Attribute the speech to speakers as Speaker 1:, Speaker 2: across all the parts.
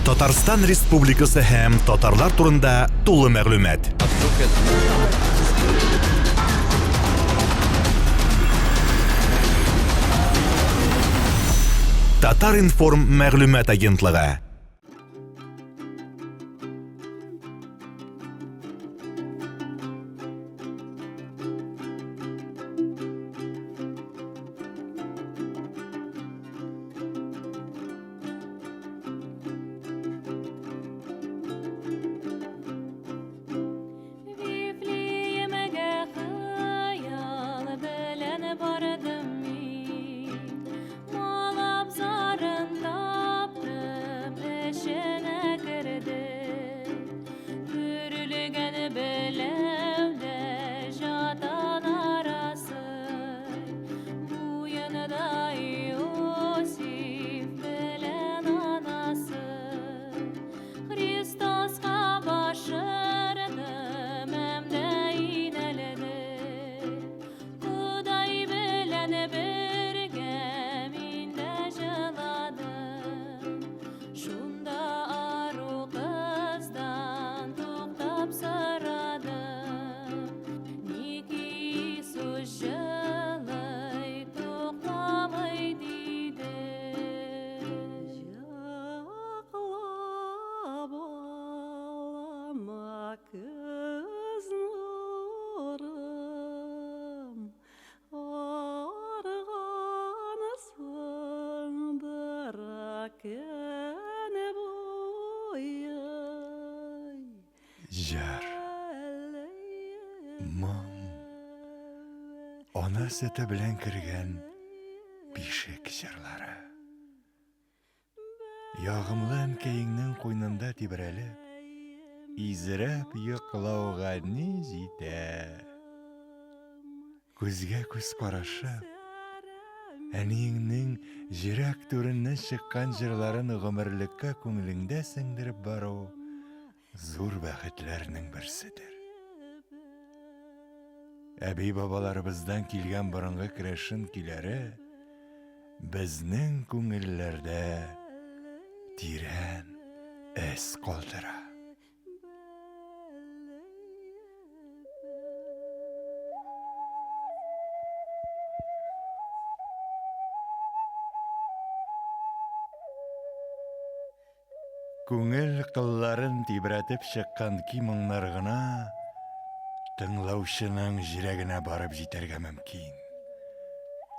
Speaker 1: Татарстан Республикасы һәм татарлар турында тулы мәгълүмат. Татар-информ мәгълүмат агентлыгы.
Speaker 2: Вифлеемгә хыял белән бардым мин. Мал абзарын таптым, эченә кердем. Төрелгән беләүдә жатан арасы. Буенда Иосиф белән анасы. Христоска башырдым, әмдә инәлдем. Ходай белән бергә мин дә җыладым. Шунда ару кыздан туктап сорадым. Ник Иисус җылый, туктамый диде.
Speaker 3: Җаклап алама күз нурым, Аргансыңдыр көн буе.
Speaker 4: Җыр, моң, ана сөте белән кергән бишек җырлары. Ягымлы әнкәеңнең куйнында тибрәлеп, изрәп йоклауга ни җитә? Күзгә күз карашып, әниеңнең җөрәк түреннән чыккан җырларын гомерлеккә күңелеңдә сеңдереп бару зур бәхетләрнең берседер. Әби-бабаларыбыздан килгән борынгы керәшен көйләре безнең күңелләрдә тирән эз калдыра. Күңел кылларын тибрәтеп чыккан ки-моңнар гына тыңлаучының җирәгенә барып җитәргә мөмкин.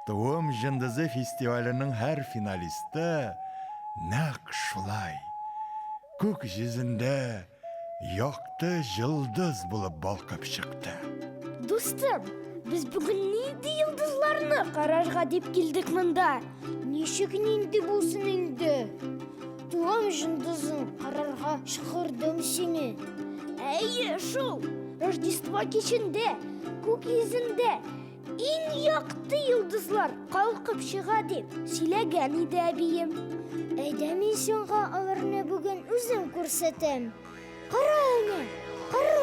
Speaker 4: Туым җындызы фестиваленең һәр финалисты нәкъ шулай, күк җөзендә Якты җылдыз булып балкып чыкты.
Speaker 5: Дустым, без бүген нинди йолдызларны карарга дип килдек монда? Ничек нинди булсын инде? Туым җондызын карарга чакырдым сине. Әйе, шул. Рождество кичендә, күк йөзендә Иң якты йолдызлар калкып чыга дип сөйләгән иде әбием. Әйдә мин сиңа аларны бүген үзем күрсәтәм. Кара әнә, кара!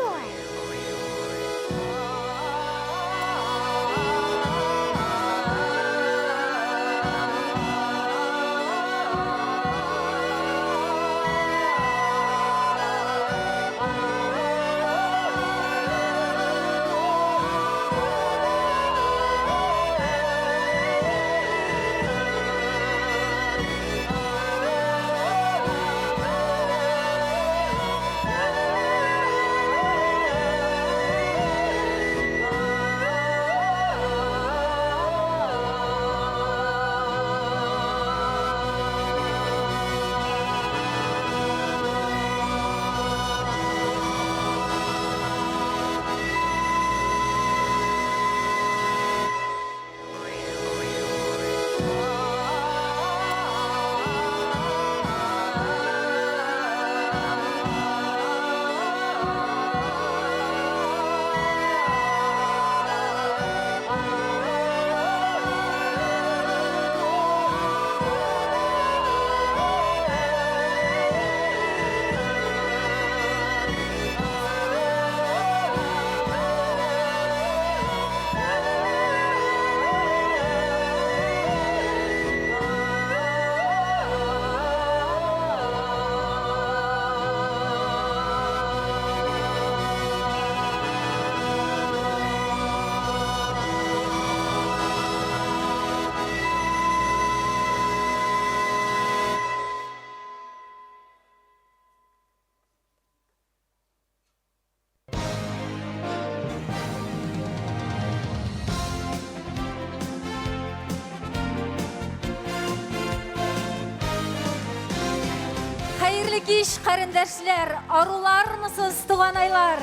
Speaker 2: Хәерле кич, карендәшләр, арулармысыз, туганайлар?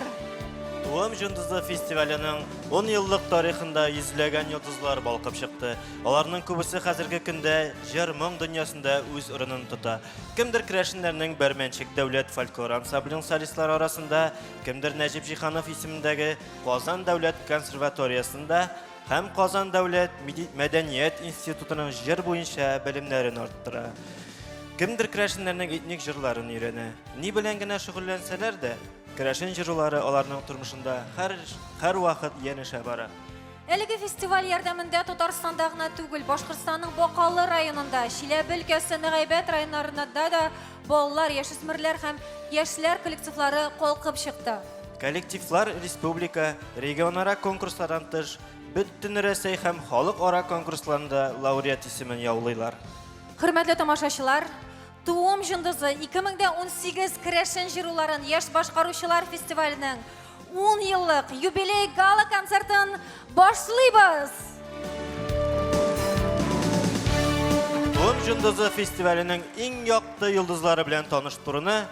Speaker 6: Туым җондызы фестиваленең 10 еллык тарихында йөзләгән йолдызлар балкып чыкты. Аларның күбесе хәзерге көндә җыр-моң дөньясында үз урынын тота. Кемдер керәшеннәрнең Бәрмәнчек дәүләт фольклор ансамбленең солистлары арасында, кемдер Нәҗип Җиһанов исемендәге Казан дәүләт консерваториясендә һәм Казан дәүләт мәдәният институтының җыр буенча белемнәрен арттыра. Кемдер керәшеннәрнең этник җырларын өйрәнә. Ни белән генә шөгыльләнсәләр дә, керәшен җырулары аларның тормышында һәр һәрвакыт янәшә бара.
Speaker 2: Әлеге фестиваль ярдәмендә Татарстанда гына түгел, Башкортстанның Бакалы районында, Чиләбе өлкәсе Нагайбәт районнарында да балалар, яшүсмерләр һәм яшьләр коллективлары калкып чыкты.
Speaker 6: Коллективлар республика, регионара конкурслардан тыш, Бөтенрәсәй һәм халыкара конкурсларында лауреат исемен яулыйлар.
Speaker 2: Хөрмәтле тамашачылар, Туым җондызы 2018 керәшен җыруларын яшь башкаручылар фестиваленең 10 еллык юбилей гала-концертын башлыйбыз!
Speaker 6: Туым җондызы фестиваленең иң якты йолдызлары белән таныштыруны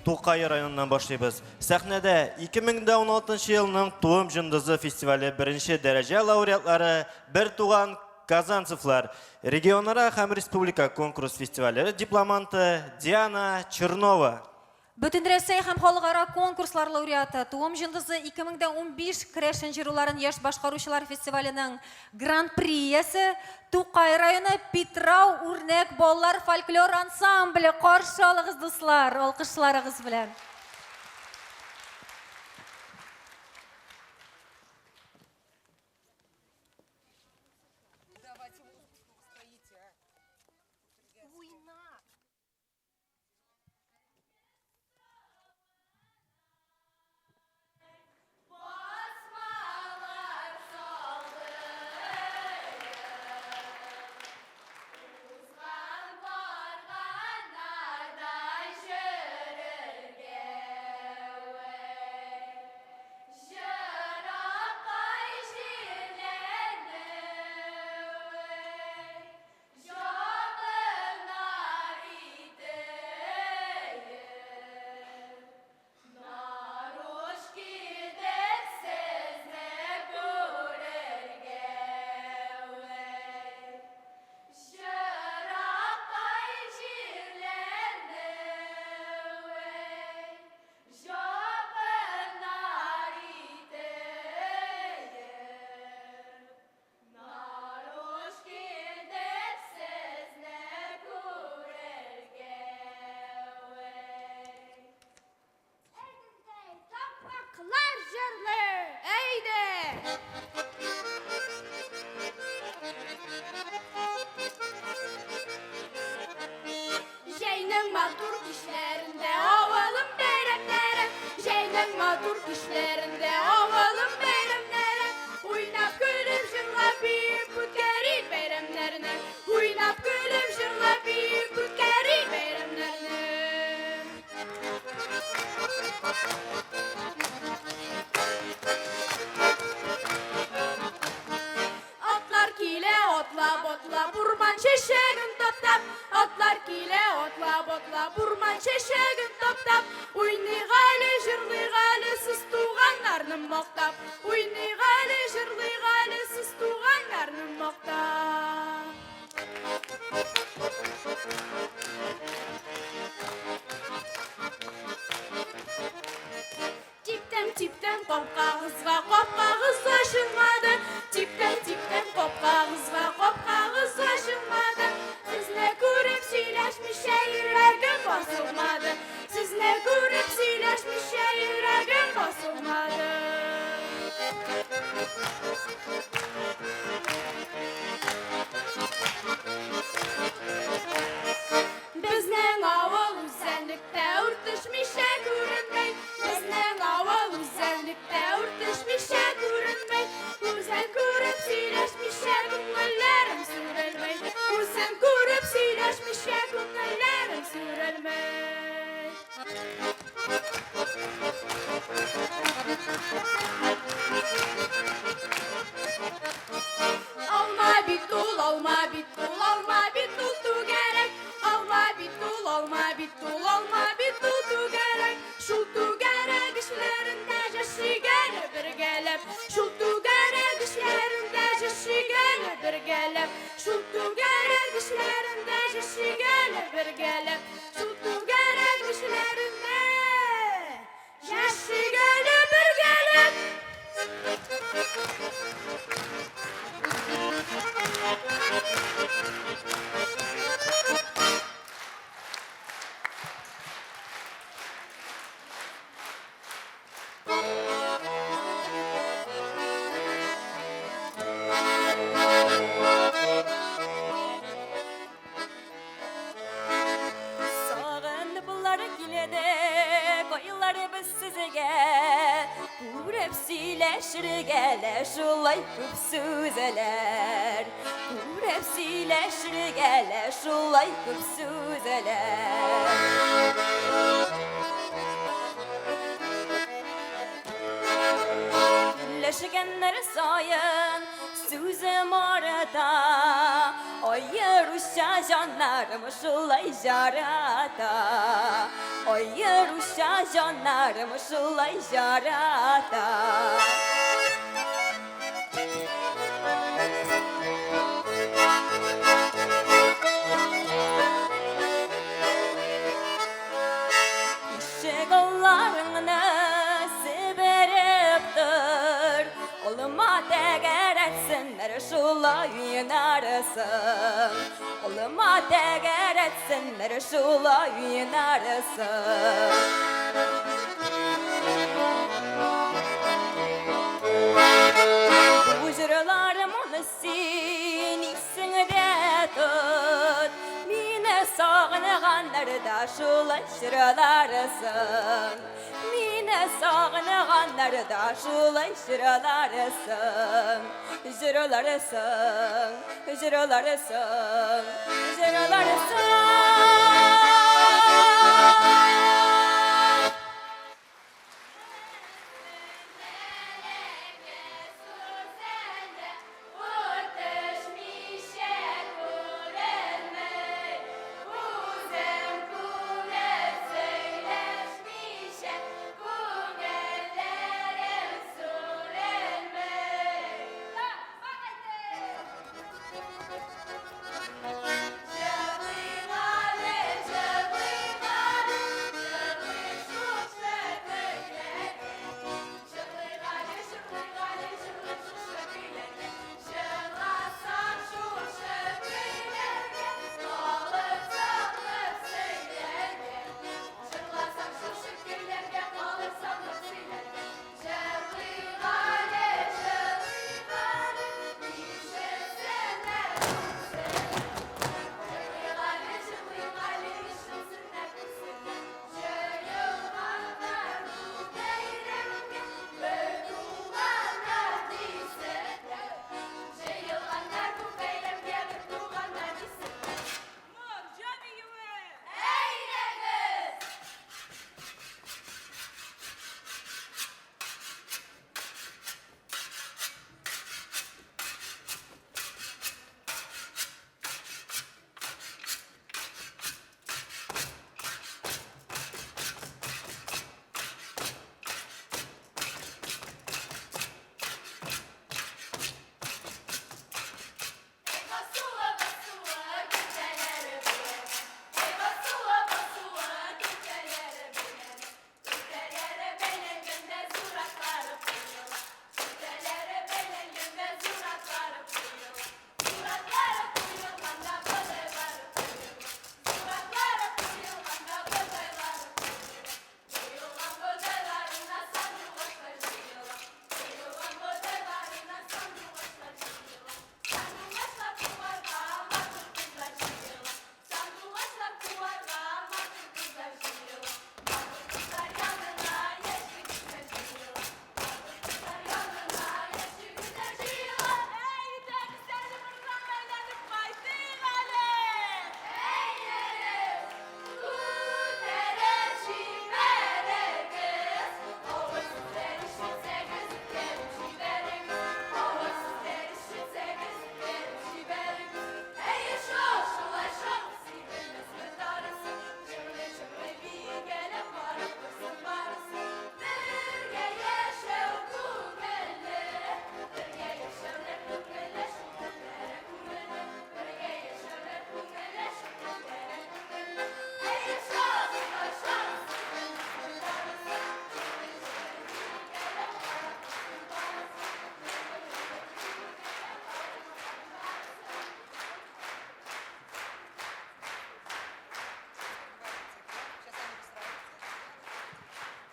Speaker 6: Тукай районыннан башлыйбыз. Сәхнәдә 2016 елның Туым җондызы фестивале беренче дәрәҗә лауреатлары бертуган Казанцевлар, регионара һәм республика конкурс фестивале дипломанты Диана Чернова.
Speaker 2: Бөтенрәсәй һәм халыкара конкурслар лауреаты, Туым җондызы 2015 керәшен җыруларын яшь башкаручылар фестиваленең Гран-при иясе, Тукай районы Питрау үрнәк балалар фольклор ансамбле. Каршы алыгыз, дуслар, алкышларыгыз белән.
Speaker 5: Такмаклар җырлый! Әйдә! Җәйнең матур кичләрендә авылым бәйрәмнәре, Җәйнең матур кичләрендә авылым бәйрәмнәре, Уйнап көлеп җырлап биеп үткәрик бәйрәмнәрне, Уйнап көлеп җырлап биеп үткәрик бәйрәмнәрне. Атлар килә атлап атлап урман чәчәген таптап, Атлар килә атлап атлап урман чәчәген таптап, Уйныйк әле, җырлыйк әле сез туганнарны мактап, Уйныйк әле, җырлыйк әле сез туганнарны мактап. Типтем, типтем капкагызга, капкагыз ачылмады. Типтем, типтем капкагызга, капкагыз ачылмады. Сезне күреп сөйләшмичә йөрәгем басылмады. Сезне күреп сөйләшмичә йөрәгем басылмады. Безнең авыл үзәнлектә үртешмичә күренмәй. Безнең авыл үзәнлектә үртешмичә күренмәй. Үзен күреп сөйләшмичә күңелләрем сүрелмәй. Үзен күреп сөйләшмичә күңелләрем сүрелмәй.
Speaker 7: күзгә. Күреп сөйләшергә лә шулай күп сүзләр. Күреп сөйләшергә лә шулай күп сүзләр. Сөйләшкәннәр саен сүзем арта, Аеруча җаннарым шулай жарата. Аеруча җаннарым шулай жарата. Ишегалларыңны себереп тор, Алма тәгәрәтсеннәр шулай уйнарсың. Алма тәгәрәтсеннәр шулай уйнарсың. Бу җырларымны син исеңдә тот. Мине сагынганнарда шулай җырларсың. Мине сагынганнарда шулай җырларсың. Җырларсың, җырларсың, җырларсың.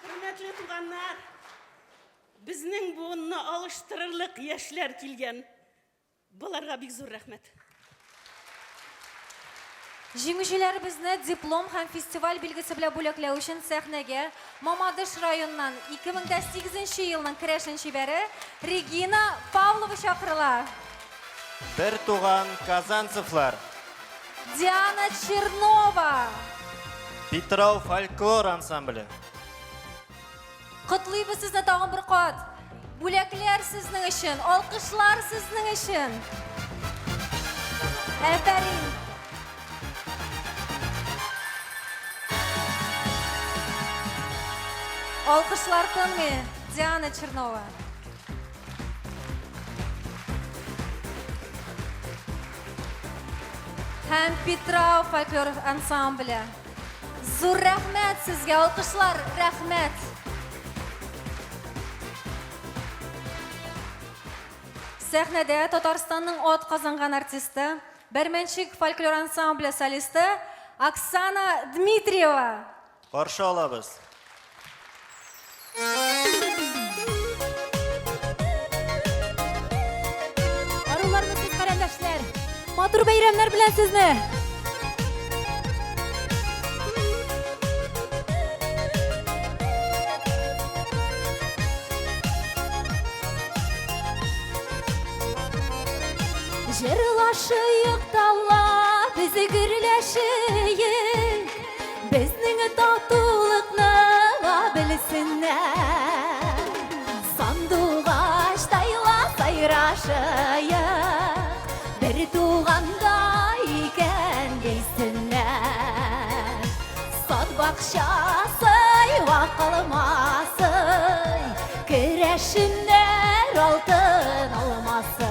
Speaker 3: Хөрмәтле туганнар, безнең буынны алыштырырлык яшьләр килгән. Боларга бик зур рәхмәт.
Speaker 2: Җиңүчеләребезне диплом һәм фестиваль билгесе белән бүләкләү өчен сәхнәгә Мамадыш районыннан 2008 нче елның керәшен чибәре Регина Павлова чакырыла.
Speaker 6: Бер туган Казанцевлар.
Speaker 2: Диана Чернова.
Speaker 6: Питрау фольклор ансамбле.
Speaker 2: Котлыйбыз сезне тагын бер кат. Бүләкләр сезнең өчен, алкышлар сезнең өчен. Әфәрин. Алкышлар тынмый, Диана Чернова. Һәм Питрау фольклор ансамбле. Зур рәхмәт сезгә, алкышлар, рәхмәт. Сәхнәдә Татарстанның ат казанган артисты, Бәрмәнчек фольклор ансамбле солисты Оксана Дмитриева.
Speaker 6: Каршы алабыз.
Speaker 2: Арулармы сез, карендәшләр? Матур бәйрәмнәр белән сезне! Җырлашыйк тала, без гөрләшейек, Безнең татулыкны ла белсеннәр. Сандугачтай ла сайрашыйк, Бер туганда икән дисеннәр. Сад бакчасы вакылмасый, Керәшеннәр алтын алмасый.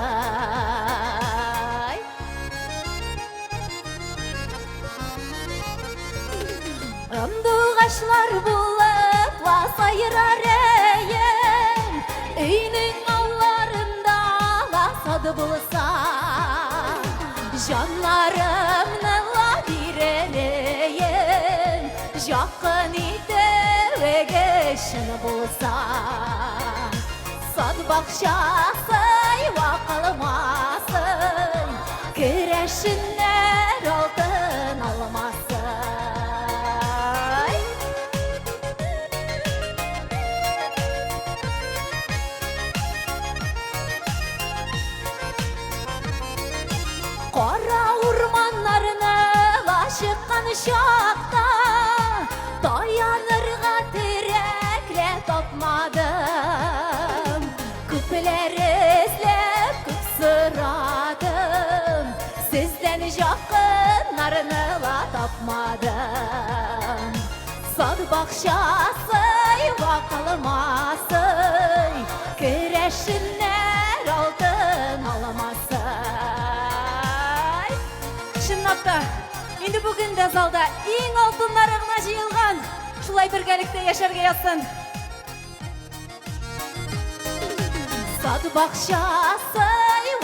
Speaker 2: Сандугачлар булып ла сайрар әем, Өйнең алларында ла сад булса, Җаннарымны ла биререм, Якын итүегез чын булса. Сад бакчасы вакылмасын, Керәшеннәр алтын алмасай. Кара урманнарны ла чыккан чакта Таянырга терәкле тапмадым. Күпләр эзләп, күп сорадым, Сездән якыннарны ла тапмадым. Сад бакчасы вакылмасый, Керәшеннәр алтын алмасый. Чынлап та, инде бүген дә залда иң алтыннары гына җыелган. Шулай бергәлектә яшәргә язсын. Сад бакчасы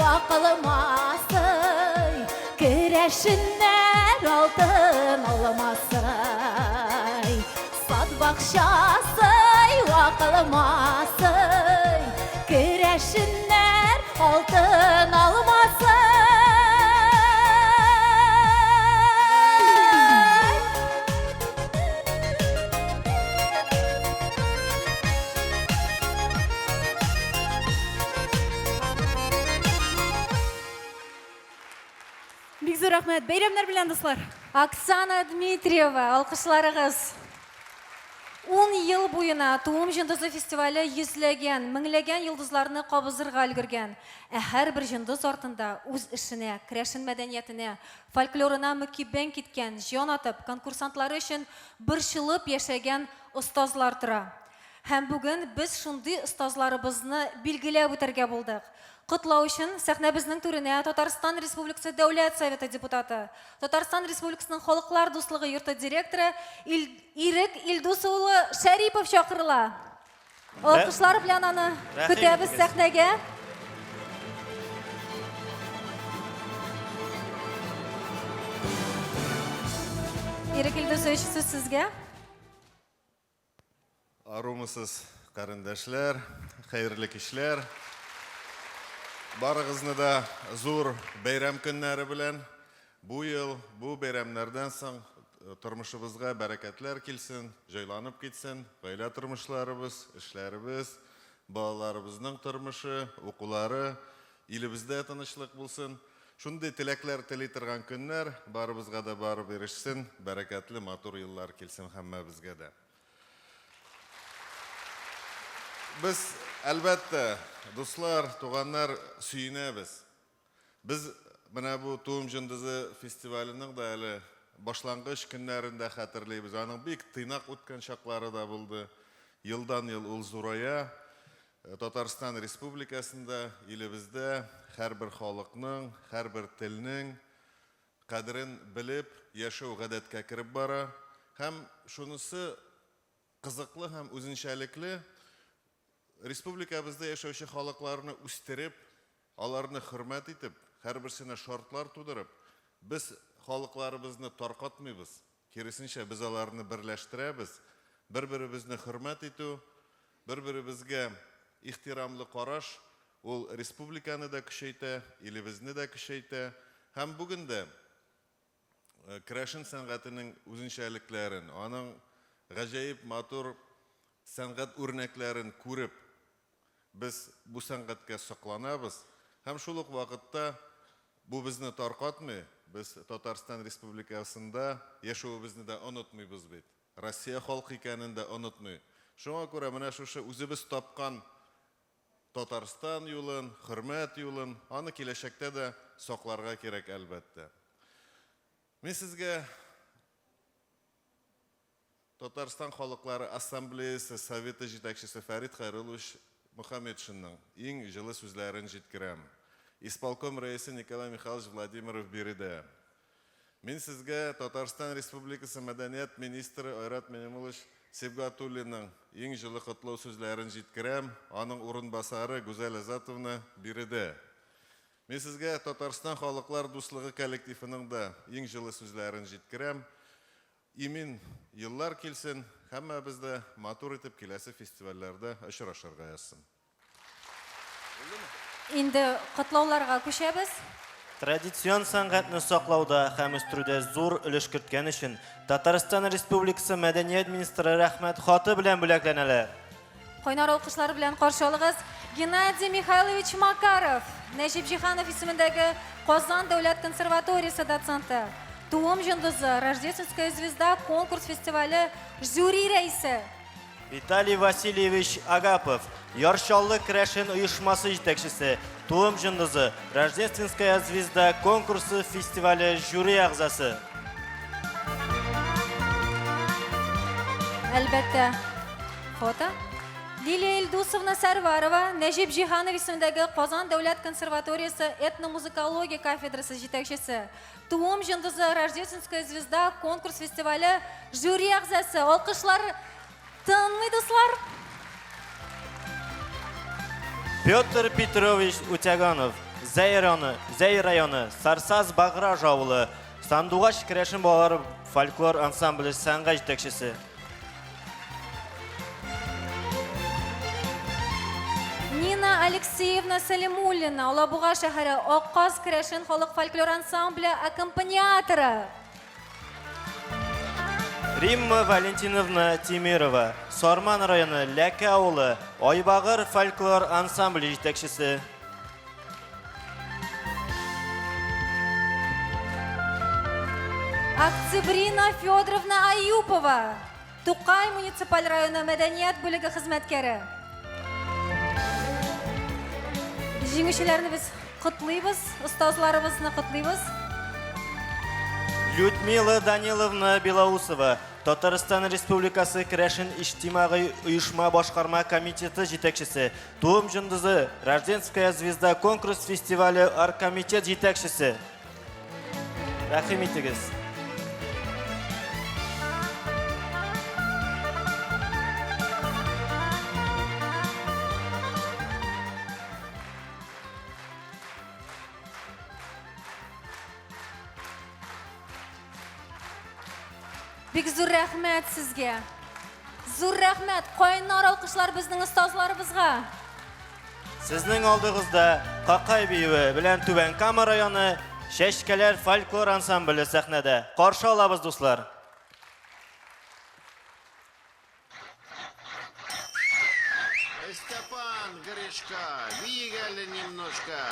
Speaker 2: вакылмасый, Керәшеннәр алтын алмасый. Сад бакчасы вакылмасый, Керәшеннәр алтын алмасый.
Speaker 8: Бик зур рәхмәт. Бәйрәмнәр белән, дуслар.
Speaker 2: Оксана Дмитриева, алкышларыгыз. Ун ел буена Туым җондызы фестивале йөзләгән, меңләгән йолдызларны кабызырга өлгергән. Ә һәрбер җондыз артында үз эшенә, керәшен мәдәниятенә, фольклорына мөкиббән киткән, җан атып, конкурсантлары өчен борчылып яшәгән остазлар тора. Һәм бүген без шундый остазларыбызны билгеләп үтәргә булдык. Котлау өчен сәхнәбезнең түренә Татарстан Республикасы Дәүләт Советы депутаты, Татарстан Республикасының Халыклар дуслыгы йорты директоры Ил Ирек Илдус улы Шәрипов чакырыла. Алкышлар белән аны көтәбез сәхнәгә. Ирек Илдусович, сүз сезгә.
Speaker 9: Арумысыз, карендәшләр, хәерле кичләр. Барыгызны да зур бәйрәм көннәре белән. Бу ел, бу бәйрәмнәрдән соң тормышыбызга бәрәкәтләр килсен, җайланып китсен, гаилә тормышларыбыз, эшләребез, балаларыбызның тормышы, укулары, илебездә тынычлык булсын. Шундый теләкләр тели торган көннәр барыбызга да барып ирешсен, бәрәкәтле матур еллар килсен һәммәбезгә дә. Без, әлбәттә, дуслар, туганнар, сөенәбез. Без менә бу Туым җондызы фестиваленең дә әле башлангыч көннәрен дә хәтерлибез. Аның бик тыйнак үткән чаклары да булды. Елдан-ел ул зурая. Татарстан Республикасында, илебездә һәрбер халыкның, һәрбер телнең кадерен белеп яшәү гадәткә кереп бара. Һәм шунысы кызыклы һәм үзенчәлекле, Республикабызда яшәүче халыкларны үстереп, аларны хөрмәт итеп, һәрберсенә шартлар тудырып, без халыкларыбызны таркатмыйбыз, киресенчә, без аларны берләштерәбез, бер-беребезне хөрмәт итү, бер-беребезгә ихтирамлы караш, ул республиканы да көчәйтә, илебезне дә көчәйтә. Һәм бүген дә Керәшен сәнгатенең үзенчәлекләрен, аның гаҗәеп матур сәнгать үрнәкләрен күреп, без бу сәнгатькә сокланабыз һәм шул ук вакытта бу безне таркатмый, без Татарстан Республикасында яшәвебезне дә онытмыйбыз бит, Россия халкы икәнен дә онытмый. Шуңа күрә менә шушы үзебез тапкан Татарстан юлын, хөрмәт юлын, аны киләчәктә дә сакларга кирәк, әлбәттә. Мин сезгә Татарстан халыклары ассамблеясе Советы җитәкчесе Фәрит Хәйруллович Мөхәммәтшинның иң җылы сүзләрен җиткерәм. Исполком рәисе Николай Михайлович Владимиров биредә. Мин сезгә Татарстан Республикасы мәдәният министры Айрат Минемуллович Сибгатуллинның иң җылы котлау сүзләрен җиткерәм, аның урынбасары Гүзәл Азатовна биредә. Мин сезгә Татарстан халыклар дуслыгы коллективының да иң җылы сүзләрен җиткерәм. Имин еллар килсен, һәммәбез дә матур итеп киләсе фестивальләрдә очрашырга язсын.
Speaker 2: Инде котлауларга күчәбез.
Speaker 6: Традицион сәнгатьне саклауда һәм үстерүдә зур өлеш керткән өчен Татарстан Республикасы мәдәният министры Рәхмәт хаты белән бүләкләнәләр.
Speaker 2: Кайнар алкышлар белән каршы алыгыз Геннадий Михайлович Макаров, Нәҗип Җиһанов исемендәге Казан дәүләт консерваториясе доценты, Туым җондызы, Рождественская звезда конкурс-фестивале жюри рәисе.
Speaker 6: Виталий Васильевич Агапов, Яр Чаллы керәшен оешмасы җитәкчесе, Туым җондызы, Рождественская звезда конкурсы фестивале жюри әгъзасы.
Speaker 2: Әлбәттә, фото. Лилия Илдусовна Сәрварова, Нәҗип Җиһанов исемендәге Казан дәүләт консерваториясе этномузыкология кафедрасы җитәкчесе, Туым җондызы, Рождественская звезда конкурс-фестивале жюри әгъзасы. Алкышлар тынмый, дуслар.
Speaker 6: Петр Петрович Утяганов, Зәй районы, Зәй районы, Сарсаз Баграж авылы, Сандугач керәшен балалар фольклор ансамбле сәнгать җитәкчесе.
Speaker 2: Нина Алексеевна Салимуллина, Алабуга шәһәре, Акказ керәшен халык фольклор ансамбле аккомпаниаторы.
Speaker 6: Римма Валентиновна Тимирова, Сарман районы, Ләке авылы, Айбагыр фольклор ансамбле җитәкчесе.
Speaker 2: Октябрина Федоровна Аюпова, Тукай муниципаль районы мәдәният бүлеге хезмәткәре. Җиңүчеләрне без котлыйбыз, остазларыбызны котлыйбыз.
Speaker 6: Людмила Даниловна Белоусова, Татарстан Республикасы Керәшен иҗтимагый оешма башкарма комитеты җитәкчесе, Туым җондызы, Рожденская звезда конкурс фестивале оргкомитет җитәкчесе. Рәхим итегез.
Speaker 2: Бик зур рәхмәт сезгә. Зур рәхмәт. Кайнар алкышлар безнең остазларыбызга.
Speaker 6: Сезнең алдыгызда Какай биюе белән Түбән Кама районы Чәчкәләр фольклор ансамбле сәхнәдә. Каршы алабыз, дуслар!
Speaker 10: Степан, Гришка, биик әле немножко.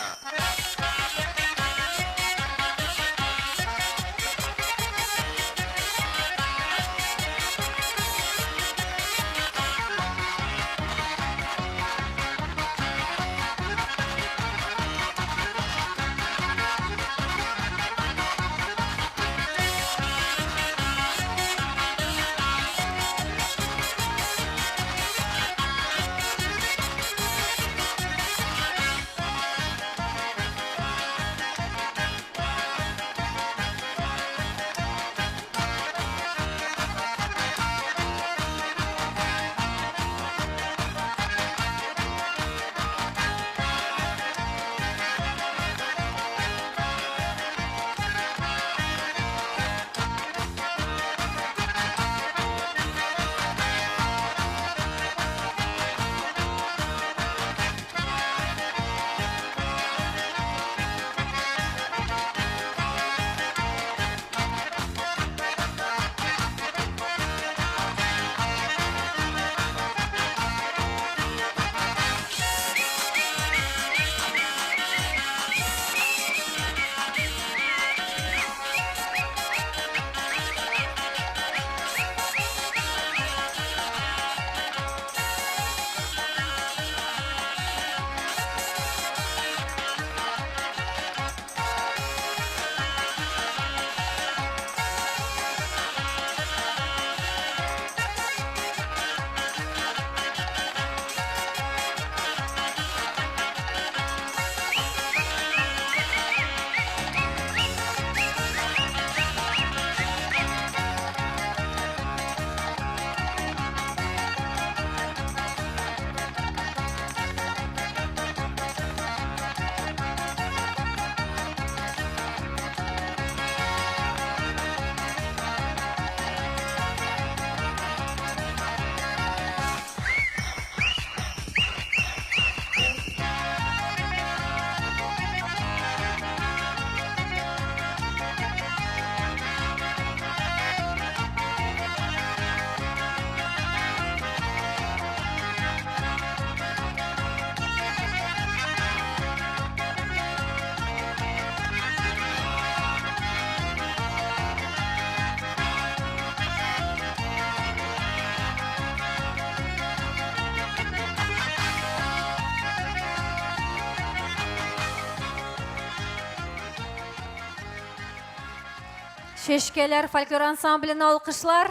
Speaker 2: Чәчкәләр фольклор ансамбленә алкышлар.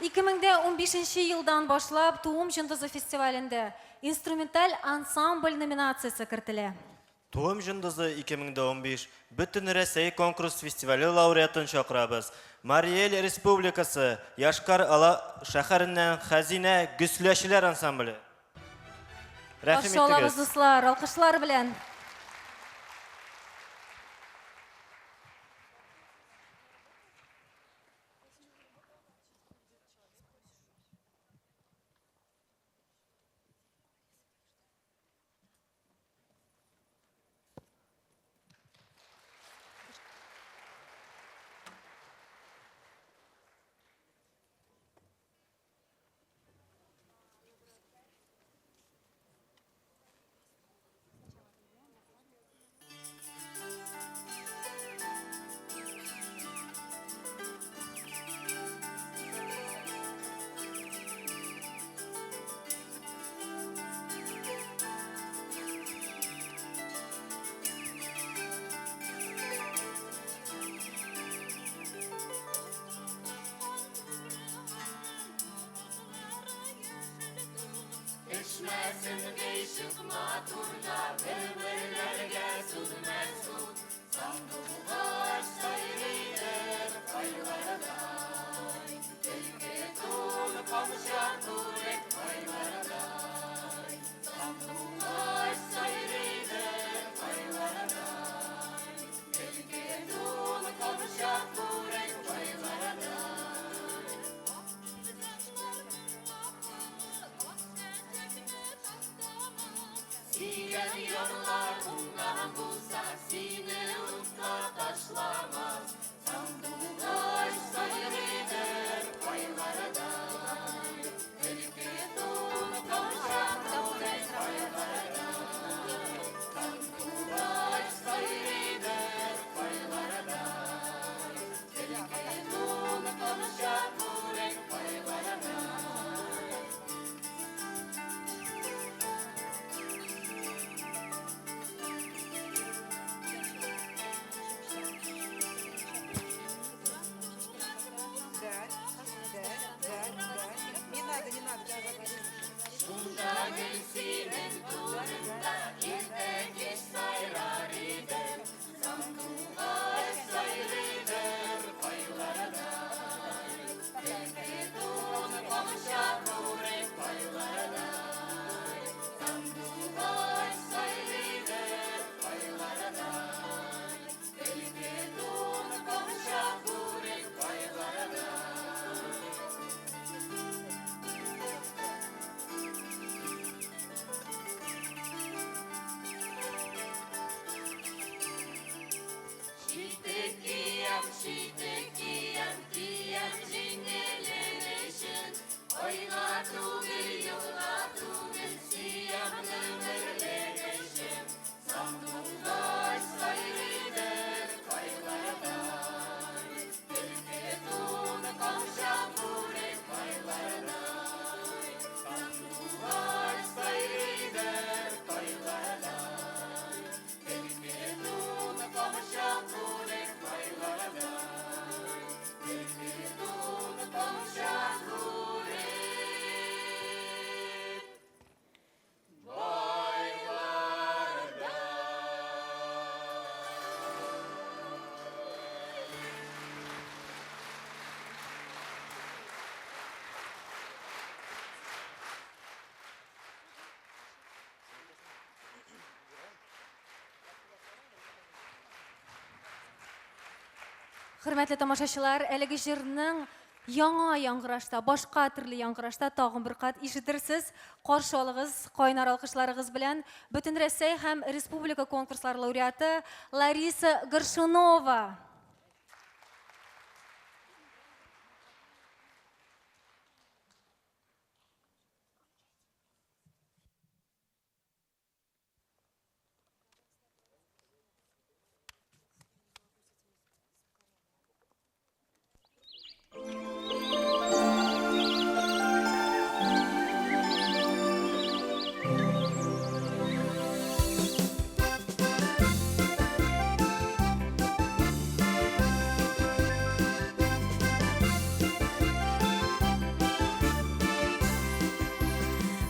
Speaker 2: 2015 елдан башлап Туым җондызы фестивалендә инструменталь ансамбль номинациясе кертелә.
Speaker 6: Туым җондызы 2015 Бөтенрәсәй конкурс фестивале лауреатын чакырабыз. Мари Эл Республикасы, Йошкар-Ола шәһәреннән Хәзинә гөсләчеләр ансамбле. Рәхим
Speaker 2: Каршы алабыз,
Speaker 6: итегез.
Speaker 2: дуслар, алкышлар белән.
Speaker 7: Сөйгән ярлар
Speaker 2: Хөрмәтле тамашачылар, әлеге җырның яңа яңгырашта, башка төрле яңгырашта тагын бер кат ишетерсез. Каршы алыгыз кайнар алкышларыгыз белән Бөтенрәсәй һәм республика конкурслар лауреаты Лариса Горшунова.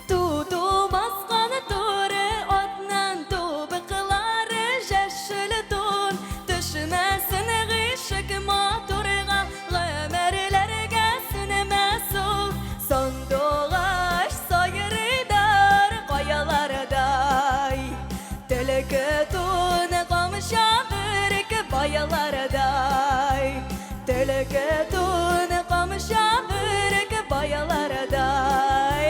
Speaker 7: Туту баскан туры атнан тубыклары җәшел тун Төшмәсен гыйшык матурга гомерләргә сүнмәс ул Сандугач сайрыйдыр каялардай Төлке тун камча бөрек баялардай Төлке тун камча бөрек баялардай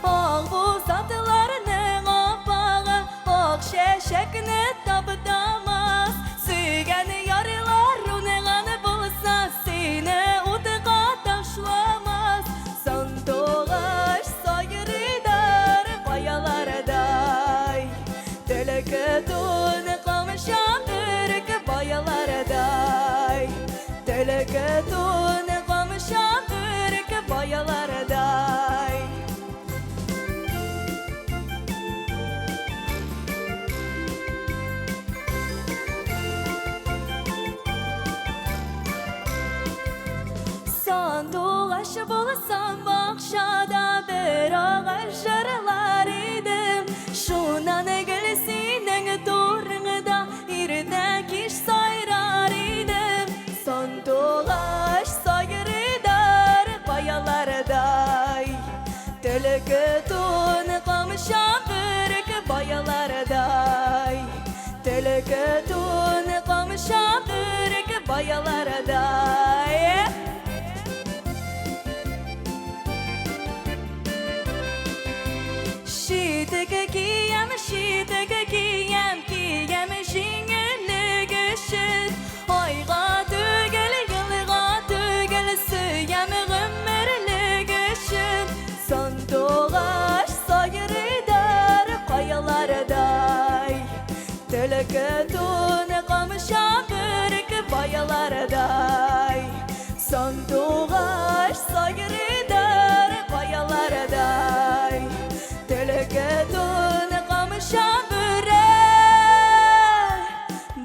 Speaker 7: Ак бузатларның апагы ак чәчәкне таптамас. Сөйгән ярлар уңган булса, сине утка ташламас. Сандугач сайрыйдыр каялардай. Төлке тун камча бөрек баялардай. Төлке тун камча бөрек баялардай. Сандугач булсам бакчада бер агач җырлар идем. Шуннан гел синең турыңда иртә кич сайрар идем. Сандугач сайрыйдыр каялардай. Төлке тун камча бөрек баялардай. Төлке тун камча бөрек баялардай. Читек киям, читек киям, киям җиңеллек өчен. Айга түгел, елга түгел, сөям гомерлек өчен. Сандугач сайрыйдыр каялардай. Төлке тун камча бөрек баялардай. Сандугач сайрыйдыр каялардай. Төлке тун камча бөрек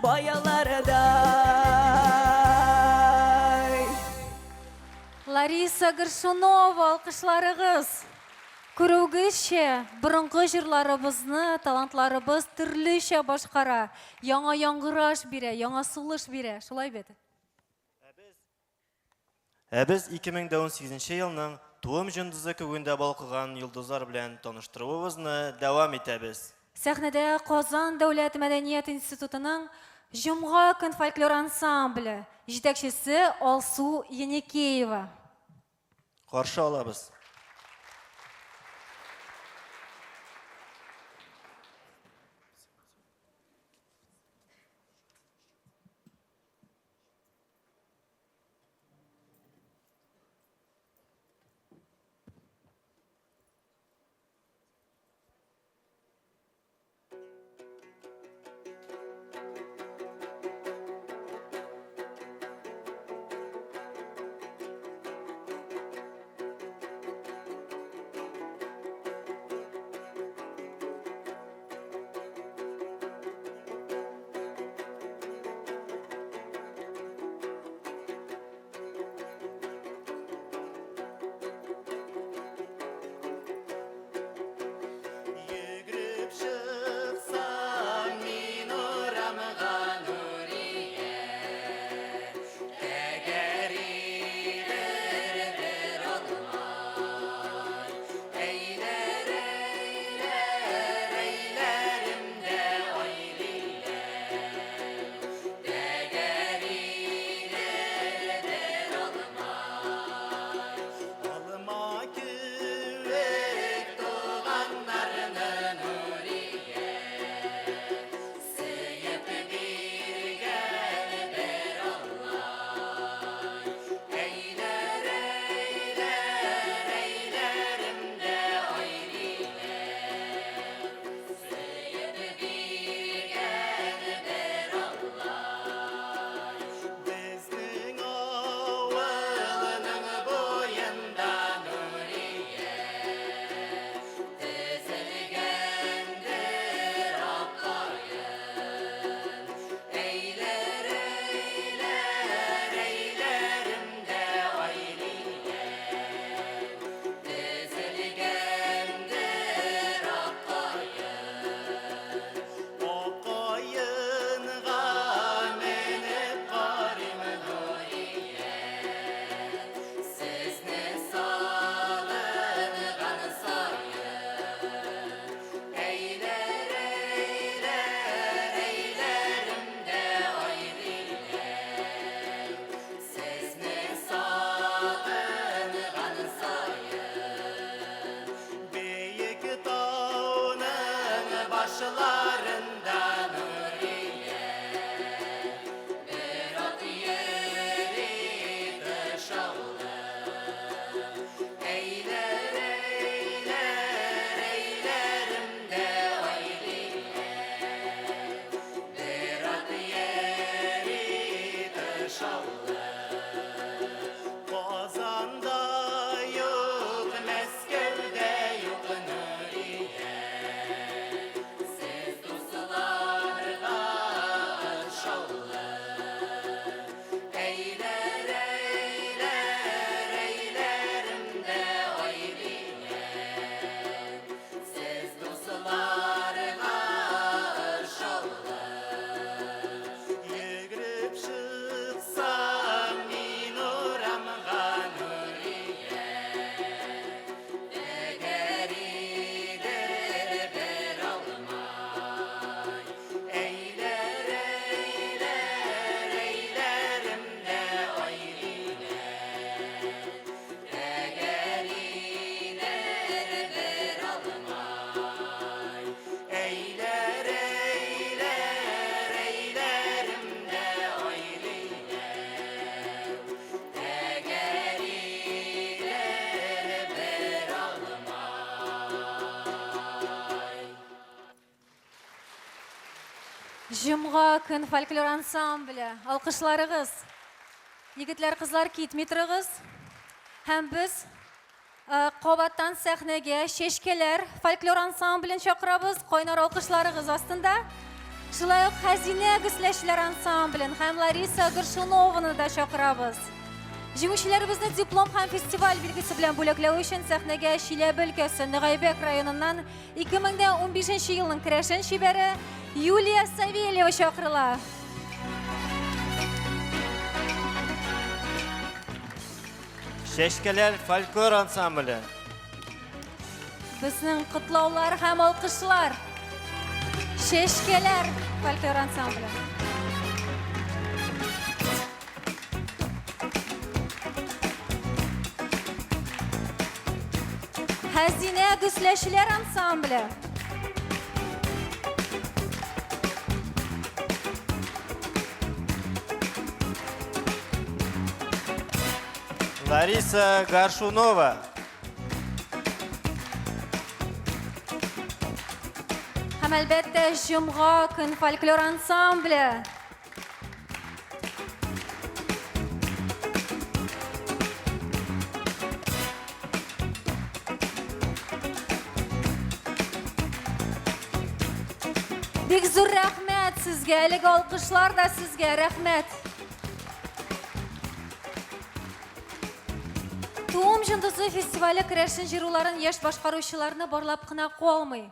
Speaker 7: баялардай.
Speaker 2: Лариса Горшунова, алкышларыгыз. Күрүегезчә, борынгы җырларыбызны талантларыбыз төрлечә башкара, яңа яңгыраш бирә, яңа сулыш бирә. Шулай бит?
Speaker 6: Ә без 2018 елның Туым җондызы күгендә балкыган йолдызлар белән таныштыруыбызны дәвам итәбез.
Speaker 2: Сәхнәдә Казан дәүләт мәдәният институтының Җомга көн фольклор ансамбле, җитәкчесе Алсу Еникеева.
Speaker 6: Каршы алабыз.
Speaker 2: Җомга көн фольклор ансамбле. Алкышларыгыз. Егетләр, кызлар, китми торыгыз. Һәм без э, кабаттан сәхнәгә Чәчкәләр фольклор ансамблен чакырабыз. Кайнар алкышларыгыз астында. Шулай ук Хәзинә гөсләчеләр ансамблен һәм Лариса Горшунованы да чакырабыз. Җиңүчеләребезне диплом һәм фестиваль билгесе белән бүләкләү өчен сәхнәгә Чиләбе өлкәсе Ногайбәк районыннан 2015 елның керәшен чибәре Юлия Савельева чакырыла.
Speaker 6: Чәчкәләр фольклор ансамбле.
Speaker 2: Безнең котлаулар һәм алкышлар. Чәчкәләр фольклор ансамбле. Хәзинә гөсләчеләр ансамбле.
Speaker 6: Лариса Горшунова.
Speaker 2: Һәм әлбәттә, Җомга көн фольклор ансамбле. Бик зур рәхмәт сезгә, әлеге алкышлар да сезгә, рәхмәт. Туым җондызы фестивале керәшен җыруларын яшь башкаручыларны барлап кына калмый.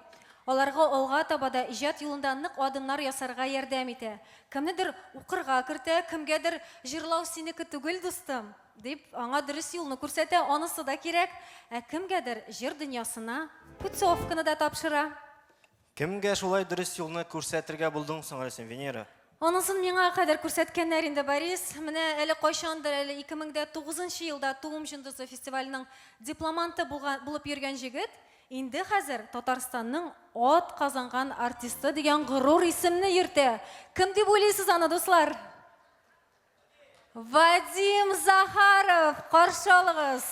Speaker 2: Аларга алга таба да иҗат юлында нык адымнар ясарга ярдәм итә. Кемнедер укырга кертә, кемгәдер җырлау синеке түгел, дустым, дип, аңа дөрес юлны күрсәтә, анысы да кирәк. Ә кемгәдер җыр дөньясына путевканы да тапшыра.
Speaker 6: Кемгә шулай дөрес юлны күрсәтергә булдың соң әле син, Венера?
Speaker 2: Анысын миңа кадәр күрсәткәннәр инде, Борис. Менә әле кайчандыр, әле 2009 елда Туым җондызы фестиваленең дипломанты булган, булып йөргән җегет, инде хәзер Татарстанның ат казанган артисты дигән горур исемне йөртә. Кем дип уйлыйсыз аны, дуслар? Вадим Захаров, каршы алыгыз.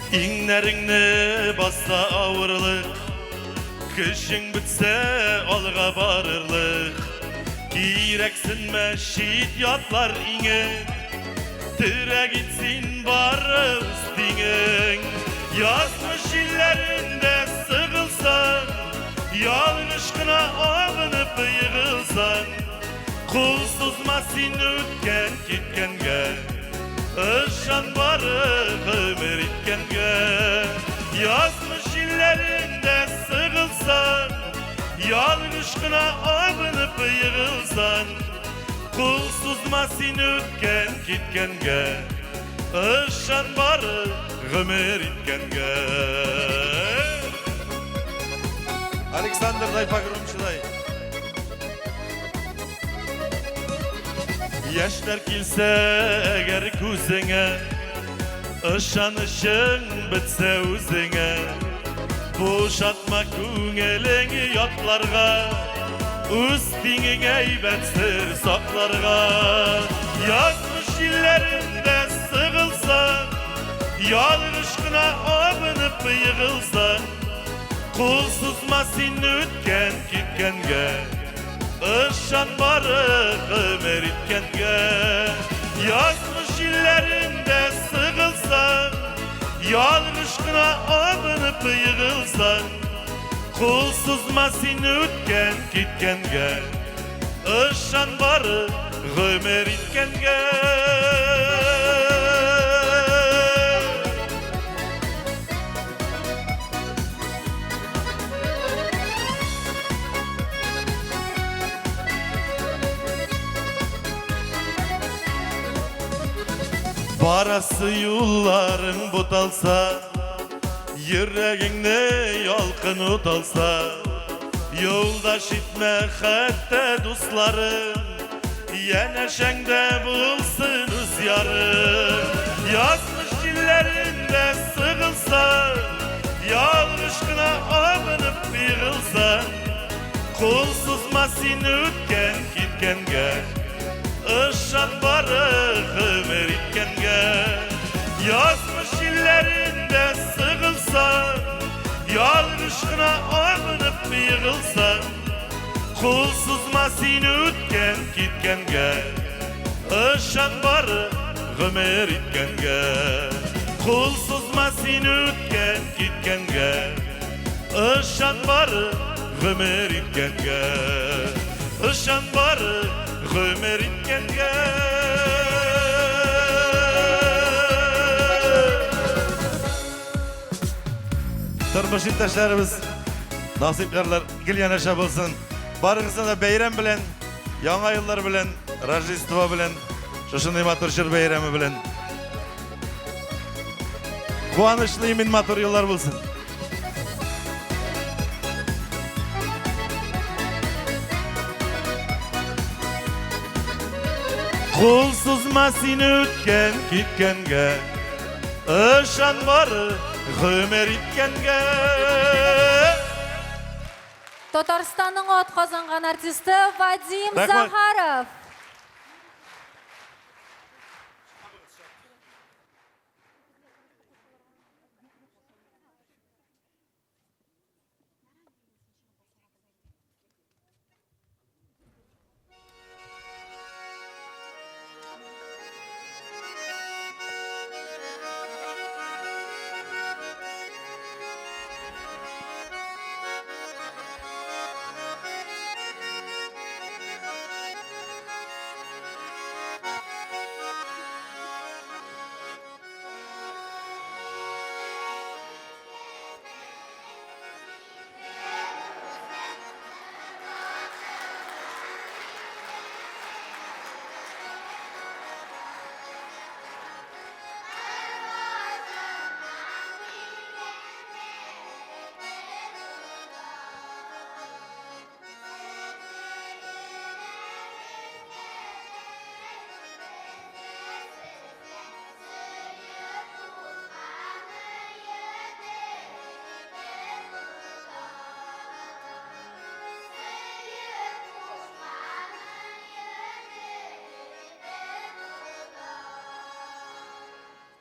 Speaker 11: Иңнәреңне басса авырлык, Көчең бетсә алга барырлык. Кирәксенмә чит ятлар иңе, Терәк ит син бары үз тиңең. Язмыш җилләрендә сыгылсаң, Ялгыш кына абынып егылсаң, Кул сузма син үткән киткәнгә, Ышан бары гомер иткәнгә. Язмыш җилләрендә сыгылсаң, Ялгыш кына абынып егылсаң, Кул сузма син үткән киткәнгә, Ышан бары гомер иткәнгә.
Speaker 9: Александр, дай погромче дай.
Speaker 11: Яшьләр килсә әгәр күзеңә, Ышанычың бетсә үзеңә, Бушатма күңелең ятларга, Үз тиңең әйбәт сер сакларга. Язмыш җилләрендә сыгылсаң, Ялгыш кына абынып егылсаң, Кул сузма син үткән киткәнгә, Ышан бары гомер иткәнгә. Язмыш җилләрендә сыгылсаң, Ялгыш кына абынып егылсаң, Кул сузма син үткән киткәнгә, Ышан бары гомер иткәнгә. Барасы юлларың буталса, Йөрәгеңне ялкын ут алса, Юлдаш итмә хәтта дусларың, Янәшәңдә булсын үз ярың. Язмыш җилләрендә сыгылсаң, Ялгыш кына абынып егылсаң, Кул сузма син үткән киткәнгә, Ышан бары гомер иткәнгә. Язмыш җилләрендә сыгылсаң, Ялгыш кына абынып егылсаң, Кул сузма син үткән киткәнгә, Ышан бары гомер иткәнгә. Кул сузма син үткән киткәнгә, Ышан бары гомер иткәнгә. Ышан бары гомер иткәнгә. Тормыш иптәшләребез, насыйпларлар гел янәшә булсын. Барыгызны да бәйрәм белән, Яңа еллар белән, Рождество белән, шушындый матур җыр бәйрәме белән. Куанычлы имин матур еллар булсын. Кул сузма син үткән киткәнгә, Ышан бары гомер иткәнгә.
Speaker 2: Татарстанның атказанган артисты Вадим Захаров.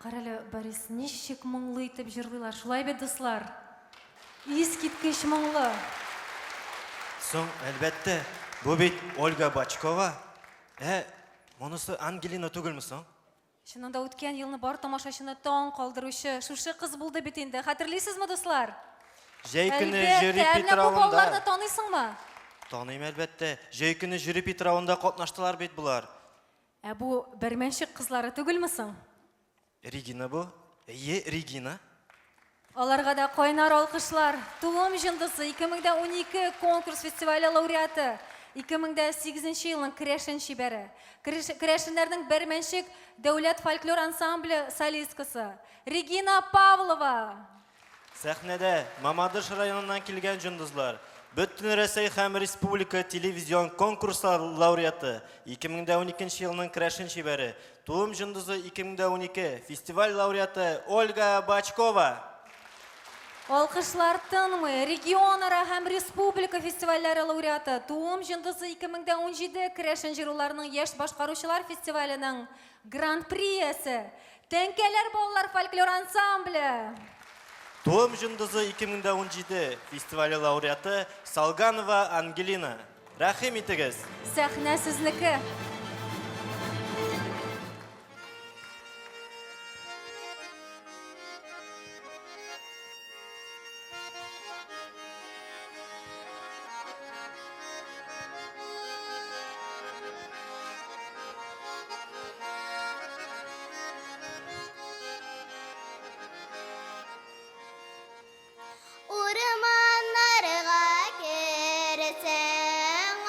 Speaker 2: Карале, Борис, ничек моңлы итеп җырлыйлар. Шулай бит, дуслар? Искиткеч моңлы.
Speaker 6: Соң, әлбәттә, бу бит Ольга Бачкова. Ә, монысы Ангелина түгелме соң?
Speaker 2: Чыннан да үткән елны бар тамашачыны таң калдыручы шушы кыз булды бит инде. Хәтерлисезме, дуслар?
Speaker 6: Җәй көне Җөри
Speaker 2: Әлбәттә, ә менә бу
Speaker 6: Питрауында.
Speaker 2: балаларны таныйсыңмы?
Speaker 6: Таныйм, әлбәттә. Җәй көне Җөри Питрауында катнаштылар бит болар.
Speaker 2: Ә бу Бәрмәнчек кызлары түгелме соң?
Speaker 6: Регина бу. Әйе, Регина.
Speaker 2: Аларга да кайнар алкышлар. Тулым җондызы 2012 конкурс фестивале лауреаты, 2008 елның Керәшен чибәре, Керәшеннәрнең Бәрмәнчек дәүләт фольклор ансамбле солисткасы Регина Павлова.
Speaker 6: Сәхнәдә Мамадыш районыннан килгән җондызлар, Бөтенрәсәй һәм республика телевизион конкурслар лауреаты, 2012 елның Керәшен чибәре, Туым җондызы 2012 фестиваль лауреаты Ольга Бачкова.
Speaker 2: Алкышлар тынмый. Регионара һәм республика фестивальләре лауреаты, Туым җондызы 2017 керәшен җыруларының яшь башкаручылар фестиваленең Гран-при иясе, Тәңкәләр балалар фольклор ансамбле.
Speaker 6: Туым җондызы 2017 фестивале лауреаты Салганова Ангелина. Рәхим итегез!
Speaker 2: Сәхнә сезнеке!
Speaker 12: Урманнарга керсәң,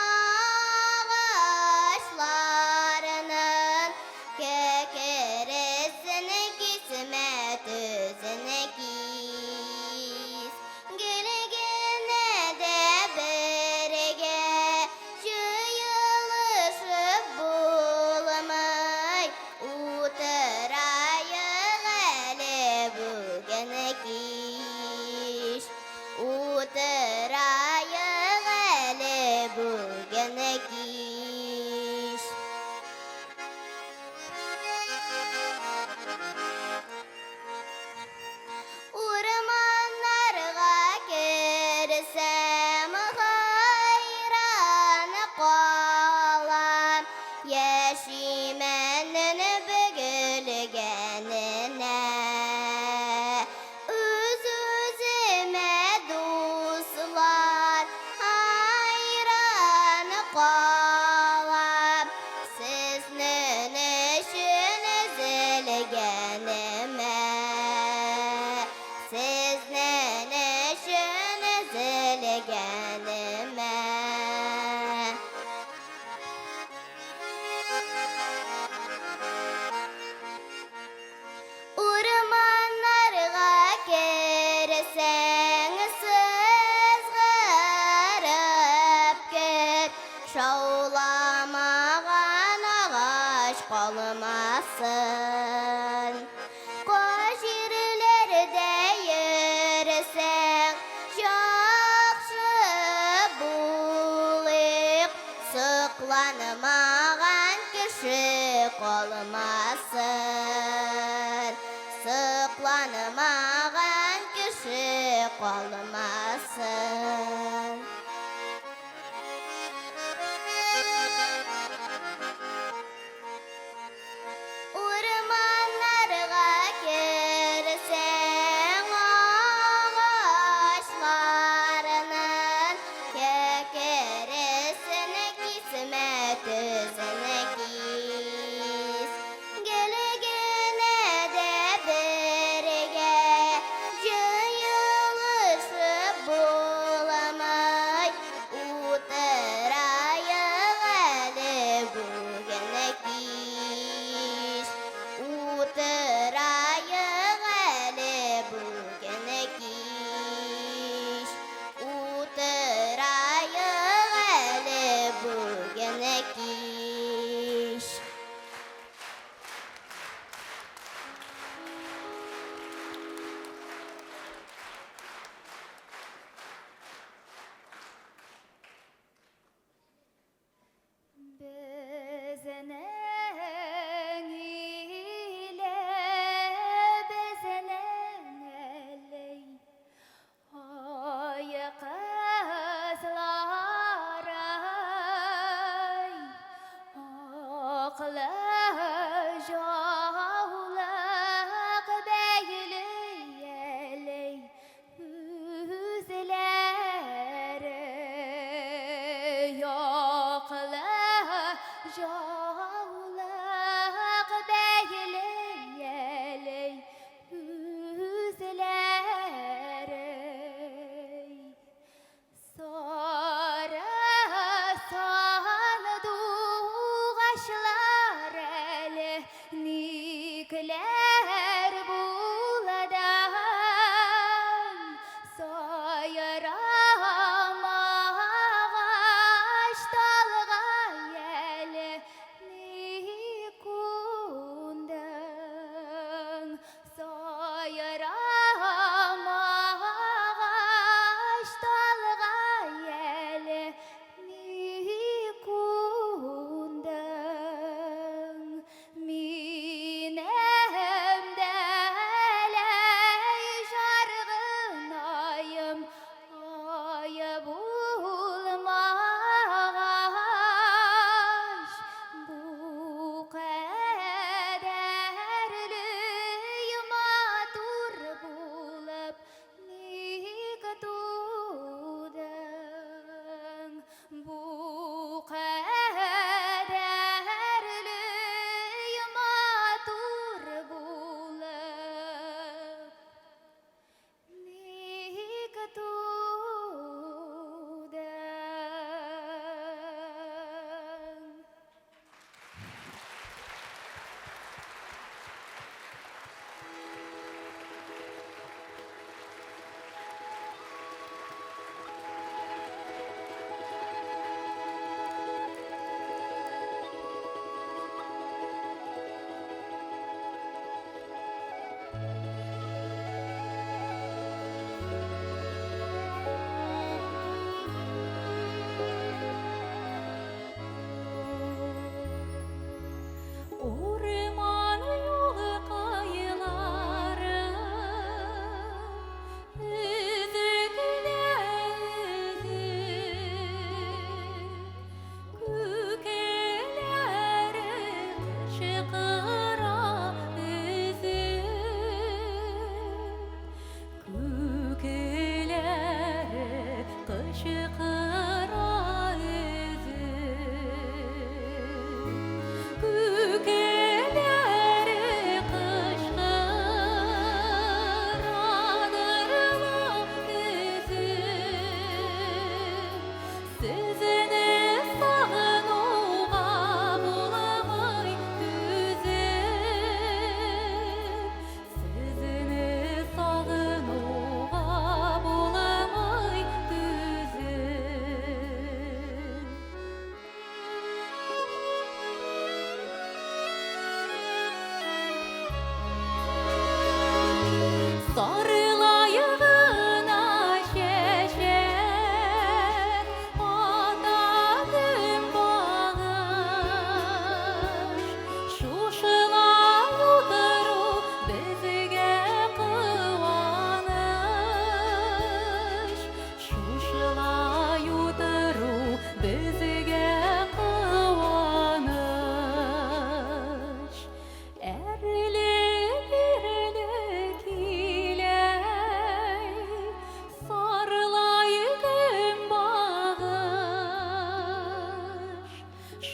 Speaker 12: агачлар. калам Сезнең өчен өзелгәнемә. Сезнең өчен өзелгәнемә. Урманнарга керсәң, сызгырып кер, шауламаган агач калмасын. Кай җирләрдә йөрсәң, яхшы булыйк, сокланмаган кеше калмасын. Сокланмаган кеше калмасын. Урманнарга керсәң, агачларның кәкересен кисмә, төзен кис. Гел генә дә бергә җыелышып булмас.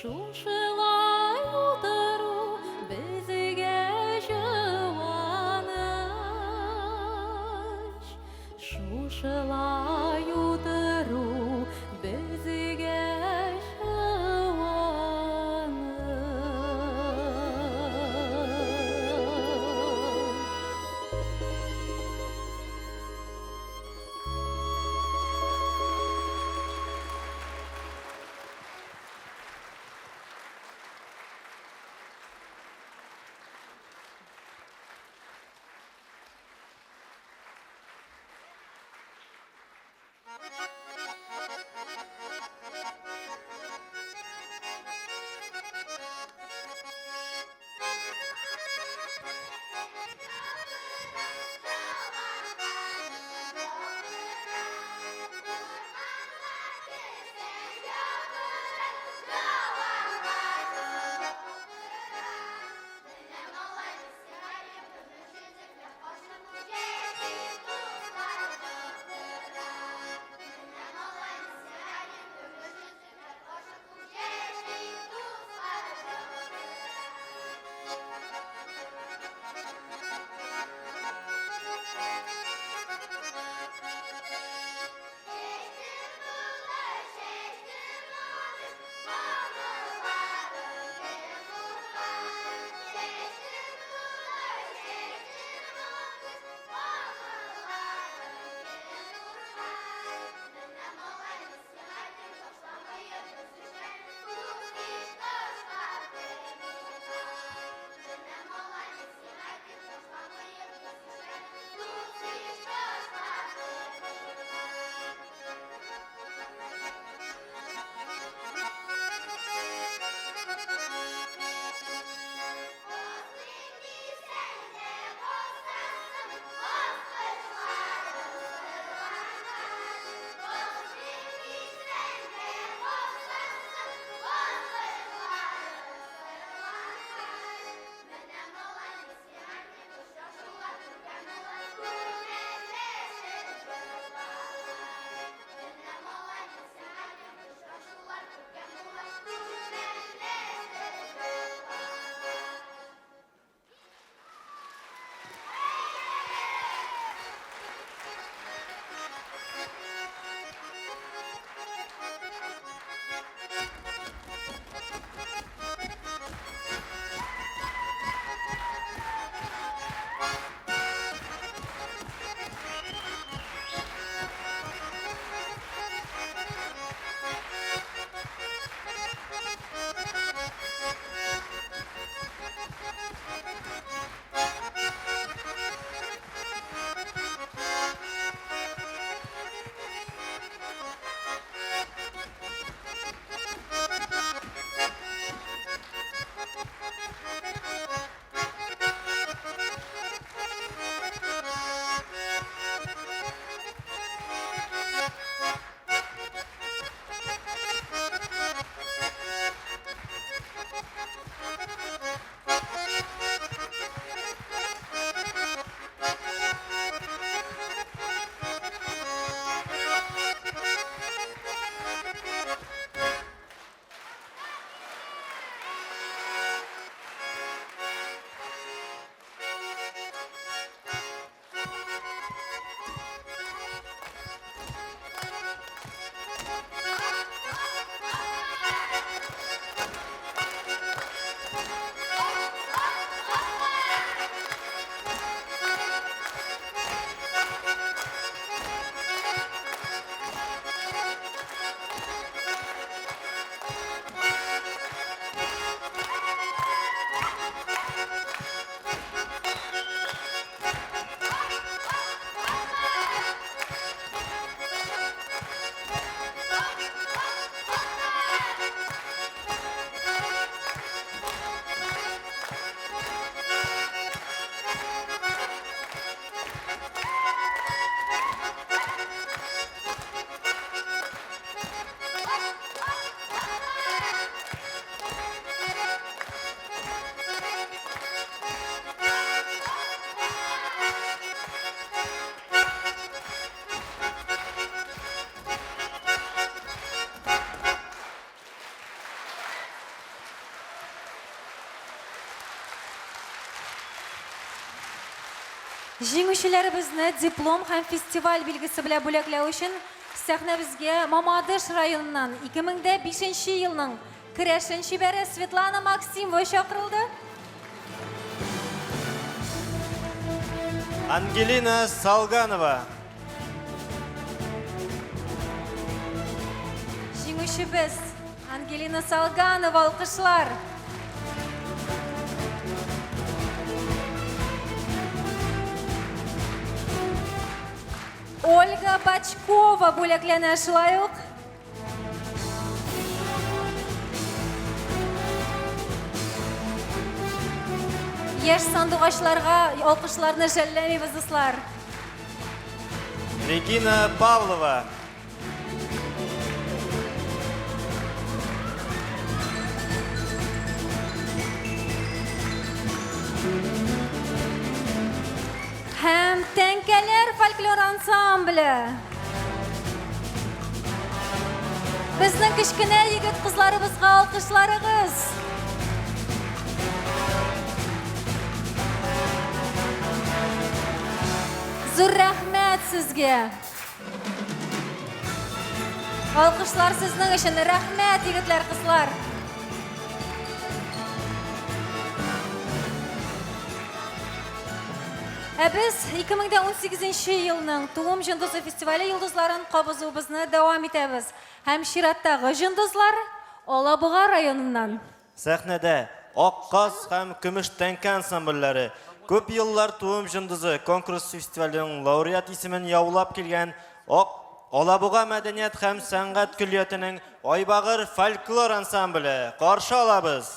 Speaker 7: Шушылай утыру безгә җуаныч. Шушылай утыру безгә җуаныч.
Speaker 2: Җиңүчеләребезне диплом һәм фестиваль билгесе белән бүләкләү өчен сәхнәбезгә Мамадыш районыннан 2005 елның керәшен чибәре Светлана Максимова чакырылды.
Speaker 6: Ангелина Салганова.
Speaker 2: Җиңүчебез Ангелина Салганова, алкышлар. Ольга Бачкова бүләкләнә шулай ук. Яшь сандугачларга алкышларны жәлләмибез, дуслар.
Speaker 6: Регина Павлова.
Speaker 2: Һәм Тәңкәләр фольклор ансамбле. Безнең кечкенә егет кызларыбызга алкышларыгыз. Зур рәхмәт сезгә. Алкышлар сезнең өчен. Рәхмәт, егетләр, кызлар. Ә без 2018 елның Туым җондызы фестивале йолдызларын кабызуыбызны дәвам итәбез. Һәм чираттагы җондызлар Алабуга районыннан.
Speaker 6: Сәхнәдә Ак каз һәм Көмеш тәңкә ансамбльләре, күп еллар Туым җондызы конкурс-фестиваленең лауреат исемен яулап килгән Ак Алабуга мәдәният һәм сәнгать көллиятенең Айбагыр фольклор ансамбле. Каршы алабыз!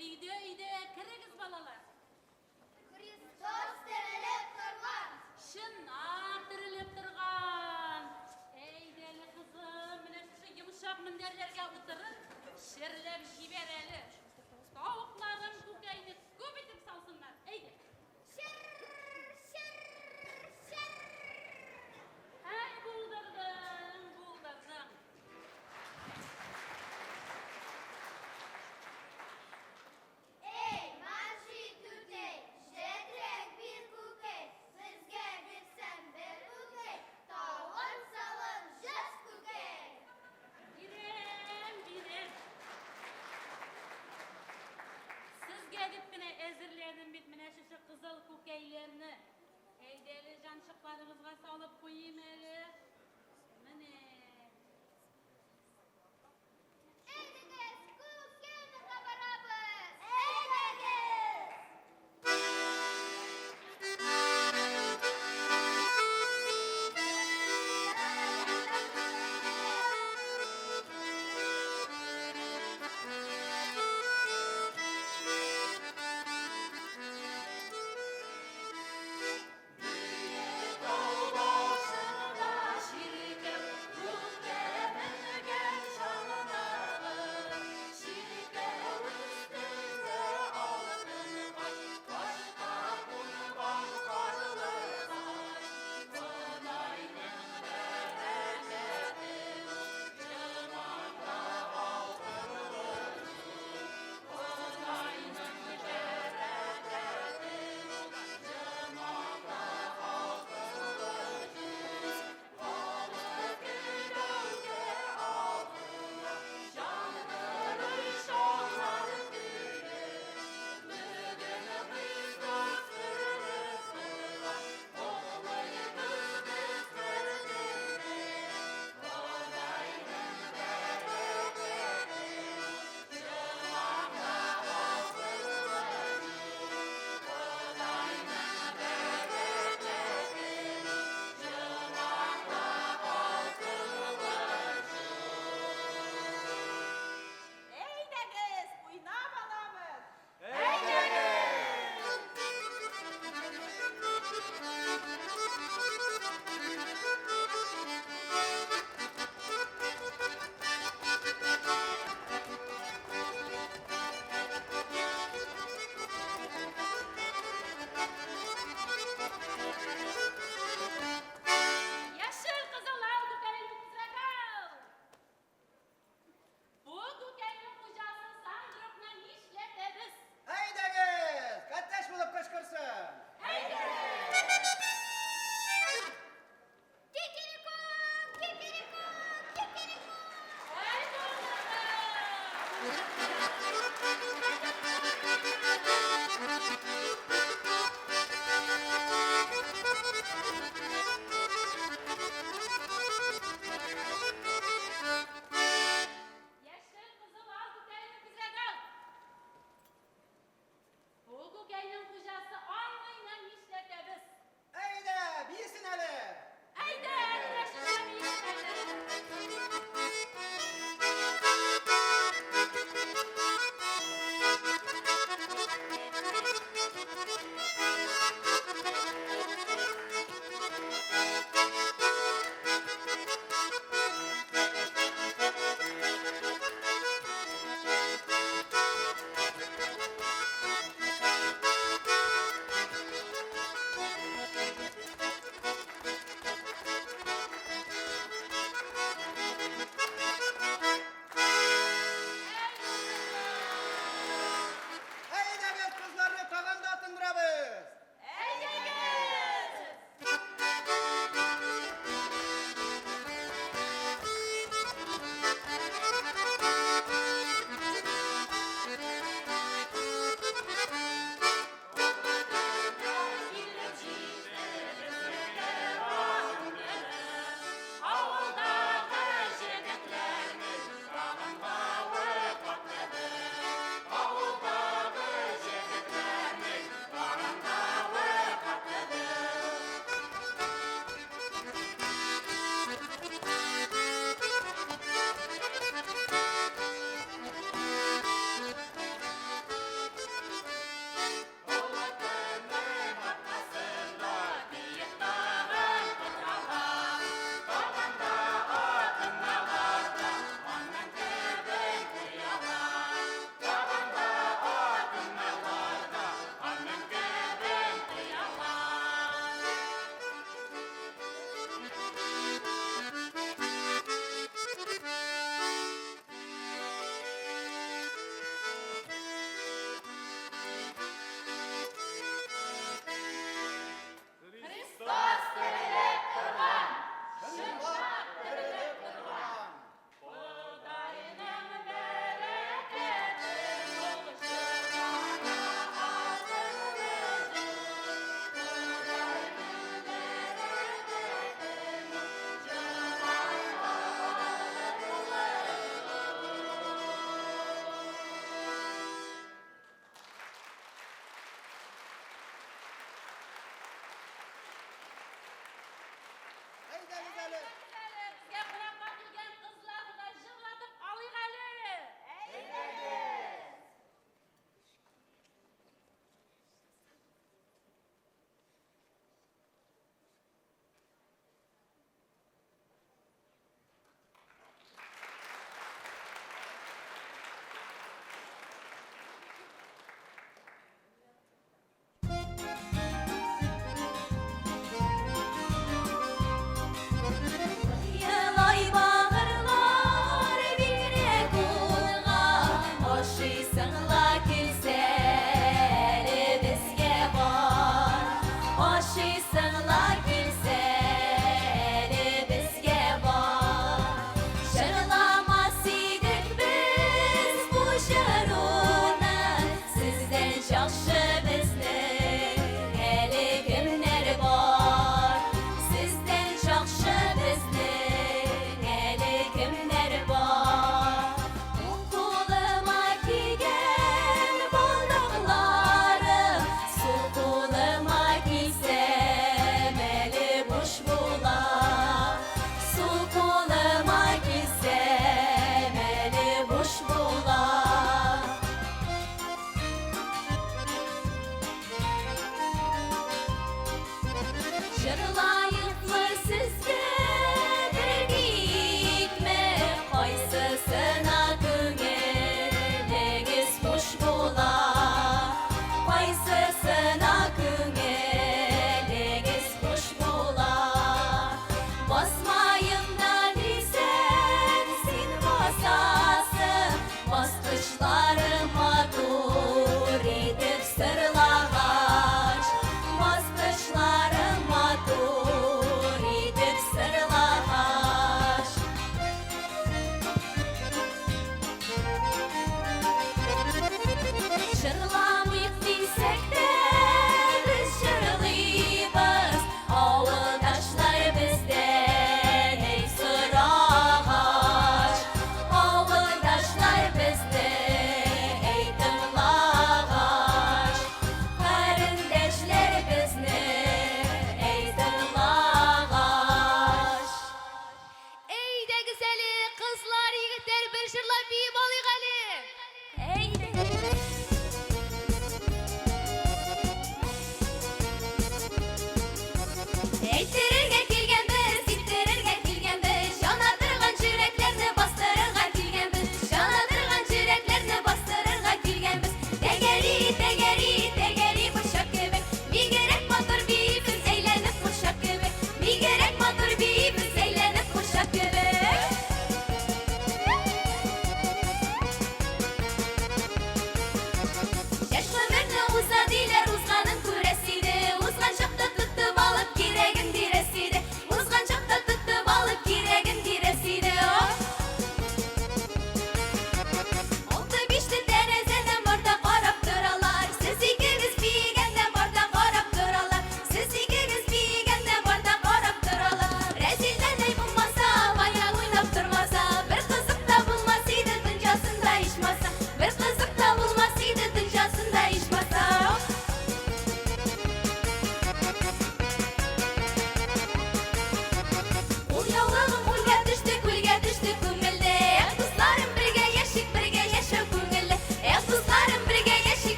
Speaker 13: Өйдә, өйдә, керегез, балалар.
Speaker 5: Христос терелеп торган.
Speaker 13: Чыннан терелеп торган. Әйдә әле, кызым, менә шушы йомшак мендәрләргә утырып, черләп җибәр әле. Тавыкларым күкәйне күп итеп салсыннар. Әйдә. Әй, булдырдың, булдырдың.
Speaker 5: Эй, Маржи түтей, җетрәк бир күкәй, безгә бирсәң бер күкәй, тавык салып җөз күкәй.
Speaker 13: Бирәм, бирәм. Сезгә дип кенә әзерләдем бит менә шушы кызыл күкәйләрне. Әйдә әле җанчыкларыгызга салып куйыйм әле. Менә.
Speaker 5: Әйдәгез, күкәй барабыз! Әйдәгез!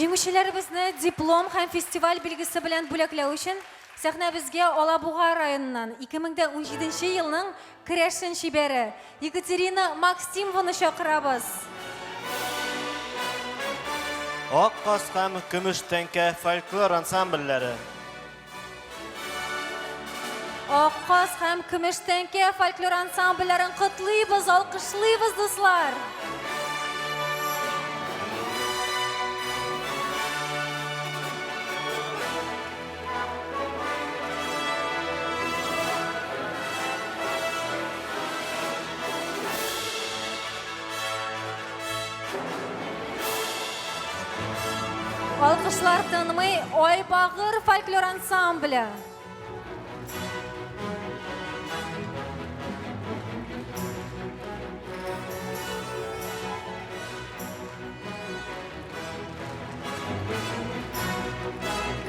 Speaker 2: Җиңүчеләребезне диплом һәм фестиваль билгесе белән бүләкләү өчен сәхнәбезгә Алабуга районыннан 2017 елның керәшен чибәре Екатерина Максимованы чакырабыз.
Speaker 6: Ак каз һәм Көмеш тәңкә фольклор ансамбльләре.
Speaker 2: Ак каз һәм Көмеш тәңкә фольклор ансамбльләрен котлыйбыз, алкышлыйбыз, дуслар! Алкышлар тынмый Айбагыр фольклор ансамбле.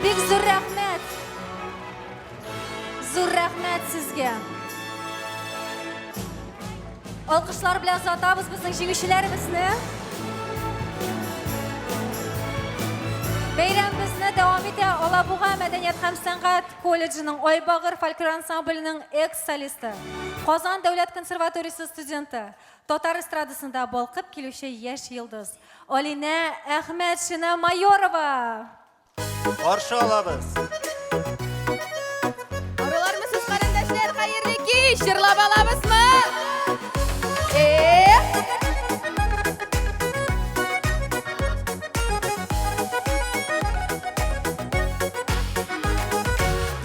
Speaker 2: Бик зур рәхмәт. Зур рәхмәт сезгә. Алкышлар белән озатабыз безнең җиңүчеләребезне. Бәйрәм безне дәвам итә Алабуга мәдәният һәм сәнгать колледжының Айбагыр фольклор ансамбленең экс-солисты, Казан дәүләт консерваториясе студенты, татар эстрадасында балкып килүче яшь йолдыз Алинә Әхмәтшина Майорова.
Speaker 6: Каршы алабыз.
Speaker 14: Аралармы сез, карендәшләр, хәерле кич, җырлап алабызмы? Э?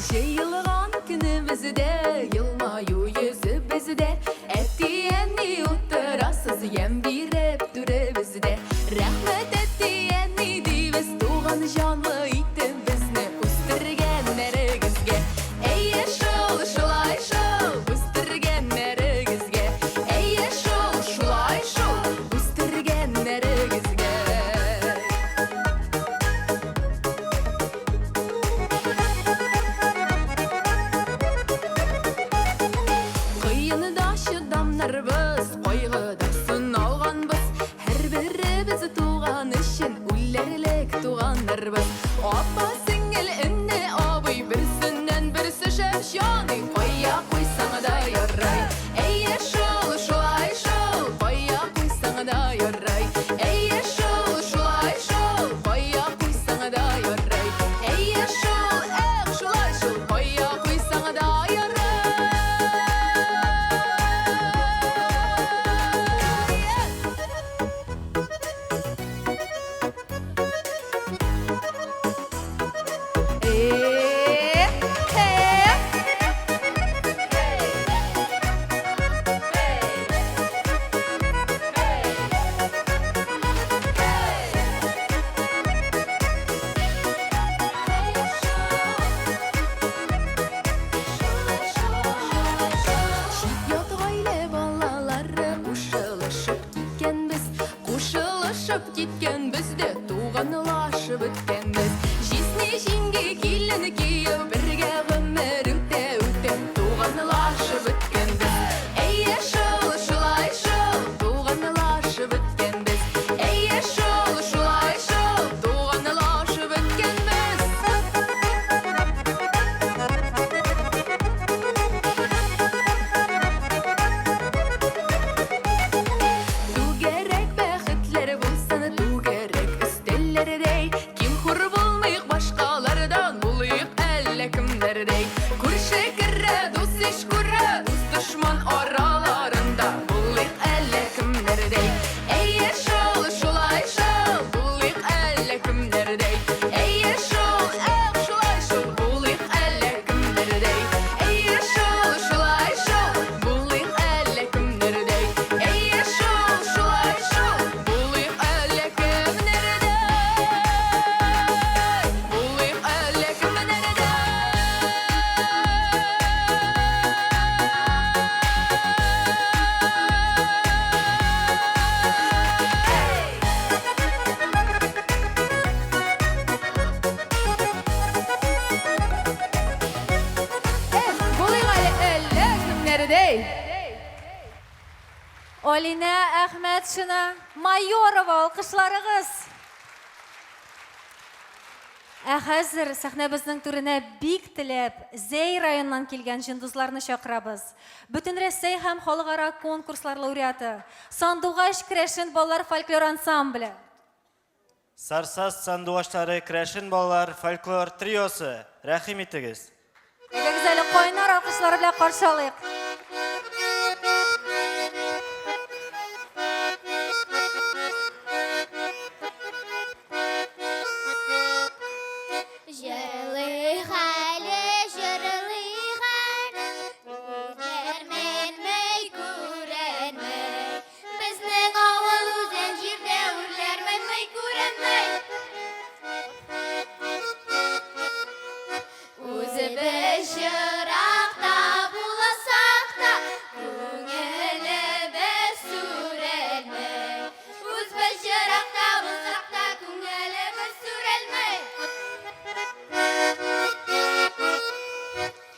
Speaker 7: Җыелган көнебездә, елмаю йөзебездә, Әти-әни утырасыз, ямь биреп түребездә. Рәхмәт, әти-әни, дибез, туган җанлы итеп безне үстергәннәрегезгә. Әйе шул, шулай шул, үстергәннәрегезгә. Әйе шул, шулай шул, үстергәннәрегезгә. Кыенда чыдамнарбыз, кайгыда сыналганбыз. Һәрберебез туган өчен үләрлек туганнарбыз. Апа, сеңел, эне, абый, берсеннән берсе шәп җаный. Кая куйсаң да ярый. Әйе шул, шулай шул, кая куйсаң да ярый. Әйе шул, шулай шул, кая куйсаң да ярый. Әйе шул, эх, шулай шул, кая куйсаң да ярый. Чит-ят гаилә балалары кушылышып киткәнбез, кушылышып киткәнбез дә туганлашып беткәнбез. Җизни, җиңги, килен, кияү бергә гомер үтә үтә туганлашып беткәнбез. Әйе шул, шулай шул, туганлашып беткәнбез. Әйе шул, шулай шул, туганлашып беткәнбез. Түгәрәк бәхетләр булсын, түгәрәк өстәлләрдәй. Ким-хур булмыйк башкалардан, булыйк әллә кемнәрдәй. Күрше керә, дус-иш күрә, дус-дошман араларында булыйк әллә кемнәрдәй. Әйе шул, шулай шул, булыйк әллә кемнәрдәй. Әйе шул, эх, шулай шул, булыйк әллә кемнәрдәй. Әйе шул, шулай шул, булыйк әллә кемнәрдәй. Әйе шул, шулай шул, булыйк әллә кемнәрдәй. Булыйк әллә кемнәрдәй.
Speaker 14: Эх, булыйк әле әллә кемнәрдәй.
Speaker 2: Алинә Әхмәтшина, Майорова, алкышларыгыз! Ә хәзер сәхнәбезнең түренә бик теләп Зәй районыннан килгән җондызларны чакырабыз. Бөтенрәсәй һәм халыкара конкурслар лауреаты, Сандугач керәшен балалар фольклор ансамбле.
Speaker 6: Сарсаз сандугачлары керәшен балалар фольклор триосы, рәхим итегез.
Speaker 2: Әйдәгез әле кайнар алкышлар белән каршы алыйк.
Speaker 12: Җырлыйк әле, җырлыйк әле, Үзгәрменмәй, күренмәй. Безнең авыл үзән җирдә үрләрменмәй, күренмәй. Үзебез җыракта булсак та, күңелебез сүрелмәй. Үзебез җыракта булсак та, күңелебез сүрелмәй.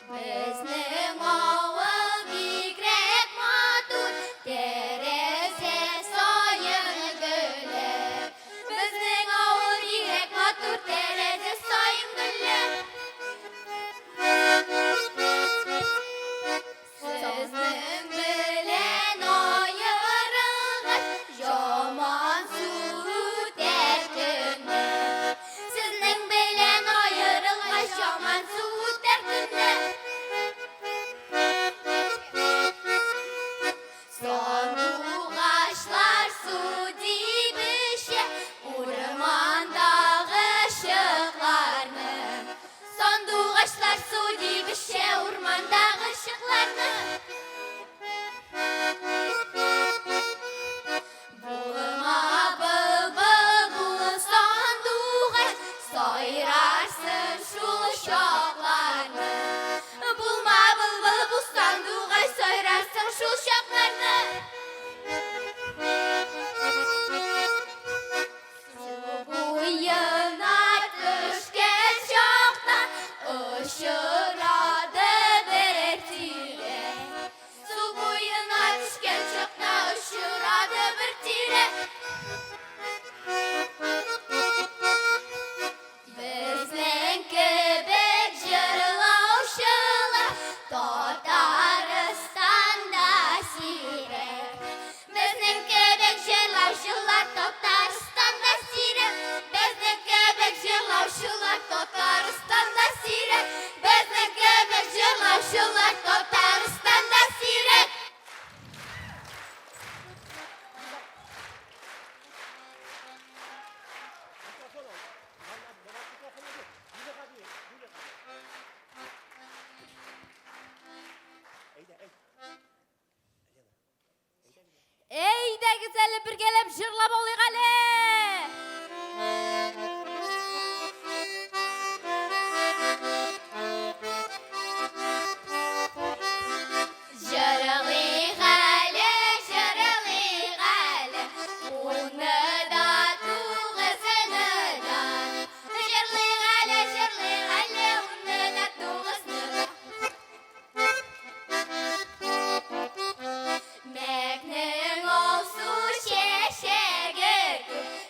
Speaker 12: Безнең авыл бигрәк матур, тәрәзә саен гөлле. Безнең авыл бигрәк матур, тәрәзә саен гөлле. Сезнең белән аерылгач, яман сүтәр көнне. Сезнең белән аерылгач, яман сүтәр көнне. Сандугачлар су дип эчә, урмандагы чыкларны. Сандугачлар су дип эчә, урмандагы чыкларны. Булма былбыл, бул сандугач, сайрарсың шул чакларны. Булма былбыл, бул сандугач, сайрарсың шул чакларны. Су буена төшкән чакта очрады бер тирәк. Су буена төшкән чакта очрады бер тирәк. Безнең кебек җырлаучылар Татарстанда сирәк. Безнең кебек җырлаучылар Татарстанда сирәк. Безнең кебек җырлаучылар Татарстанда сирәк. Безнең кебек җырлаучылар Татарстанда сирәк.
Speaker 14: Әйдәгез әле бергәләп җырлап алыйк әле!
Speaker 12: Җырлыйк әле, җырлыйк әле, уны да, тугызны да. Җырлыйк әле, җырлыйк әле, уны да, тугызны да. Мәкнең алсу чәчәге күп.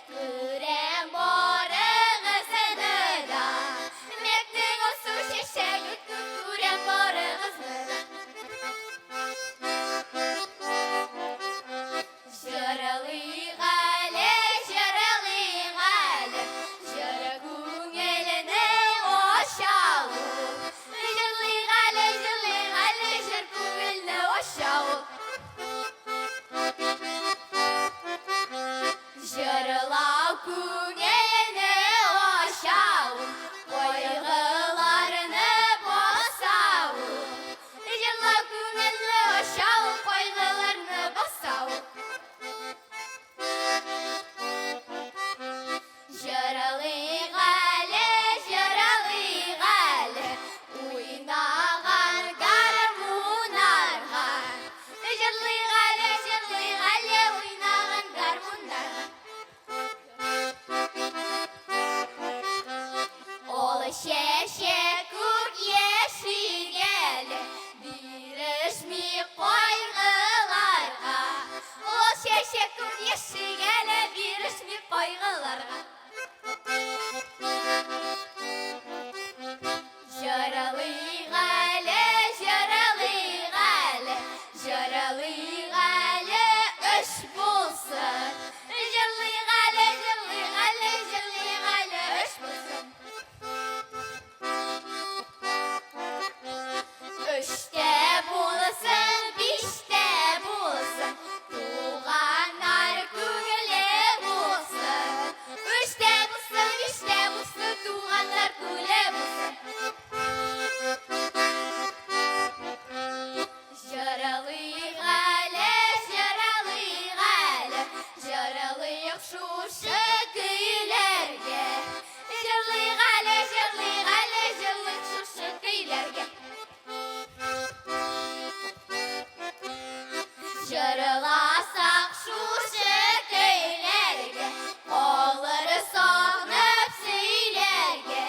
Speaker 12: Җырласак шушы көйләргә, Калыр сагынып сөйләргә.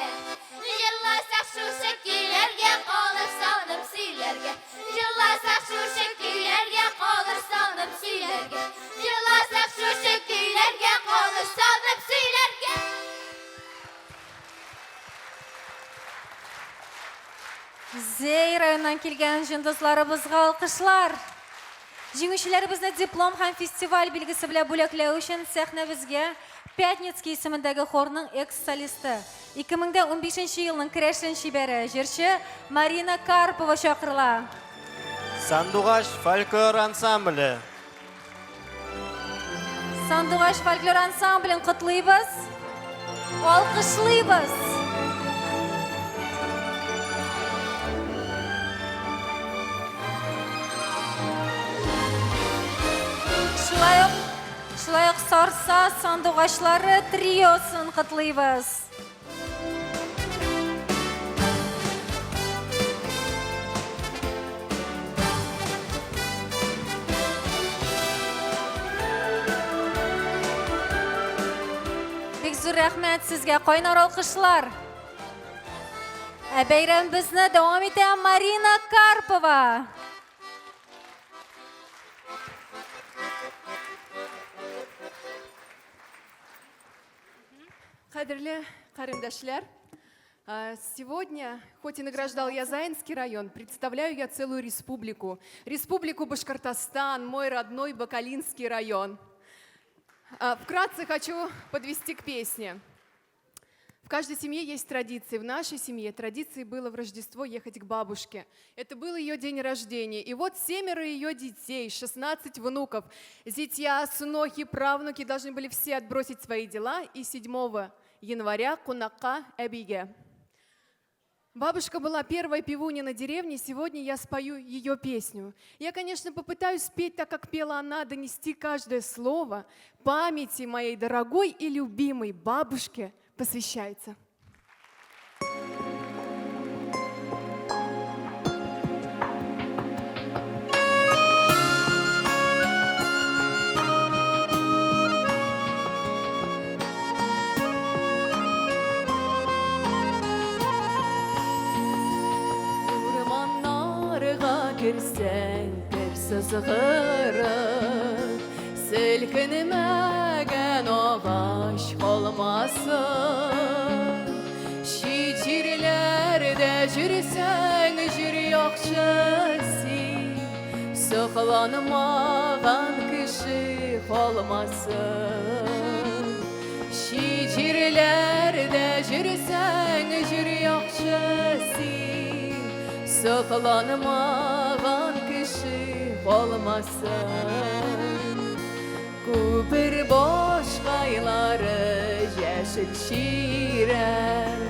Speaker 12: Җырласак шушы көйләргә, Калыр сагынып сөйләргә. Җырласак шушы көйләргә, Калыр сагынып сөйләргә. Җырласак шушы көйләргә, Калыр сагынып сөйләргә.
Speaker 2: Зәй районыннан килгән җондызларыбызга алкышлар! Җиңүчеләребезне диплом һәм фестиваль билгесе белән бүләкләү өчен сәхнәбезгә Пятницкий исемендәге хорның экс-солисты, 2015 нче елның керәшен чибәре, җырчы Марина Карпова чакырыла.
Speaker 6: Сандугач фольклор ансамбле.
Speaker 2: Сандугач фольклор ансамблен котлыйбыз. Алкышлыйбыз. Шулай ук, шулай ук Сарса сандугачлары триосын котлыйбыз. Бик зур рәхмәт сезгә, кайнар алкышлар. Ә бәйрәмебезне дәвам итә Марина Карпова.
Speaker 14: Кадерле карендәшләр, сегодня, хоть и награждал я Заинский район, представляю я целую республику. Республику Башкортостан, мой родной Бакалинский район. Вкратце хочу подвести к песне. В каждой семье есть традиции. В нашей семье традицией было в Рождество ехать к бабушке. Это был ее день рождения. И вот семеро ее детей, 16 внуков, зятья, снохи, правнуки должны были все отбросить свои дела и 7 января кунакка әбигә. Бабушка была первой певуньей на деревне, сегодня я спою ее песню. Я, конечно, попытаюсь спеть так, как пела она, донести каждое слово памяти моей дорогой и любимой бабушке посвящается. Урманнарга керсәң, кер сызгырып, Селкенмәгән агач калмасын. Чит җирләрдә җөрсәң, җир яхшы син, Сокланмаган кеше калмасын. Чит җирләрдә җөрсәң, җир яхшы син, Сокланмаган кеше калмасын. Күпер башкайлары яшел чирәм,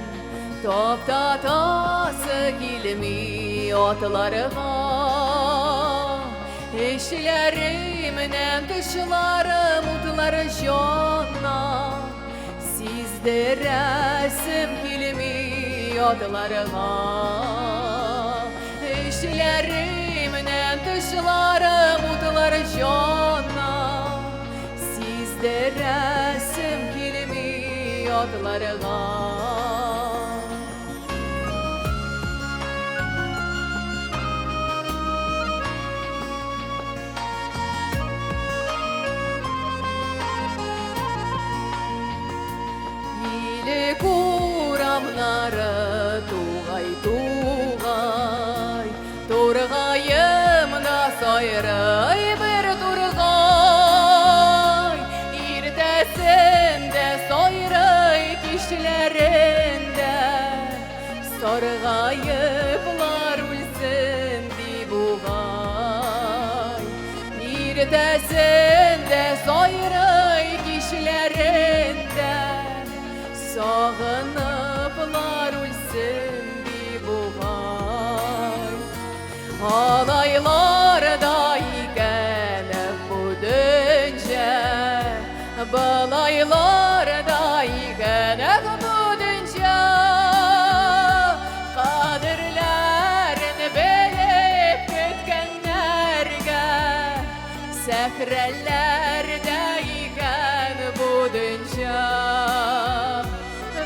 Speaker 14: Таптатасы килми атларга. Эчләремнән тышларым утлары җана, Сиздерәсем килми атларга. Эчләремнән тышларым утлары җана, Сиздерәсем килми атларга. Илек урамнары тугай-тугай, Тургаем да сайрый бер тургай. Иртәсен дә сайрый, кичләрен дә, Саргаеплар үлсен ди бугай. Иртәсен дә сайрый, кичләрен дә, Сагыныплар үлсен ди бугай. Алайлар да икән бу дөнҗә, Былайлар да икән бу дөнҗә. Кадерләрен белеп көткәннәргә
Speaker 7: Сәхрәләрдә икән бу дөнья.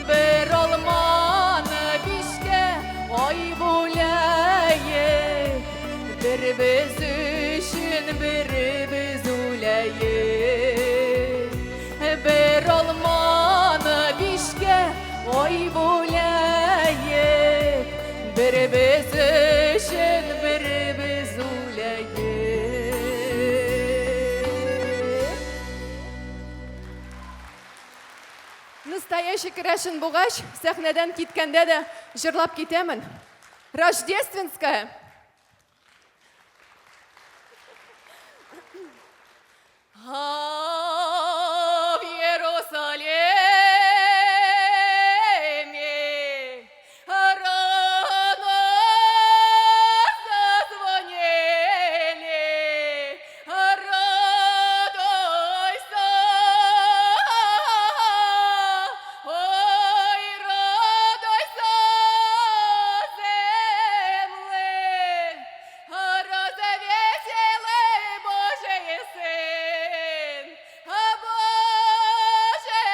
Speaker 7: Бер алманы бишкә ай бүләек, Беребез өчен беребез үләек. Бер алманы бишкә ай бүләек, Беребез өчен беребез үләек.
Speaker 14: Настоящий керәшен бугач, сәхнәдән киткәндә дә җырлап китәмен. Рождественская! А в Иерусалиме рано зазвонили, радуйся, ой, радуйся, земле, развеселый Божий Сын, Божий,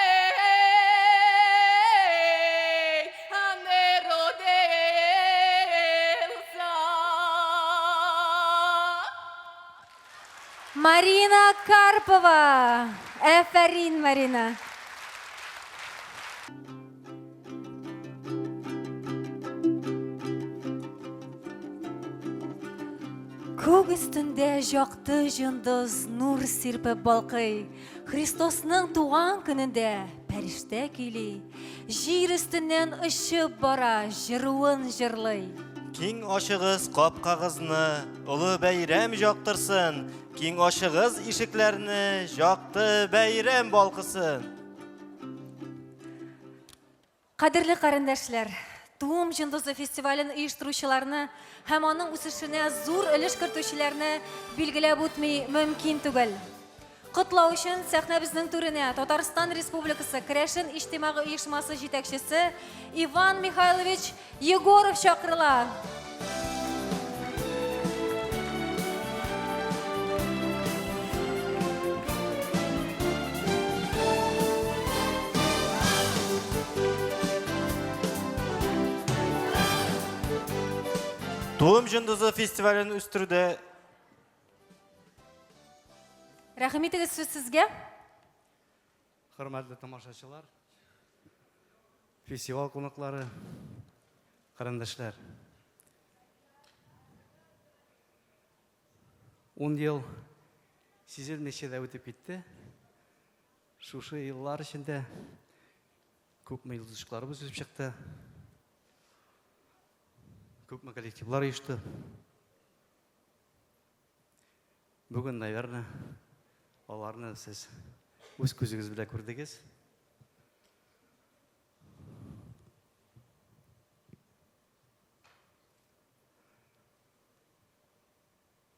Speaker 14: не родился.
Speaker 2: Марина Карпова! Әфәрин, Марина! Күк өстендә җакты җондыз нур сирпеп балкый. Христосның туган көнендә пәриштә көйли. Җир өстеннән очып бара, җыруын җырлый.
Speaker 6: Киң ачыгыз капкагызны, олы бәйрәм җактырсын. Киң ачыгыз ишекләрне, җакты бәйрәм балкысын.
Speaker 2: Кадерле карендәшләр, Туым җондызы фестивален оештыручыларны һәм аның үсешенә зур өлеш кертүчеләрне билгеләп үтми мөмкин түгел. Котлау өчен сәхнәбезнең түренә Татарстан Республикасы Керәшен иҗтимагый оешмасы җитәкчесе Иван Михайлович Егоров чакырыла.
Speaker 6: Туым җондызы фестивален үстерүдә
Speaker 2: Рәхим итегез сүз сезгә.
Speaker 15: Хөрмәтле тамашачылар, фестиваль кунаклары, карендәшләр. Ун ел сизелмичә дә үтеп китте. Шушы еллар эчендә күпме йолдызчыкларыбыз үсеп чыкты. Күпме коллективлар оешты. Бүген, наверное, аларны сез үз күзегез белән күрдегез.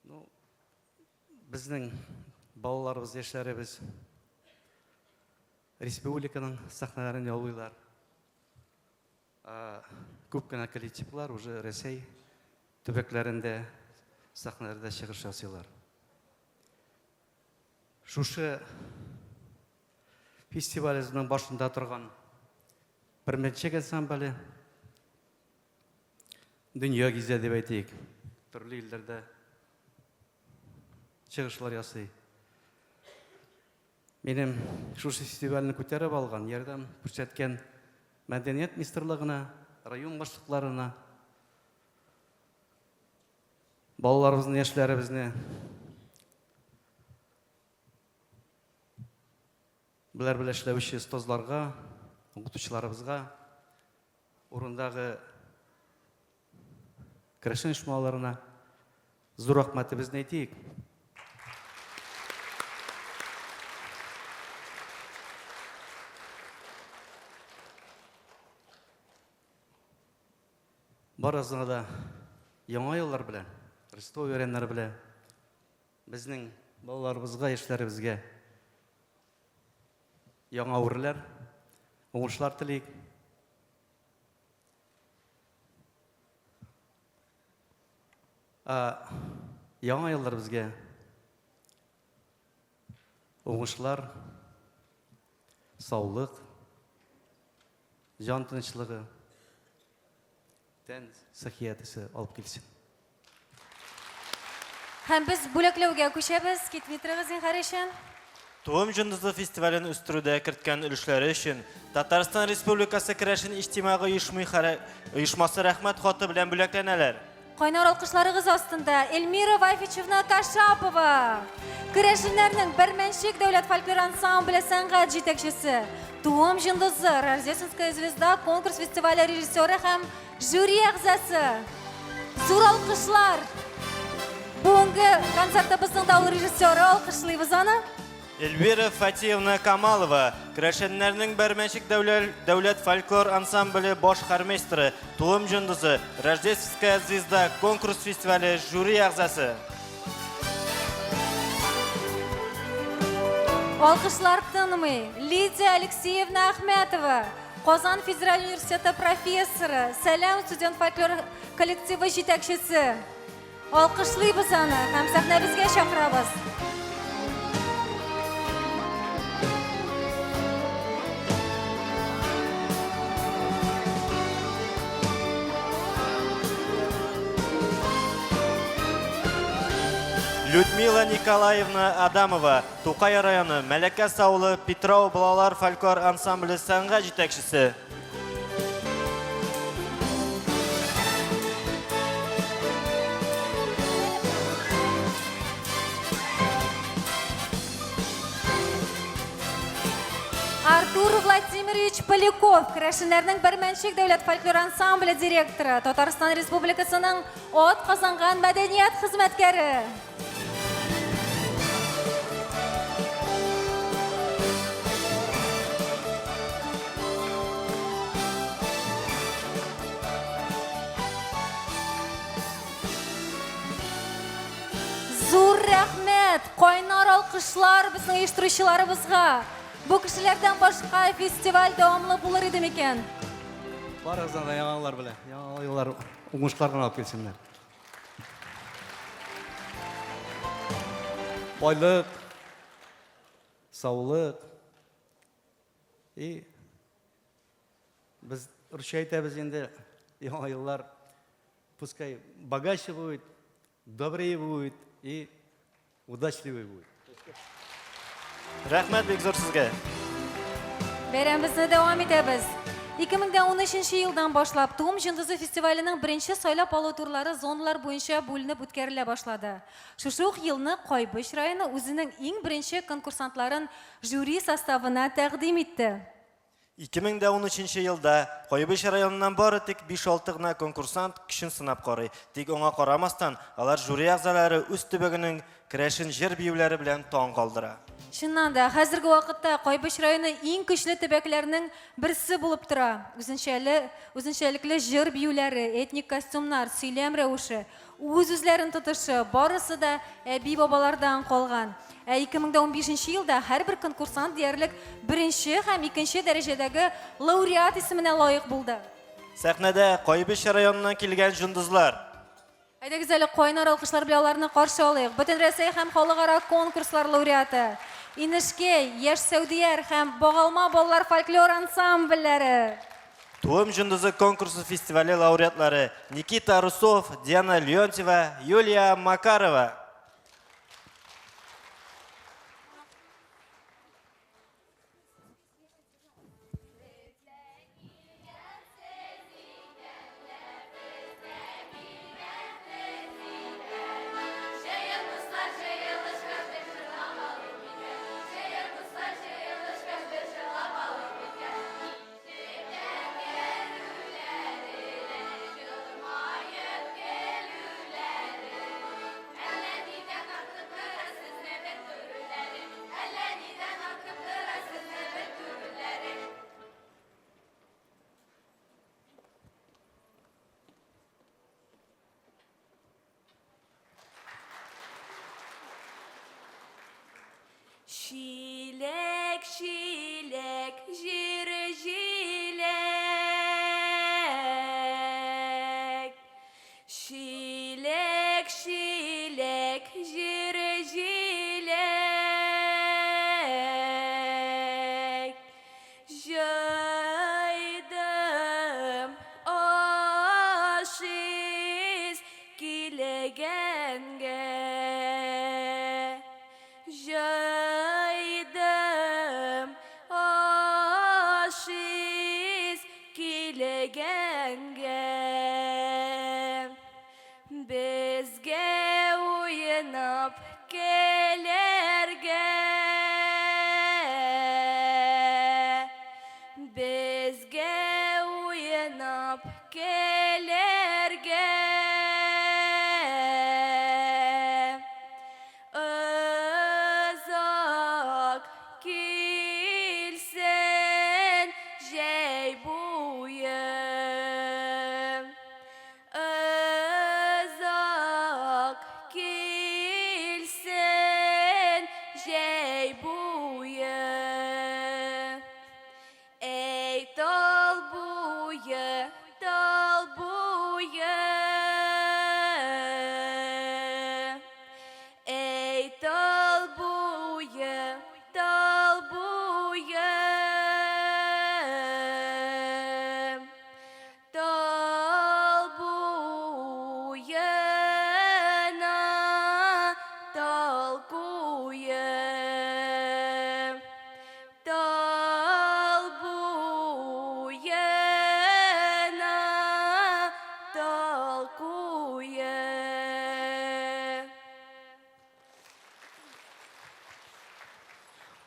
Speaker 15: Ну, безнең балаларыбыз, яшьләребез республиканың сәхнәләрен яулыйлар. Күп кенә коллективлар уже Рәсәй төбәкләрендә сәхнәләрдә чыгыш ясыйлар. Шушы фестивалебезнең башында торган Бермәтчек ансамбле дөнья гизә дип әйтик. Төрле илләрдә чыгышлар ясый. Минем шушы фестивальне күтәреп алган, ярдәм күрсәткән мәдәният министрлыгына, район башлыкларына, балаларыбызны, яшьләребезне беләр белән эшләүче остазларга, укытучыларыбызга, урындагы Керәшен оешмаларына зур рәхмәтебезне әйтик. Барыгызны да яңа еллар белән, Рождество бәйрәмнәре белән безнең балаларыбызга, яшьләребезгә яңа үрләр, уңышлар телик. Ә яңа еллар безгә Уңышлар, саулык, җан тынычлыгы, тән сәхиятесе алып килсен.
Speaker 2: Һәм без бүләкләүгә күчәбез. Китми торыгыз, зинһар өчен.
Speaker 6: Туым җондызы фестивален үстерүдә керткән өлешләре өчен Татарстан Республикасы Керәшен иҗтимагый оешмый оешмасы рәхмәт хаты белән бүләкләнәләр.
Speaker 2: Кайнар алкышларыгыз астында Эльмира Вафичевна Кашапова, Керәшеннәрнең Бәрмәнчек дәүләт фольклор ансамбле сәнгать җитәкчесе, Туым җондызы, Рождественская звезда конкурс фестивале режиссеры һәм жюри әгъзасы. Зур алкышлар! Бүгенге концертыбызның да ул режиссеры, алкышлыйбыз аны.
Speaker 6: Эльвира Фатиевна Камалова, Керәшеннәрнең Бәрмәнчек дәүләт фольклор ансамбле баш хормейстеры, Туым җондызы, Рождественская звезда конкурс фестивале жюри әгъзасы.
Speaker 2: Алкышлар тынмый. Лидия Алексеевна Ахмәтова, Казан федераль университеты профессоры, Сәлам студент фольклор коллективы җитәкчесе. Алкышлыйбыз аны һәм сәхнәбезгә чакырабыз.
Speaker 6: Людмила Николаевна Адамова, Тукай районы, Мәләкәс авылы Питрау балалар фольклор ансамбле сәнгать җитәкчесе.
Speaker 2: Артур Владимирович Поляков, керәшеннәрнең Бәрмәнчек дәүләт фольклор ансамбле директоры, Татарстан Республикасының ат казанган мәдәният хезмәткәре. Зур рәхмәт, кайнар алкышлар безнең оештыручыларыбызга. Бу кешеләрдән башка фестиваль дәвамлы булыр иде микән?
Speaker 15: Барыгызны да яңа еллар белән, яңа еллар уңышлар гына алып килсеннәр. Байлык, саулык и без русча әйтәбез инде, яңа еллар пускай богаче будет, добрее будет и удачливый будет.
Speaker 6: Рәхмәт бик зур сезгә.
Speaker 2: Бәйрәмебезне дәвам итәбез. 2013 елдан башлап Туым җондызы фестиваленең беренче сайлап алу турлары зоналар буенча бүленеп үткәрелә башлады. Шушы ук елны Кайбыч районы үзенең иң беренче конкурсантларын жюри составына тәкъдим итте.
Speaker 6: 2013 елда Кайбыч районыннан бары тик 5-6 гына конкурсант көчен сынап карый. Тик аңа карамастан, алар жюри әгъзалары үз төбәгенең керәшен җыр-биюләре белән таң калдыра.
Speaker 2: Чыннан да, хәзерге вакытта Кайбыч районы иң көчле төбәкләрнең берсе булып тора. Үзенчәле, үзенчәлекле җыр-биюләре, этник костюмнар, сөйләм рәвеше, Үз-үзләрен тотышы, барысы да әби-бабалардан калган. Ә 2015 елда һәрбер конкурсант диярлек беренче һәм икенче дәрәҗәдәге лауреат исеменә лаек булды.
Speaker 6: Сәхнәдә Кайбыч районыннан килгән җондызлар.
Speaker 2: Әйдәгез әле кайнар алкышлар белән аларны каршы алыйк. Бөтенрәсәй һәм халыкара конкурслар лауреаты, Инешкәй, Яшь Сәүдияр һәм Багалма балалар фольклор ансамбльләре.
Speaker 6: Туым җондызы конкурсы фестивале лауреатлары Никита Русов, Диана Леонтьева, Юлия Макарова.
Speaker 7: Чиләк, чиләк, җир җиләк. Чиләк, чиләк, җир җиләк. Тал буе, тал буе. Тал буена тал куе. Тал буена тал куе.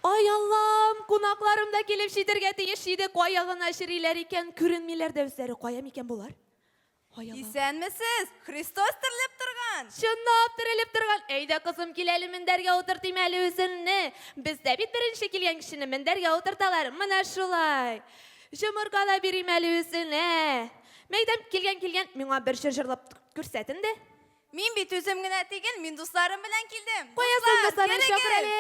Speaker 16: Ай Аллам, кунакларым да килеп җитәргә тиеш иде. Кая гына йөриләр икән, күренмиләр дә үзләре. Кая микән болар? Ай Аллам.
Speaker 17: Исәнмесез! Христос терелеп торган!
Speaker 16: Чынлап терелеп торган. Әйдә, кызым, кил әле мендәргә утыртыйм әле үзеңне. Бездә бит беренче килгән кешене мендәргә утырталар. Менә шулай. Җомырка да бирим әле үзеңә. Мәйдәм, килгән, килгән, миңа бер җыр җырлап күрсәт инде.
Speaker 17: Мин бит үзем генә түгел, мин дусларым белән килдем.
Speaker 16: Кая соң дусларың, чакыр әле.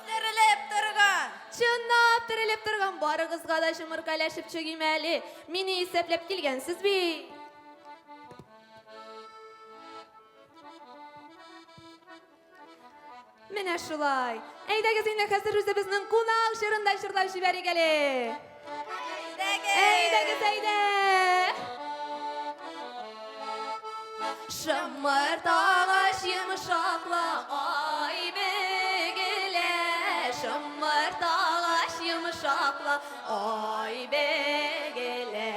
Speaker 17: Терелеп торган.
Speaker 16: Чынлап терелеп торган барыгызга да җомырка өләшеп чыгыйм әле. Мине исәпләп килгәнсез бит. Менә шулай. Әйдәгез инде хәзер үзебезнең кунак җырын да җырлап җибәрик әле.
Speaker 17: Әйдәгез!
Speaker 16: Әйдәгез, әйдә! Шымырт агач йомшакла ай бөгелә, шымырт агач йомшакла ай бөгелә.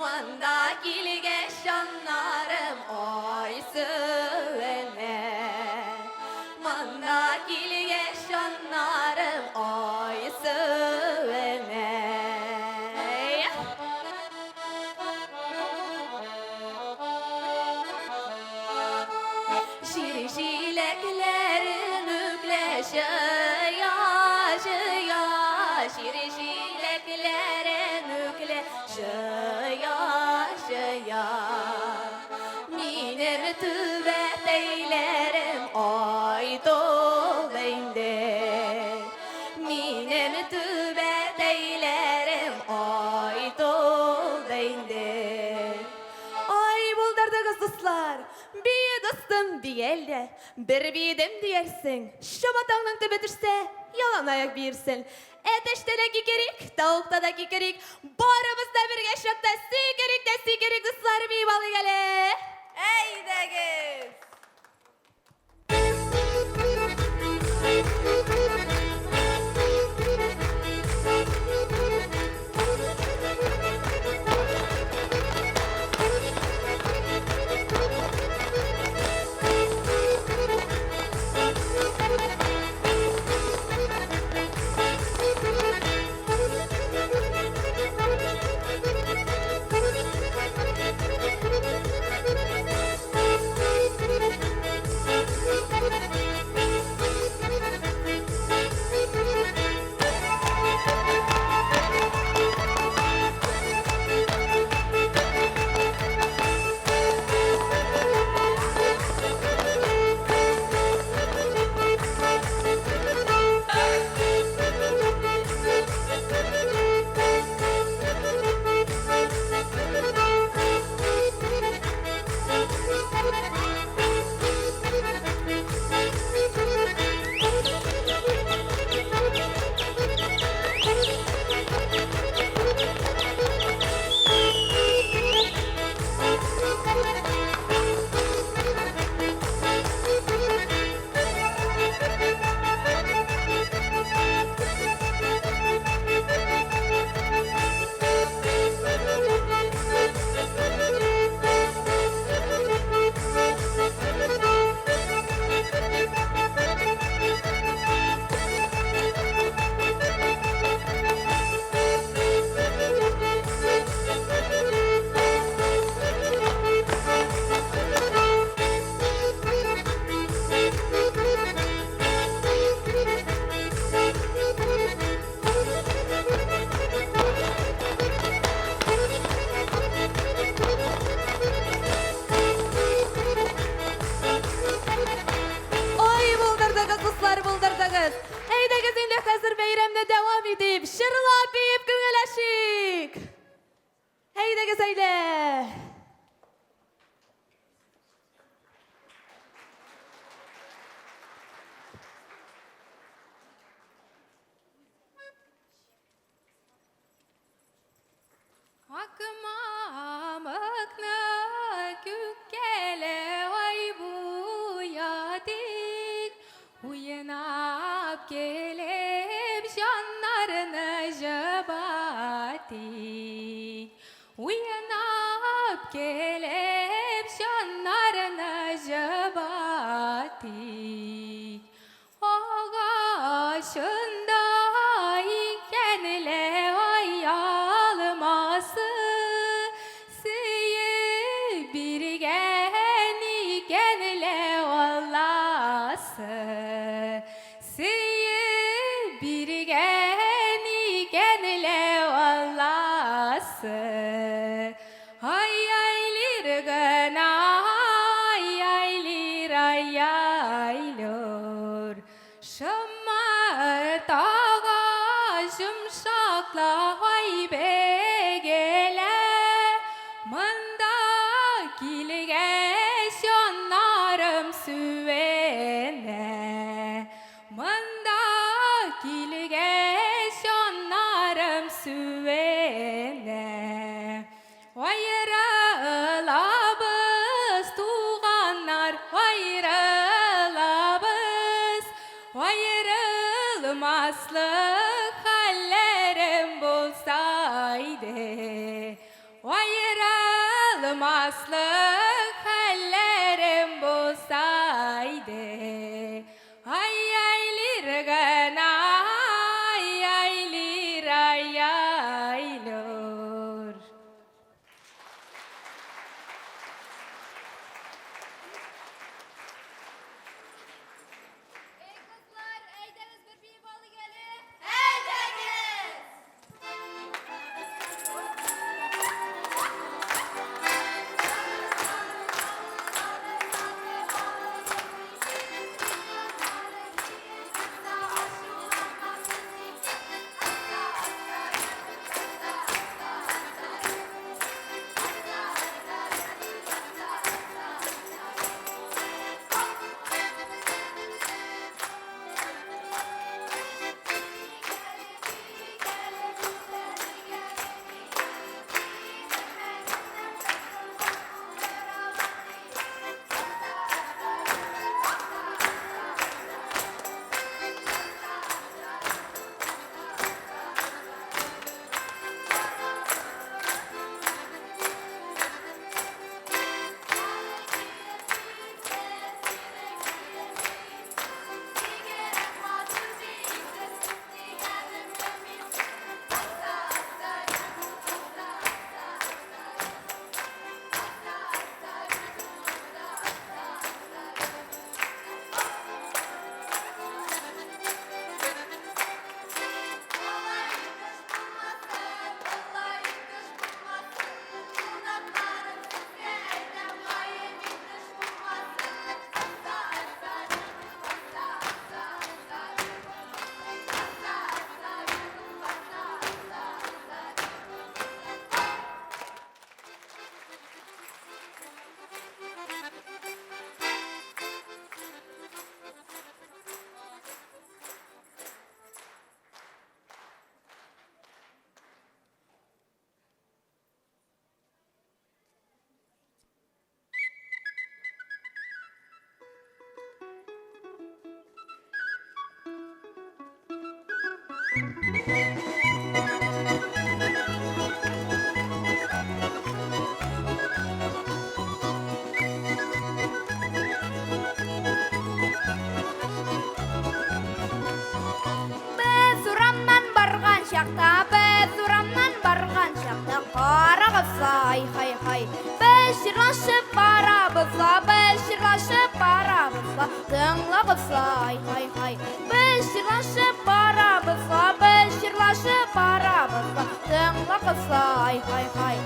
Speaker 16: Монда килгәч җаннарым ай сөенә. Монда килгәч җаннарым ай сөенә. Җир җиләкләрен үклә җыя, җыя, җир җиләкләрен үклә җыя, җыя. Минем түбәтәйләрем ай тулды инде. Минем түбәтәйләрем ай тулды инде. Ай, булдырдыгыз, дуслар! Бие, дустым, бие әлдә. Бер биедем диярсең. Чабатаңның төбе төшсә, ялан аяк биерсең. Әтәчтә дә кикерик, тавыкта да кикерик. Барыбыз да бергә чакта сикерик тә сикерик, дуслар, биеп алыйк әле.
Speaker 17: Әйдәгез!
Speaker 16: Әйдәгез, әйдә!
Speaker 7: Акмамыкны күккәле ай буядик, Уйнап килеп җаннарны җыбатик. Уйнап килеп җаннарны җыбатик. Агачында икән лә ай алмасы, Сөеп биргән икән лә Алласы. Сөеп биргән икән лә Алласы. Ай-ай-лир гына, ай-ай-лир, ай-ай-лер. Шомарт агач йомшакла, ай бәгелә. Монда килгәч җаннарым сүенә. Монда килгәч җаннарым сүенә. Аерылабыз, туганнар, аерылабыз. Аерылмаслык хәлләрем булса иде. Аерылмаслык хәлләрем булса иде. Ай-ай-лир гына, ай-ай-лир, ай-ай-лор.
Speaker 12: Эй, кызлар, әйдәгез бер биеп алыйк әле. Әйдәгез!
Speaker 5: Без урамнан барган чакта, без урамнан барган чакта, карагыз, ай хай хай. Без җырлашып барабыз ла, без җырлашып барабыз ла, тыңлагыз, ай хай хай. Без җырлашып барабыз ла, без җырлашып барабыз ла, тыңлагыз, ай хай хай.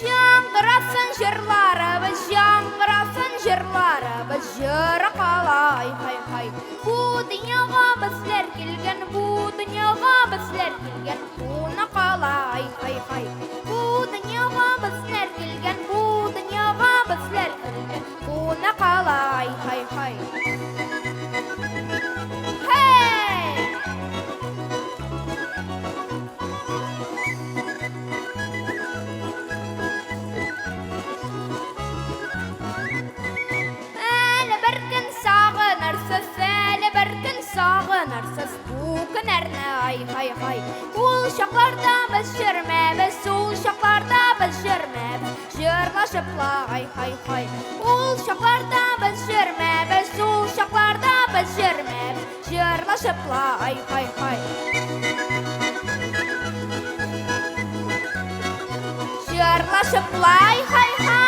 Speaker 5: Яңгырасын җырларым. килгән, бу дөньяга безләр килгән, кунакка ай хай хай. Бу дөньяга безләр килгән, бу дөньяга безләр килгән, кунакка ай хай хай. Хей! Әле бер көн сагынырсыз, әле бер көн сагынырсыз бу көннәрне, ай-хай-хай. Ул чакларда без йөрмәбез, ул чакларда без йөрмәбез, җырлашып ла, ай-хай-хай. Ул чакларда без йөрмәбез, ул чакларда без йөрмәбез, җырлашып ла, ай-хай-хай. Җырлашып ла, ай-хай-хай.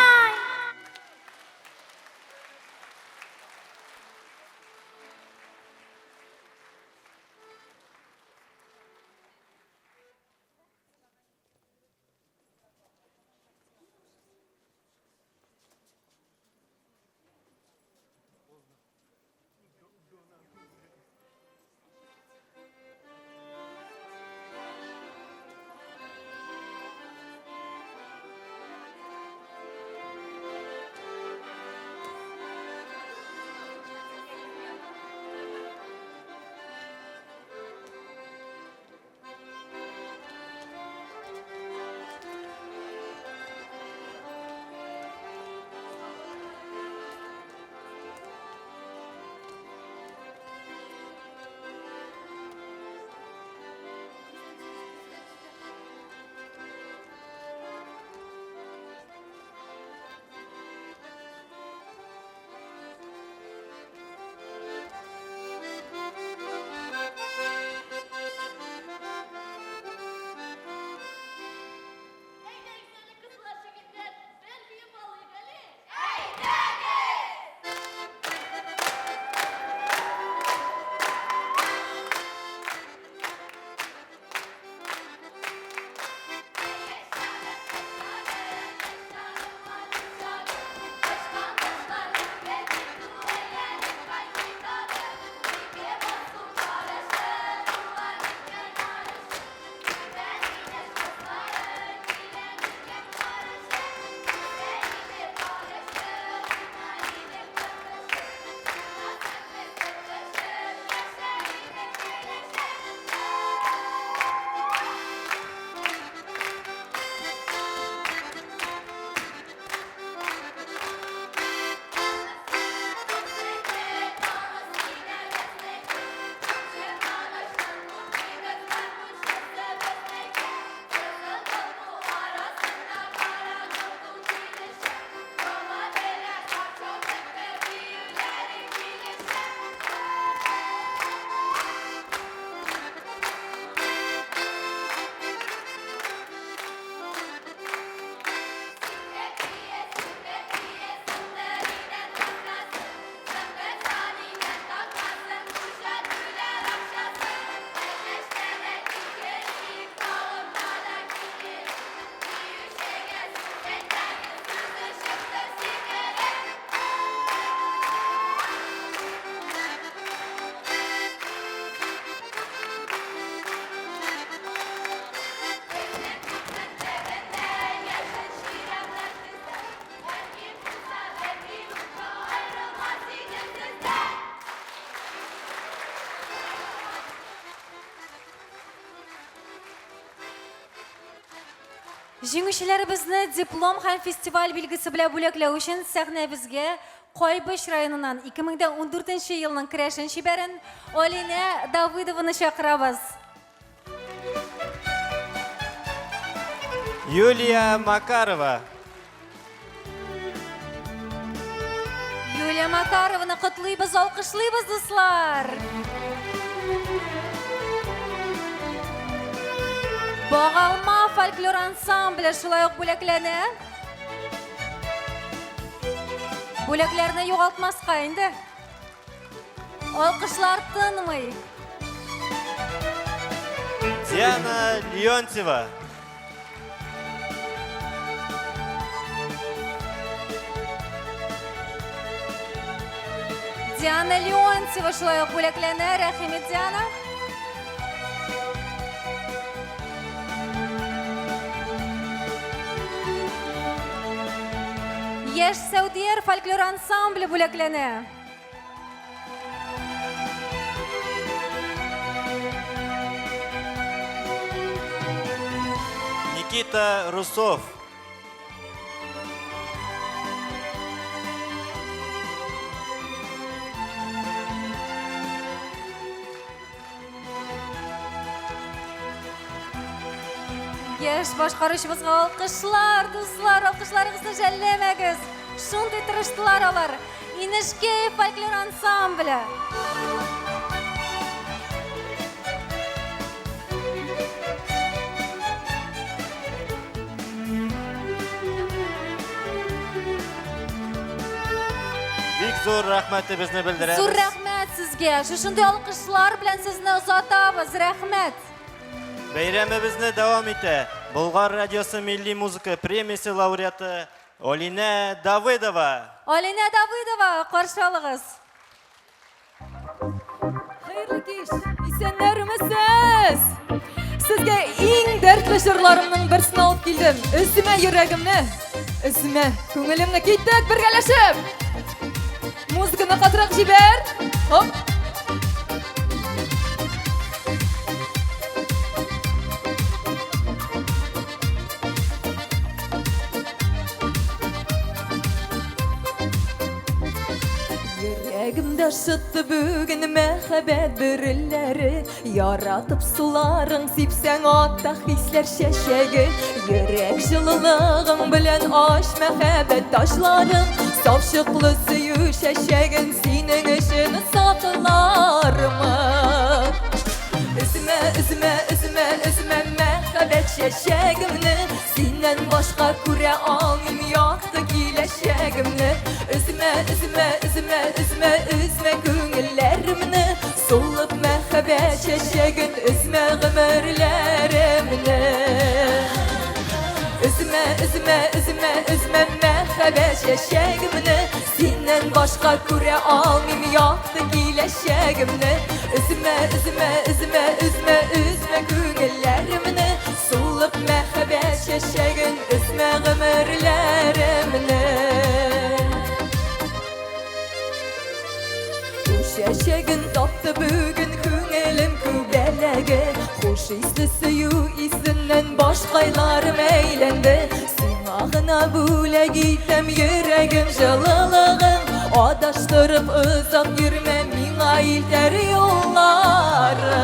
Speaker 2: Җиңүчеләребезне диплом һәм фестиваль билгесе белән бүләкләү өчен сәхнәбезгә Кайбыч районыннан 2014 елның керәшен чибәрен Алинә Давыдованы чакырабыз.
Speaker 6: Юлия Макарова.
Speaker 2: Юлия Макарованы котлыйбыз, алкышлыйбыз, дуслар! Багалма фольклор ансамбле шулай ук бүләкләнә. Бүләкләрне югалтмаска инде. Алкышлар тынмый.
Speaker 6: Диана Леонтьева.
Speaker 2: Диана Леонтьева шулай ук бүләкләнә. Рәхим ит, Диана. Яшь Сәүдияр фольклор ансамбле бүләкләнә.
Speaker 6: Никита Русов.
Speaker 2: Яшь башкаручыбызга алкышлар, дуслар, алкышларыгызны жәлләмәгез. Шундый тырыштылар алар. Инешкәй фольклор ансамбле.
Speaker 6: Бик зур рәхмәтебезне белдерәбез.
Speaker 2: Зур рәхмәт сезгә. Шушындый алкышлар белән сезне озатабыз. Рәхмәт.
Speaker 6: Бәйрәмебезне дәвам итә Болгар радиосы милли музыка премиясе лауреаты Алинә Давыдова.
Speaker 2: Алинә Давыдова, каршы алыгыз.
Speaker 8: Хәерле кич, исәннәрмесез? Сезгә иң дәртле җырларымның берсен алып килдем. Өзмә йөрәгемне, өзмә күңелемне. Киттек бергәләшеп! Музыканы катырак җибәр. Хоп! Йөрәгемдә шытты бүген мәхәббәт бөреләре, Яратып суларың сипсәң ата хисләр чәчәге. Йөрәк җылылыгың белән ач мәхәббәт ташларын, Сафчыклы сөю чәчәген синең өчен саклармын. Өзмә, өзмә, өзмә, өзмә мәхәббәт чәчәгемне, Синнән башка күрә алмыйм якты киләчәгемне. Өзмә, өзмә, өзмә, өзмә, өзмә күңелләремне. Сулып мәхәббәт чәчәген өзмә гомерләремне. Өзмә, өзмә, өзмә, өзмә мәхәббәт чәчәгемне. Синнән башка күрә алмыйм якты киләчәгемне. Өзмә, өзмә, өзмә, өзмә, өзмә күңелләремне. Сулып мәхәббәт чәчәген өзмә гомерләремне. Чәчәген тапты бүген күңелем күбәләге. Хуш исле сөю исеннән башкайларым әйләнде. Сиңа гына бүләк итәм йөрәгем җылылыгын. Адаштырып озак йөрмә, миңа илтәр юлларын.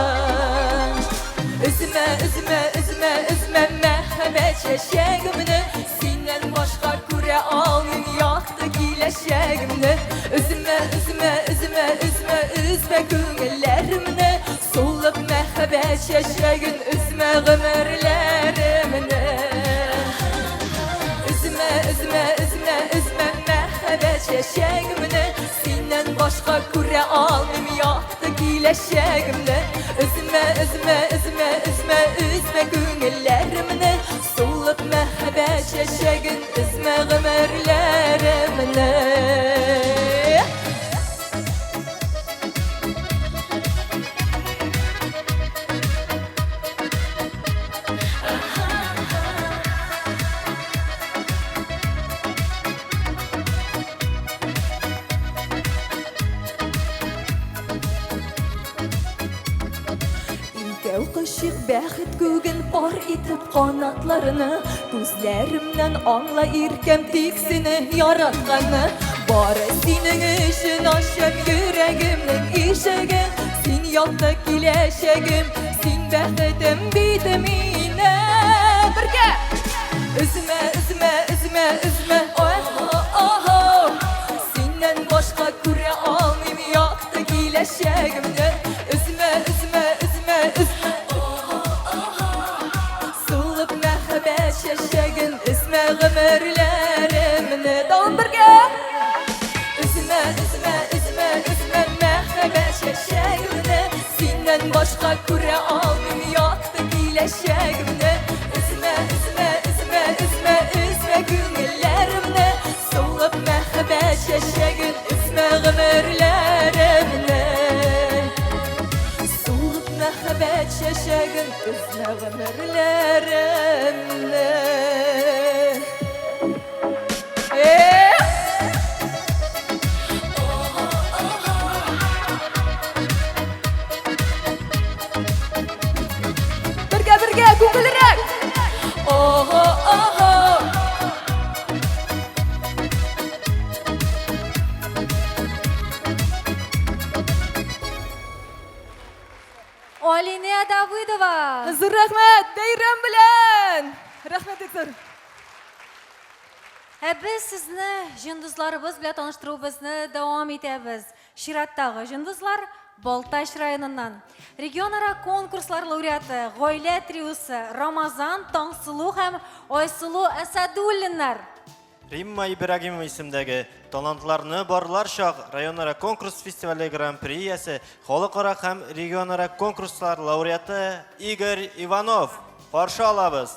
Speaker 8: Өзмә, өзмә, өзмә, өзмә мәхәббәт чәчәгемне. Синнән башка күрә алмыйм якты киләчәгемне. Өзмә, өзмә, өзмә, өзмә, өзмә күңелләремне. Сулып мәхәббәт чәчәген өзмә гомерләремне. Өзмә, өзмә, өзмә, өзмә мәхәббәт чәчәгемне. Синнән башка күрә алмыйм якты киләчәгемне. Өзмә, өзмә, өзмә, өзмә, өзмә күңелләремне. Сулып мәхәббәт чәчәген өзмә гомерләремне. Икәү кочыйк бәхет күген пар итеп канатларны. Күзләремнән аңла иркәм тик сине яратканны. Бары синең өчен ачам йөрәгемнең ишеген. Син якты киләчәгем, син бәхетем бит минем. Бергә! Өзмә, өзмә, өзмә, өзмә, ой-хо-хо. Синнән башка күрә алмыйм якты киләчәгемне. Өзмә, өзмә, өзмә, өзмә, сулып мәхәббәт чәчәген өзмә гомерләремне. Тагын бергә! Өзмә, өзмә, өзмә, өзмә мәхәббәт чәчәгемне. Синнән башка күрә алмыйм якты киләчәгемне. Өзмә, өзмә, өзмә, өзмә, өзмә күңелләремне. Сулып мәхәббәт чәчәген өзмә гомерләремне. Сулып мәхәббәт чәчәген өзмә гомерләремне.
Speaker 2: Алинә Давыдова.
Speaker 8: Зур рәхмәт! Бәйрәм белән! Рәхмәт бик зур!
Speaker 2: Ә без сезне җондызларыбыз белән таныштыруыбызны дәвам итәбез. Чираттагы җондызлар Балтач районыннан. Регионара конкурслар лауреаты, гаилә триосы Рамазан, Таңсылу һәм Айсылу Әсәдуллиннар.
Speaker 6: Римма Ибрагимова исемдәге Талантларны барлар чак районара конкурс фестивале гран-при иясе, халыкара һәм регионара конкурслар лауреаты Игорь Иванов. Каршы алабыз!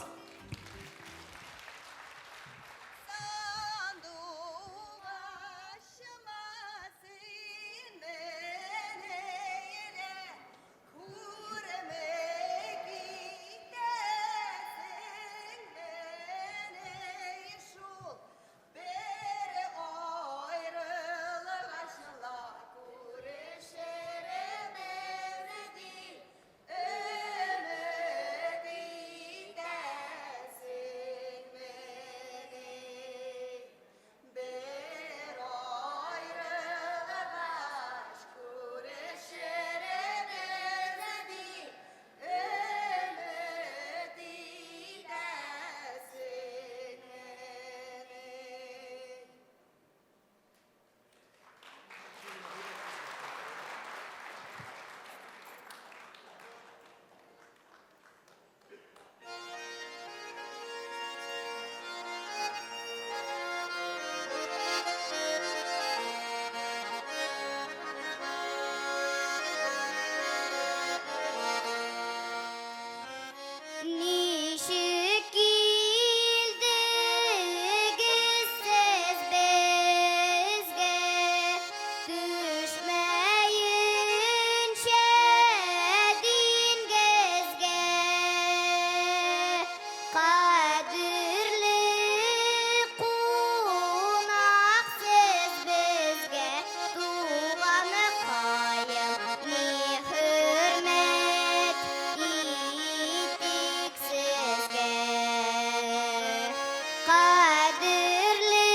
Speaker 5: Ничек килдегез сез безгә, Төшмәенчә диңгезгә? Кадерле кунак сез безгә, Туганыкаем, ни хөрмәт итик сезгә. Кадерле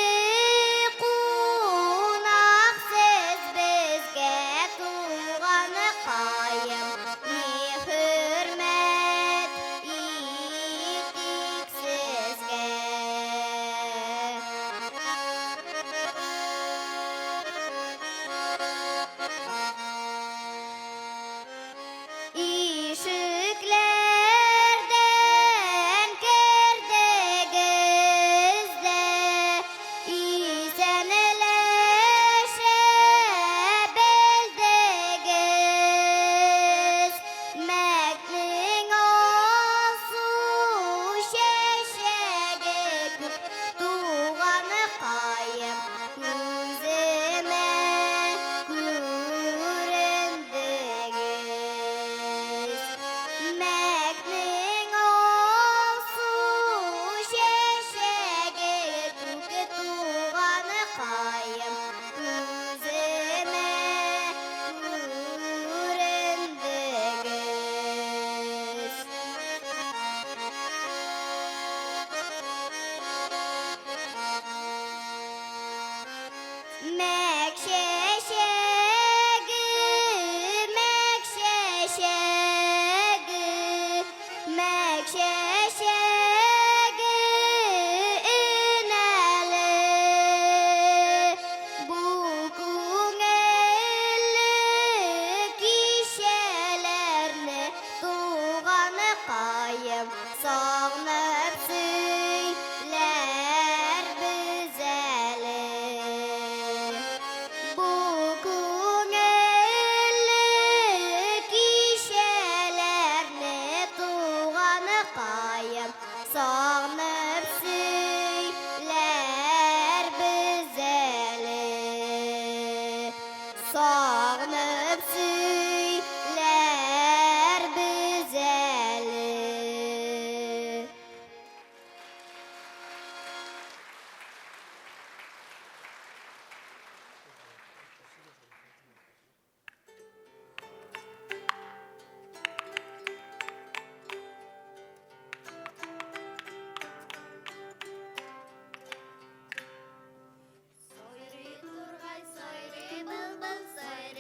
Speaker 5: кунак сез безгә, Туганыкаем, ни хөрмәт итик сезгә. Ишекләрдән кердегез дә, исәнләшә белдегез. Мәкнең алсу чәчәге күк, туганыкаем, күземә күрендегез. Мәкнең алсу чәчәге күк, туганыкаем, күземә күрендегез. Мәк чәчәге, мәк чәчәге, мәк чәчәге энәле. Бу күңелле кичәләрне туганыкаем сагынып сөйләрбез әле. Бу күңелле кичәләрне туганыкаем сагынып сөйләрбез әле. Сагынып сөйләрбез әле. Сайрый тургай, сайрый былбыл, сайрый.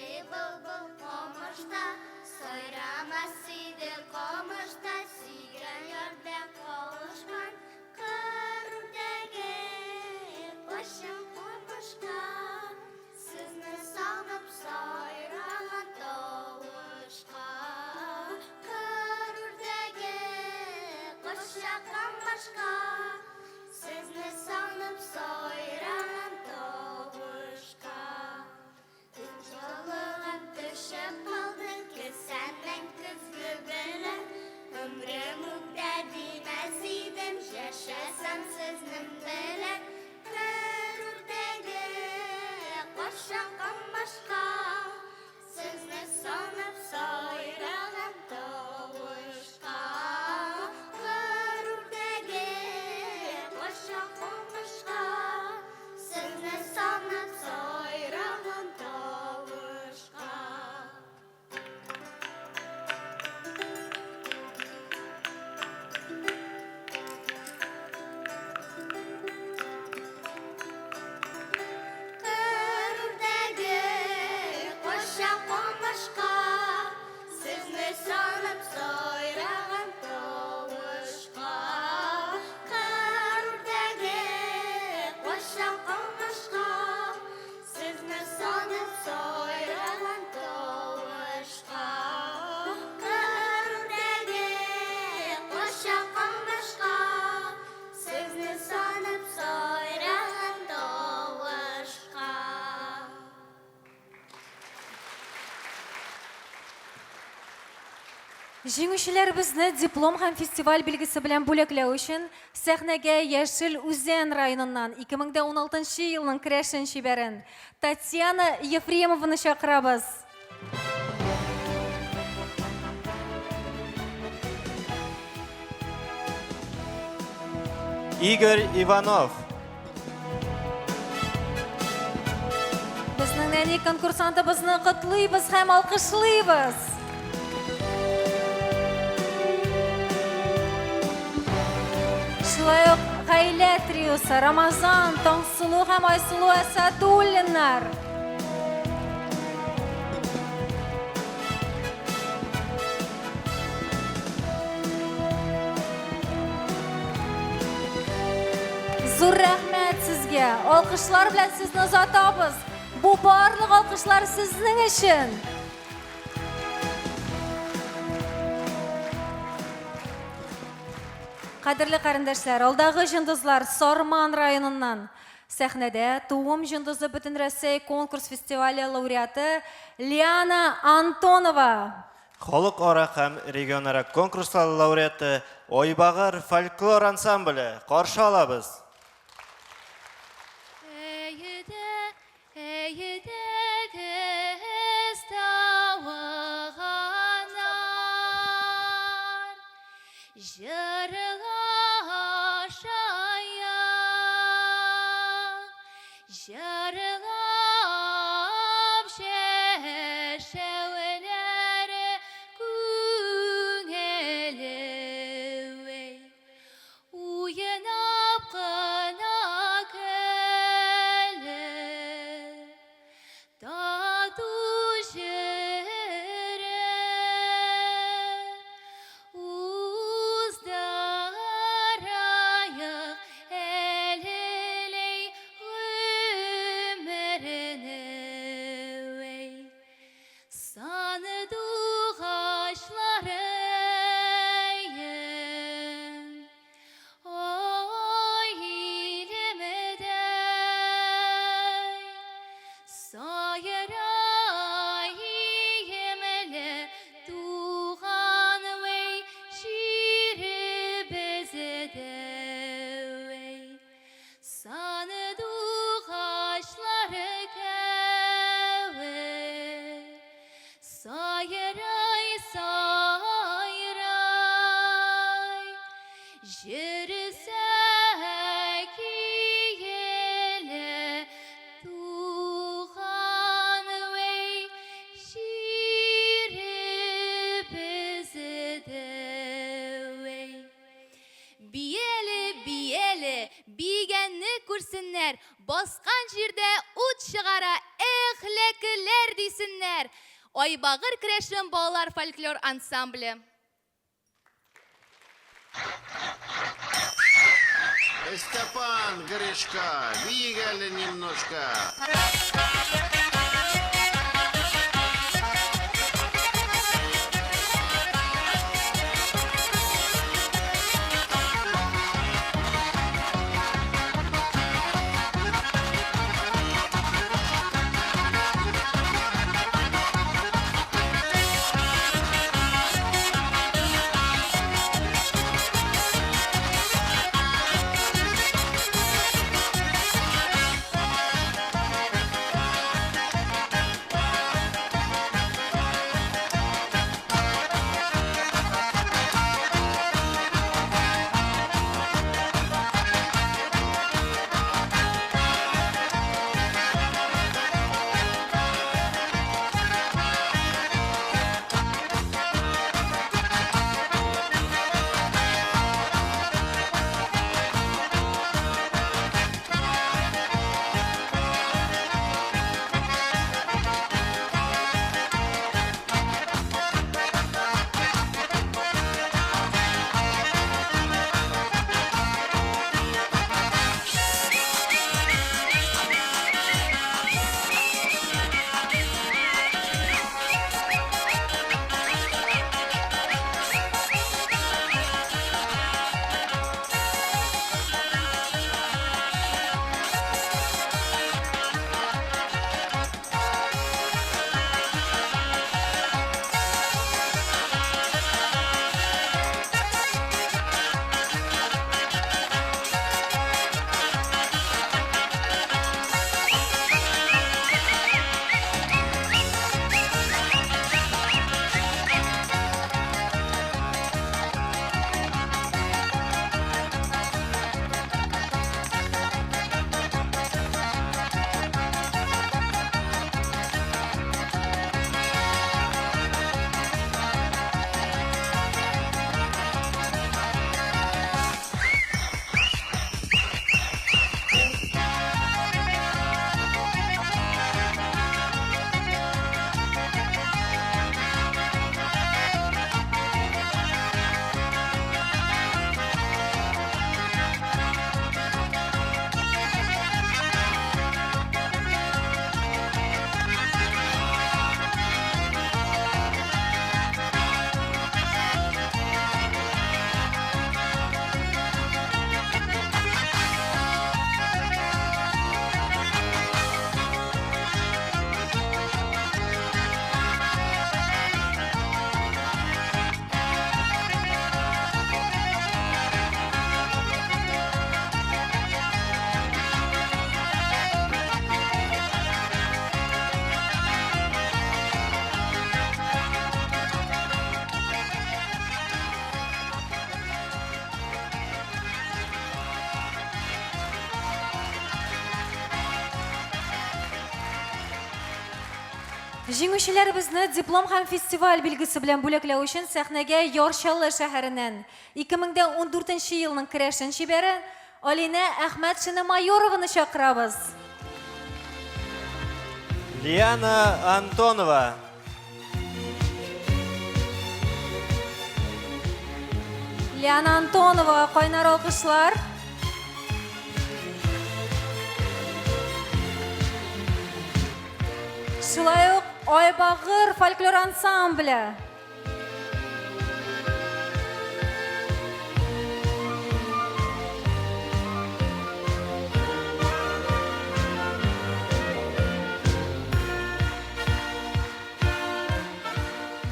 Speaker 5: Кошак камашка, Сезне санап сайраган тавышка. Кыр үрдәге кошак камашка, Сезне санап сайраган тавышка. Кыр үрдәге кошак камашка, Сезне санап сайраган тавышка. Кыр үрдәге кошак камашка, Сезне санап сайраган тавышка. Кыр үрдәге кошак камашка, Сезне санап сайраган тавышка.
Speaker 2: Җиңүчеләребезне диплом һәм фестиваль билгесе белән бүләкләү өчен сәхнәгә Яшел Үзән районыннан 2016 елның керәшен чибәрен Татьяна Ефремованы чакырабыз.
Speaker 6: Игорь Иванов.
Speaker 2: Безнең нәни конкурсантыбызны котлыйбыз һәм алкышлыйбыз. Шулай ук гаилә триосы Рамазан, Таңсылу һәм Айсылу Әсәдуллиннар. Зур рәхмәт сезгә. Алкышлар белән сезне озатабыз. Бу барлык алкышлар сезнең өчен. Кадерле карендәшләр, алдагы җондызлар Сарман районыннан. Сәхнәдә Туым җондызы Бөтенрәсәй конкурс фестивале лауреаты Лиана Антонова.
Speaker 6: Халыкара һәм регионара конкурслар лауреаты Айбагыр фольклор ансамбле. Каршы алабыз!
Speaker 12: Әйдә, әйдәгез тавык анар, Җырлашаяк, җырлап чәчәүләре күңеле, Уйнап кына көлеп, тату җөреп, уздырайык әлеләй гомерне, вәй. Сандугачларыем, ай илемдәй, сайрай иле туган вәй җиребездә, вәй. Сандугачлары кәве, Сайрай, сайрай, Җөрсә киеле туган вәй җиребездә, вәй. Биеле, биеле, биегәнне күрсеннәр, Баскан җирдә ут чыгара, эх, ләкеләр дисеннәр! Айбагыр керәшен балалар фольклор ансамбле.
Speaker 10: Степан, Гришка, биик әле немножко.
Speaker 2: Җиңүчеләребезне диплом һәм фестиваль билгесе белән бүләкләү өчен сәхнәгә Яр Чаллы шәһәреннән 2014 елның керәшен чибәре Алинә Әхмәтшина Майорованы чакырабыз.
Speaker 6: Лиана Антонова.
Speaker 2: Лиана Антоновага кайнар алкышлар. Шулай ук Айбагыр фольклор ансамбле.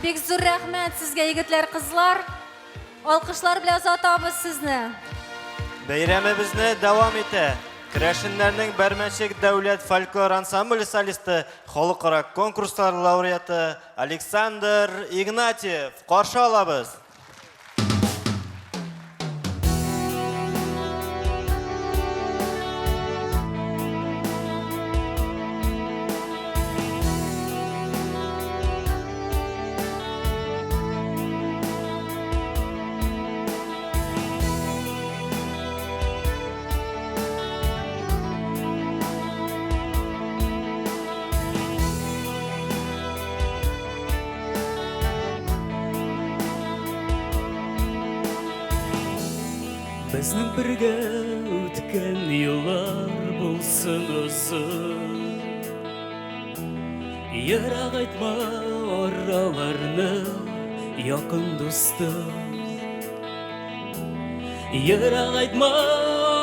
Speaker 2: Бик зур рәхмәт сезгә, егетләр, кызлар. Алкышлар белән озатабыз сезне.
Speaker 6: Бәйрәмебезне дәвам итә. Керәшеннәрнең Бәрмәнчек дәүләт фольклор ансамбле солисты, халыкара конкурслар лауреаты Александр Игнатьев. Каршы алабыз.
Speaker 18: Безнең бергә үткән еллар булсын озын. Ерагайтма араларны, якын дустым. Ерагайтма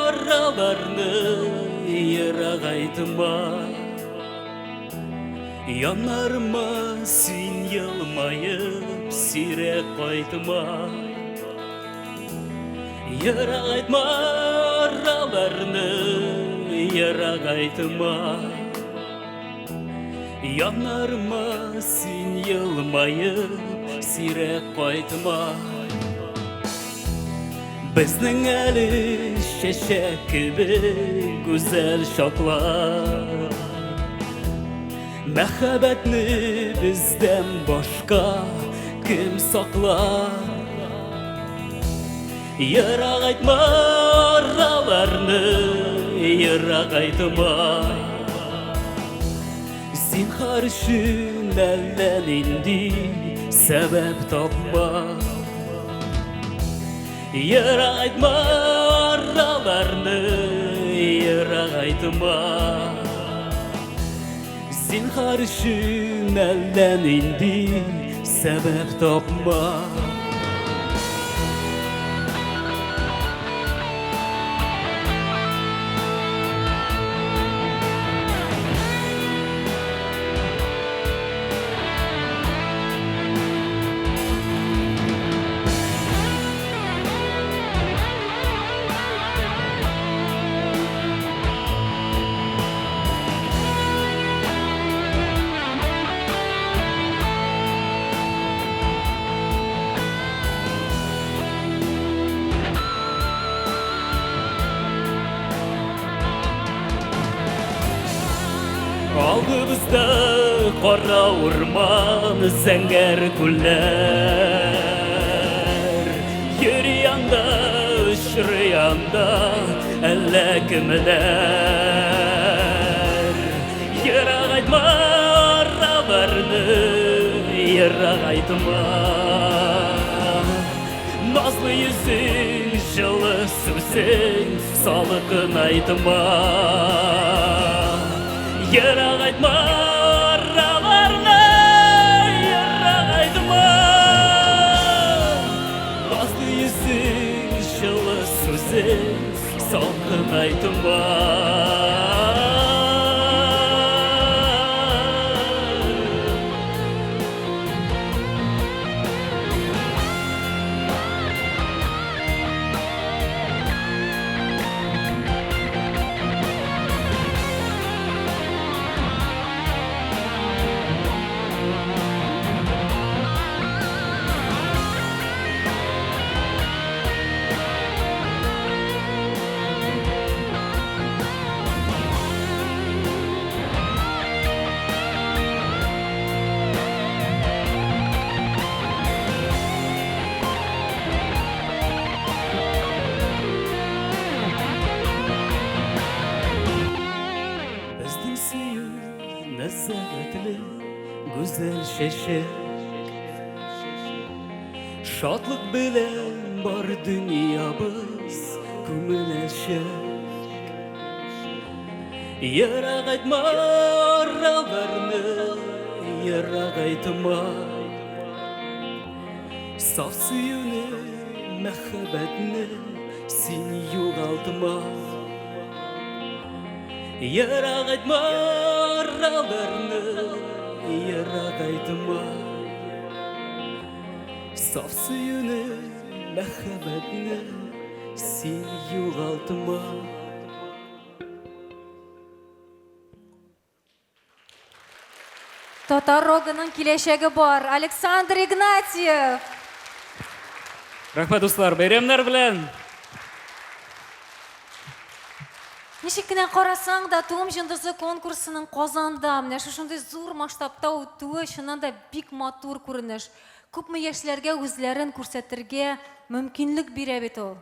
Speaker 18: араларны, ерагайтма. Янарыма син елмаеп, сирәк кайтма. Ерагайтма араларны, ерагайтма. Янарыма син елмаеп, сирәк кайтма. Безнең әле чәчәк кебек гүзәл чаклар. Мәхәббәтне бездән башка кем саклар? Ерагайтма араларны, ерагайтма. Зинһар өчен әллә нинди сәбәп тапма. Ерагайтма араларны, ерагайтма. Зинһар өчен әллә нинди сәбәп тапма. Алдыбызда кара урман, зәңгәр күлләр. Йөри анда, очрый анда әллә кемнәр. Ерагайтма араларны, ерагайтма. Назлы йөзең, җылы сүзең, салкын айтма. Ерагайтма араларны, ерагайтма. Назлы йөзең, җылы сүзең, салкын айтма. Нәзәгәтле гүзәл чәчәк. Шатлык белән бар дөньябыз күмеләчәк. Ерагайтма араларны, ерагайтма. Саф сөюне, мәхәббәтне син югалтма. Ерагайтма араларны, ерагайтма. Саф сөюне, мәхәббәтне син югалтма.
Speaker 2: Татар рогының киләчәге бар. Александр Игнатьев!
Speaker 18: Рәхмәт, дуслар, бәйрәмнәр белән!
Speaker 2: Ничек кенә карасаң да, Туым җондызы конкурсының Казанда менә шушындый зур масштабта үтүе чыннан да бик матур күренеш. Күпме яшьләргә үзләрен күрсәтергә мөмкинлек бирә бит ул.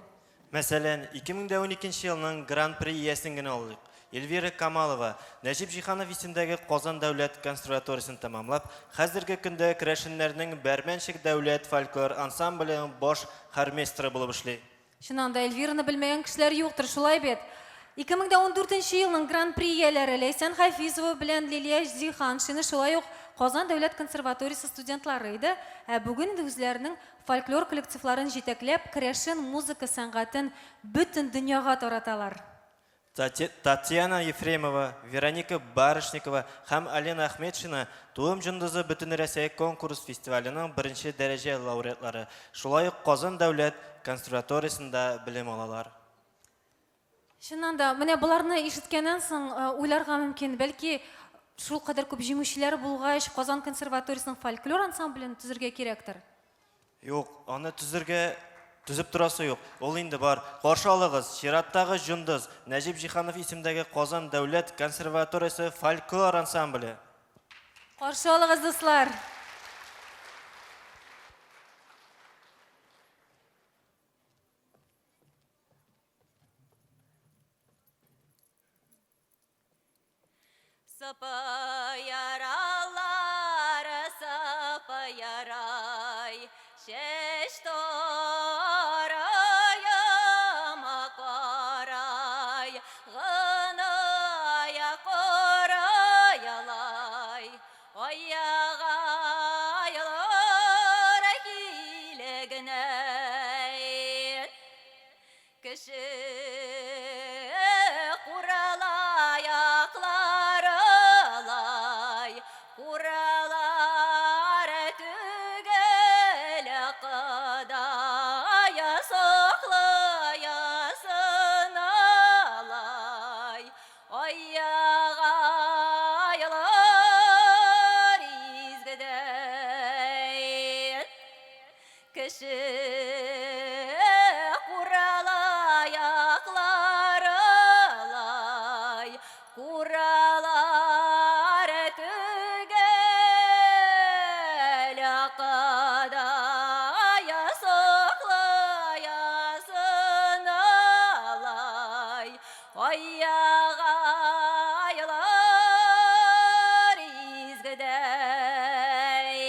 Speaker 6: Мәсәлән, 2012 елның Гран-при иясен генә алыйк. Эльвира Камалова, Нәҗип Җиһанов исемендәге Казан дәүләт консерваториясен тәмамлап, хәзерге көндә керәшеннәрнең Бәрмәнчек дәүләт фольклор ансамбленең баш хормейстеры булып эшли.
Speaker 2: Чыннан да, Эльвираны белмәгән кешеләр юктыр, шулай бит? 2014 елның Гран-при ияләре Ләйсән Хафизова белән Лилия Җиһаншина шулай ук Казан дәүләт консерваториясе студентлары иде, ә бүген инде үзләренең фольклор коллективларын җитәкләп, керәшен музыка сәнгатен бөтен дөньяга тараталар.
Speaker 6: Татьяна Ефремова, Вероника Барышникова һәм Алина Әхметшина Туым җондызы Бөтенрәсәй конкурс-фестиваленең беренче дәрәҗә лауреатлары, шулай ук Казан дәүләт консерваториясендә белем алалар.
Speaker 2: Чыннан да, менә боларны ишеткәннән соң уйларга мөмкин, бәлки, шулкадәр күп җиңүчеләр булгач, Казан консерваториясенең фольклор ансамблен төзергә кирәктер?
Speaker 6: Юк, аны төзергә төзеп торасы юк. Ул инде бар. Каршы алыгыз, чираттагы җондыз, Нәҗип Җиһанов исемендәге Казан дәүләт консерваториясе фольклор ансамбле.
Speaker 2: Каршы алыгыз, дуслар!
Speaker 17: Сапа яралар, сапа ярай, Чәч тараем карай, Гыная карай алай, Аягайлар килегенәй. Кеше куралай акларылай, Куралар түгел Кодая саклаясын алай. Аягайлар изгедәй. Кеше куралай акларылай, Куралар түгел Кодая саклаясын алай. Аягайлар изгедәй.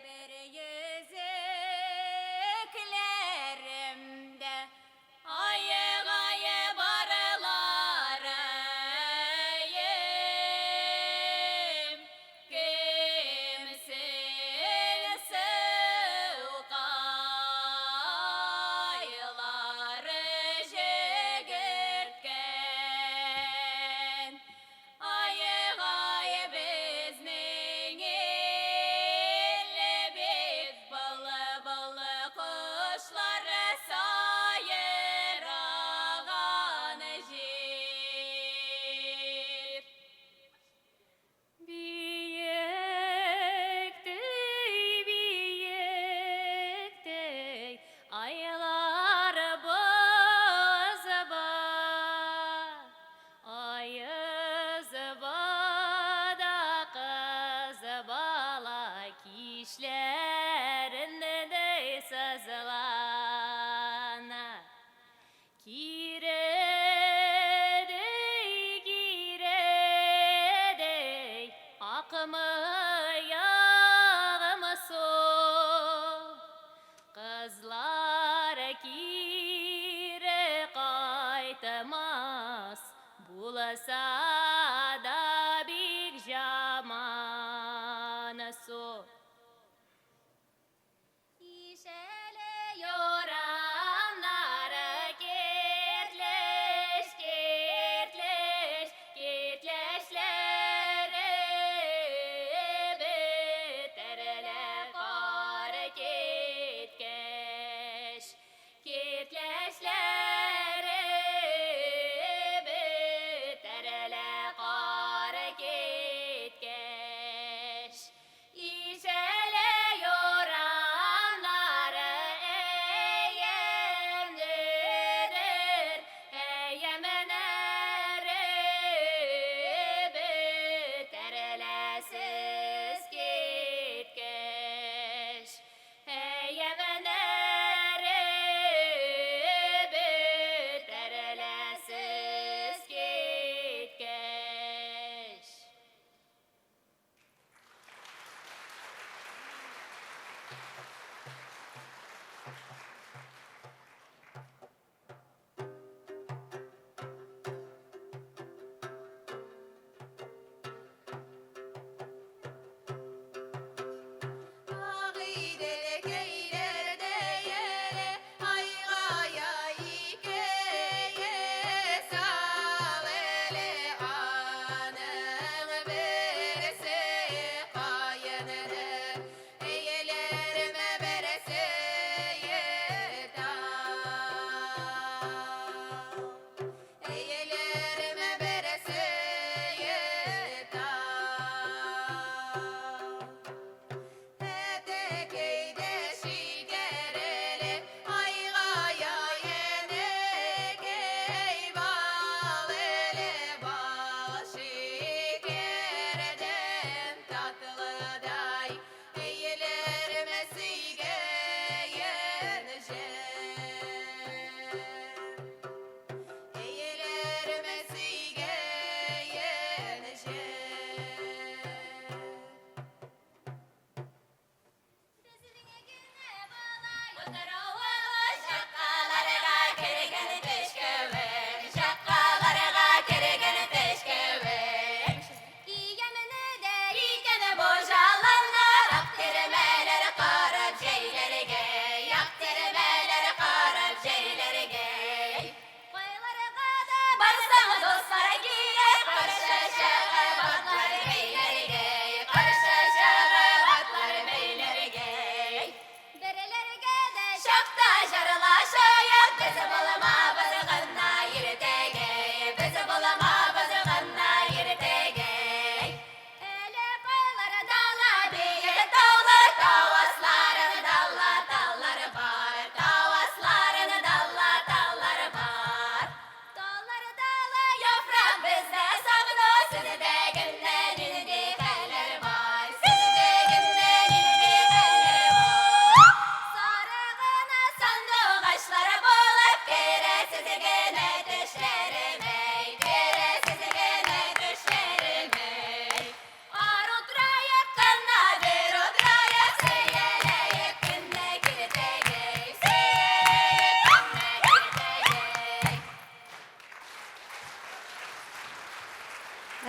Speaker 17: Бер йөзем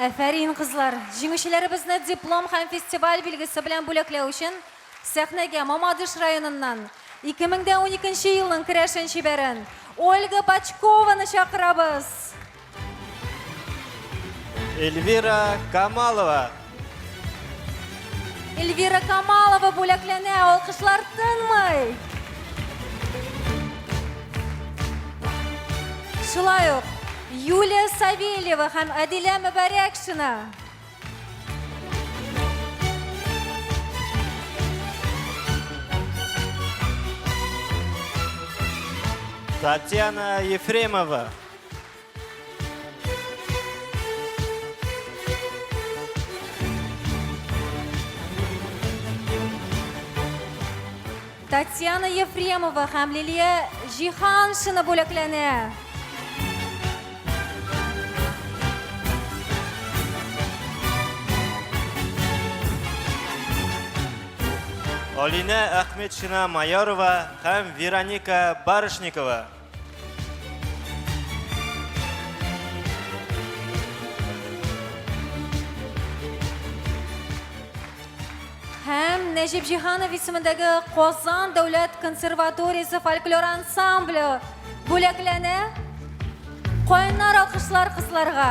Speaker 2: Әфәрин, кызлар! Җиңүчеләребезне диплом һәм фестиваль билгесе белән бүләкләү өчен сәхнәгә Мамадыш районыннан 2012 елның керәшен чибәрен Ольга Бочкованы чакырабыз.
Speaker 6: Эльвира Камалова.
Speaker 2: Эльвира Камалова бүләкләнә, алкышлар тынмый. Шулай ук Юлия Савельева һәм Әдилә Мөбәрәкшина.
Speaker 6: Татьяна Ефремова.
Speaker 2: Татьяна Ефремова һәм Лилия Җиһаншина бүләкләнә.
Speaker 6: Алинә Әхмәтшина Майорова һәм Вероника Барышникова.
Speaker 2: Һәм Нәҗип Җиһанов исемендәге Казан дәүләт консерваториясе фольклор ансамбле бүләкләнә. Кайнар алкышлар кызларга.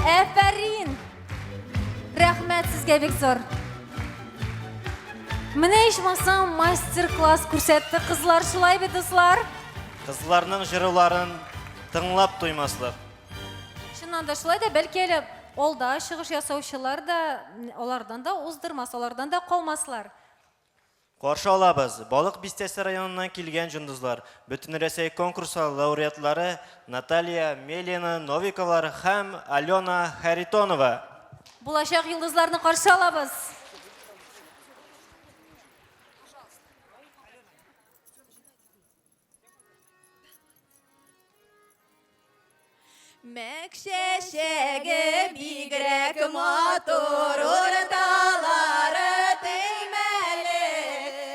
Speaker 2: Әфәрин! Рәхмәт сезгә бик зур. Менә ичмасам мастер-класс күрсәтте кызлар, шулай бит, дуслар?
Speaker 6: Кызларның җыруларын тыңлап туймаслык.
Speaker 2: Чыннан да шулай да, бәлки әле алда чыгыш ясаучылар да алардан да уздырмас, алардан да калмаслар.
Speaker 6: Каршы алабыз, Балык Бистәсе районыннан килгән җондызлар, Бөтенрәсәй конкурсы лауреатлары Наталья Мелина Новиковалар һәм Алена Харитонова.
Speaker 2: Булачак йолдызларны каршы алабыз.
Speaker 17: Мәк чәчәге бигрәк матур, урталары төймәле.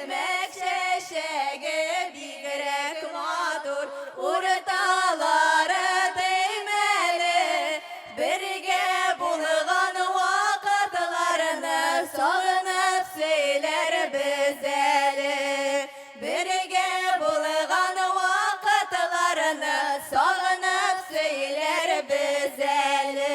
Speaker 17: Мәк чәчәге бигрәк матур, урталары төймәле. Бергә булган вакытларны сагынып сөйләрбез әле. Бергә булган вакытларны сагынып сөйләрбез әле.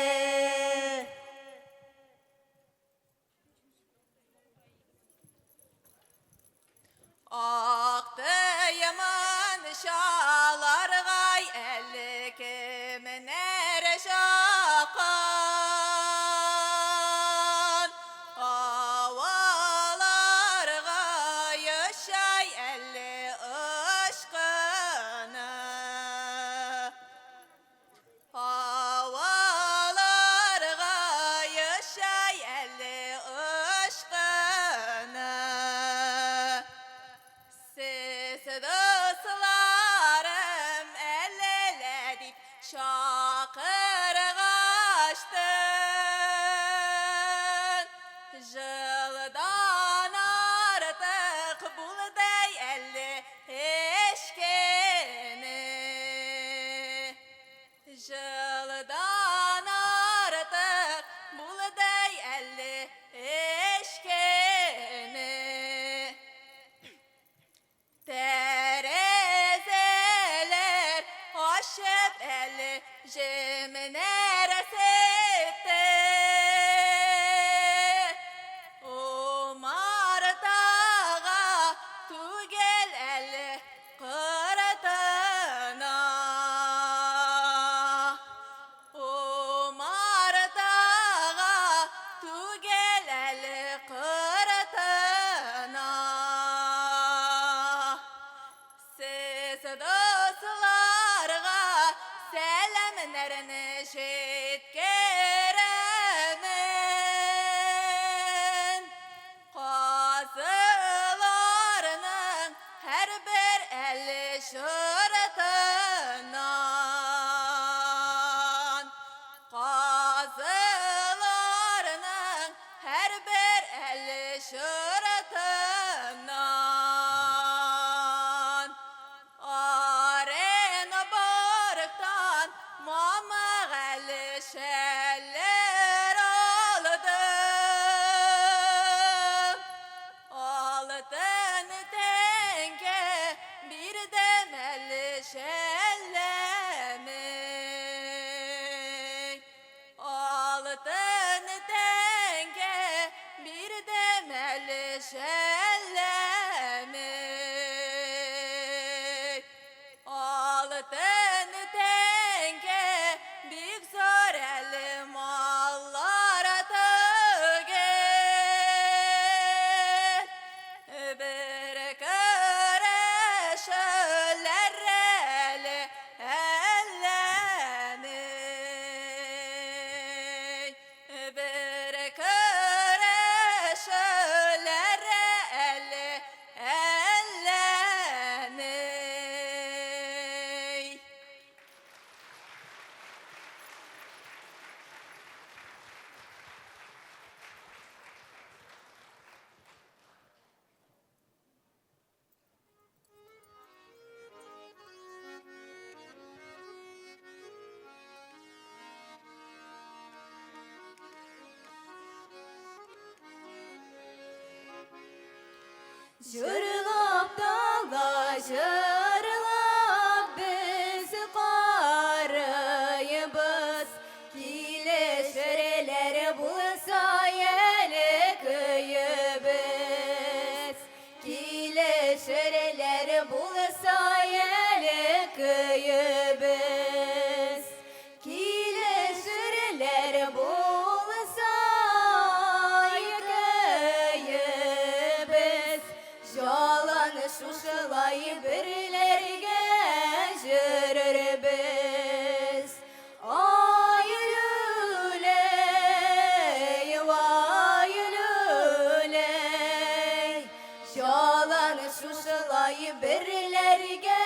Speaker 12: Җырлап дала җырлап без карыйбыз, Килешерләр булса әле көебез. Килешерләр булса әле көебез. Килешерләр булса көебез. Җалан шушылай берләргә җөрербез. Ай, люлей, вай, люлей. Җалан шушылай берләргә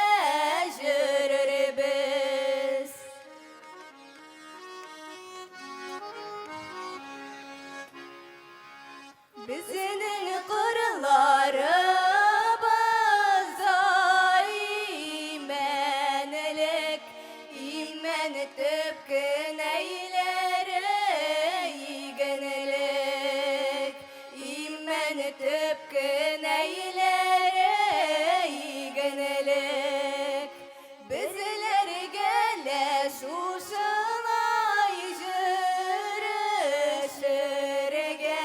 Speaker 12: җөрербез. Безнең кырларыбыз имәнлек, имән төп кенәйләре игенлек. Имән төп кенәйләре игенлек. Безләргә лә шушылай җөрешергә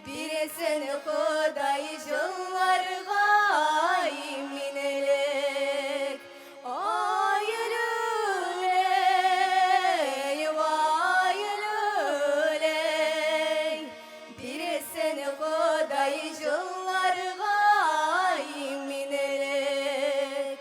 Speaker 12: бирсен Ходай җылларга иминлек. Ай, люлей, вай, люлей, бирсен Ходай җылларга иминлек.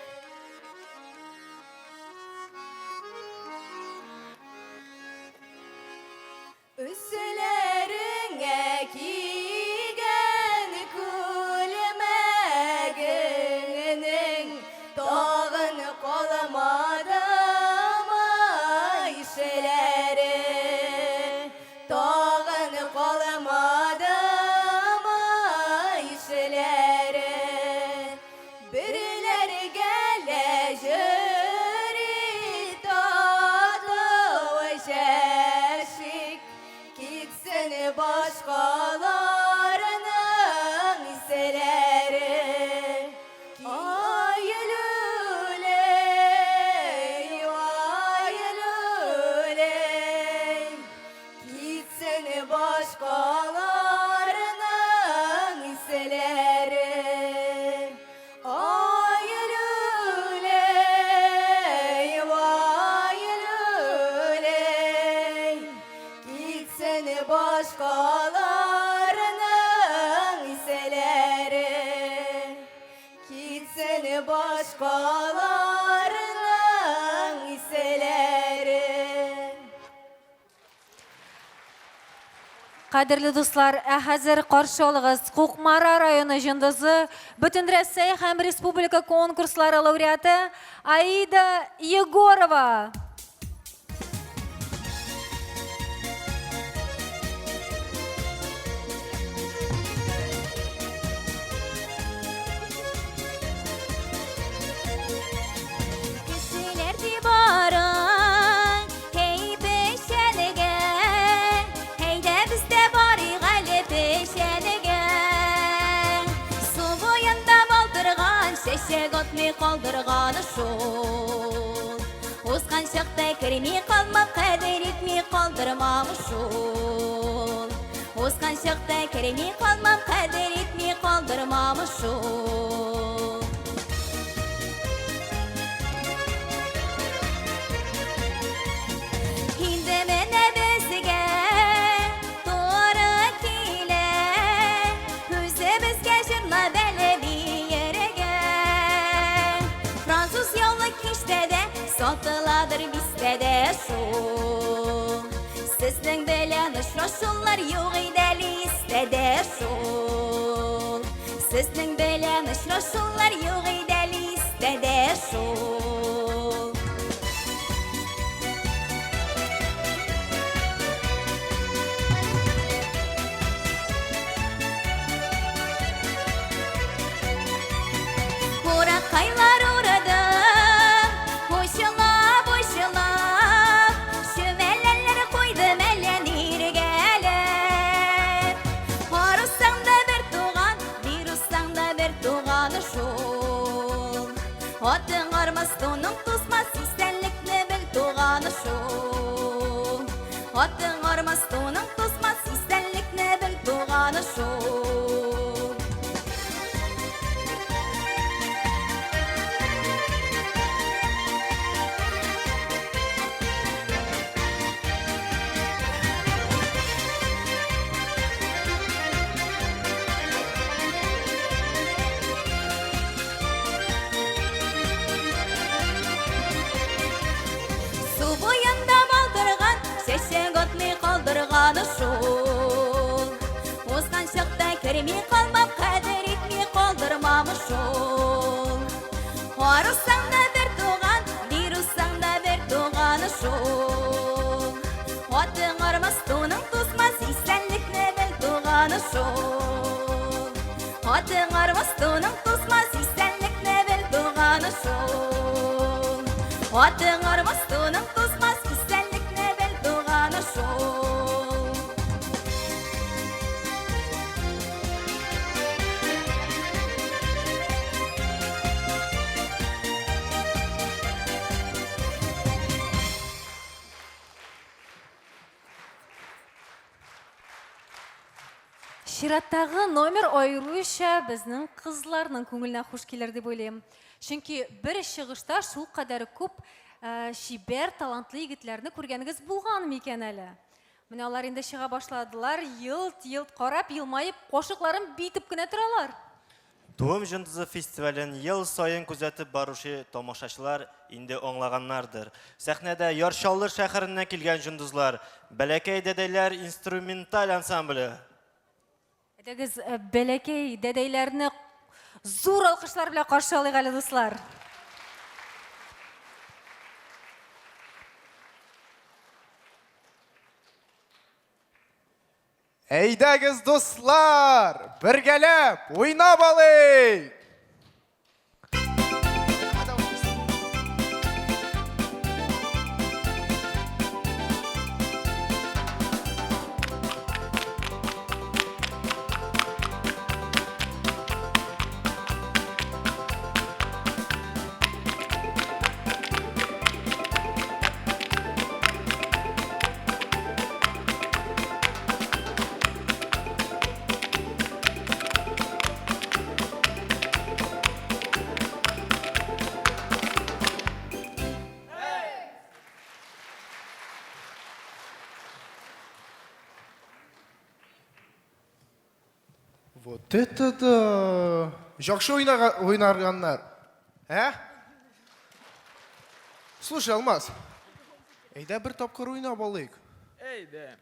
Speaker 12: Өсләреңә кигән күлмәгеңнең тагын калмадымы ишләре? Тагын калмадымы ишләре? Берләргә лә җөри тату яшик, Китсен башкаларның исләре. Ай, люлей, вай, люлей, Китсен башкаларның исләре. Ай, люлей, вай, люлей, Китсен башкаларның исләре. Китсен башкаларның исләре.
Speaker 2: Кадерле дуслар, ә хәзер каршы алыгыз Кукмара районы җондызы, Бөтенрәсәй һәм республика конкурслары лауреаты Аида Егорова.
Speaker 12: Кешеләр дип бара, һей печәнегә, әйдә без дә барыйк әле печәнегә. Су буенда балтырган, чәчәк атмый калдырган шул. Узган чакта керми калмам, кадер итми калдырмам шул. Узган чакта керми калмам, кадер итми калдырмам шул. Инде менә безгә туры килә, үзебезгә җырлап әле биергә. Француз яулык киштәдә сатыладыр бистәдә шул. Сезнең белән очрашулар юк иде әле истә дә шул. Сезнең белән очрашулар юк иде әле истә дә шул. Уракайлар урыдым, учлап, учлап, Чүмәләләр куйдым әллә ниргәләп. Арысаң да бер туган, бир узсаң да бер
Speaker 7: Атың армас, туның тузмас, исәнлекне бел, туганы шул. Су буенда балтырган, чәчәк атмый калдырганы шул. Узган чакта керми калмам, кадер итми калдырмам шул. Арысаң да бер туган, бирусаң да бер туганы шул. Атың армас, туның тузмас, исәнлекне бел, туганы шул. Атың армас, туның тузмас, исәнлекне бел, туганы шул. Атың армас, туның тузмас, исәнлекне бел, туганы шул.
Speaker 2: Чираттагы номер аеруча безнең кызларның күңеленә хуш килер дип уйлыйм. Чөнки бер чыгышта шулкадәр күп э, чибәр, талантлы егетләрне күргәнегез булган микән әле? Менә алар инде чыга башладылар, елт-елт карап, елмаеп, кашыкларын битеп кенә торалар.
Speaker 6: Туым җондызы фестивален ел саен күзәтеп баручы тамашачылар инде аңлаганнардыр. Сәхнәдә Яр Чаллы шәһәреннән килгән җондызлар, Бәләкәй дәдәйләр инструменталь ансамбле.
Speaker 2: Әйдәгез, э, бәләкәй дәдәйләрне зур алкышлар белән каршы алыйк әле, дуслар.
Speaker 19: Әйдәгез, дуслар, бергәләп уйнап алыйк! Вот это да! Яхшы уйнаганнар. Ә? Слушай, Алмаз, әйдә бер тапкыр уйнап алыйк.
Speaker 20: Әйдә.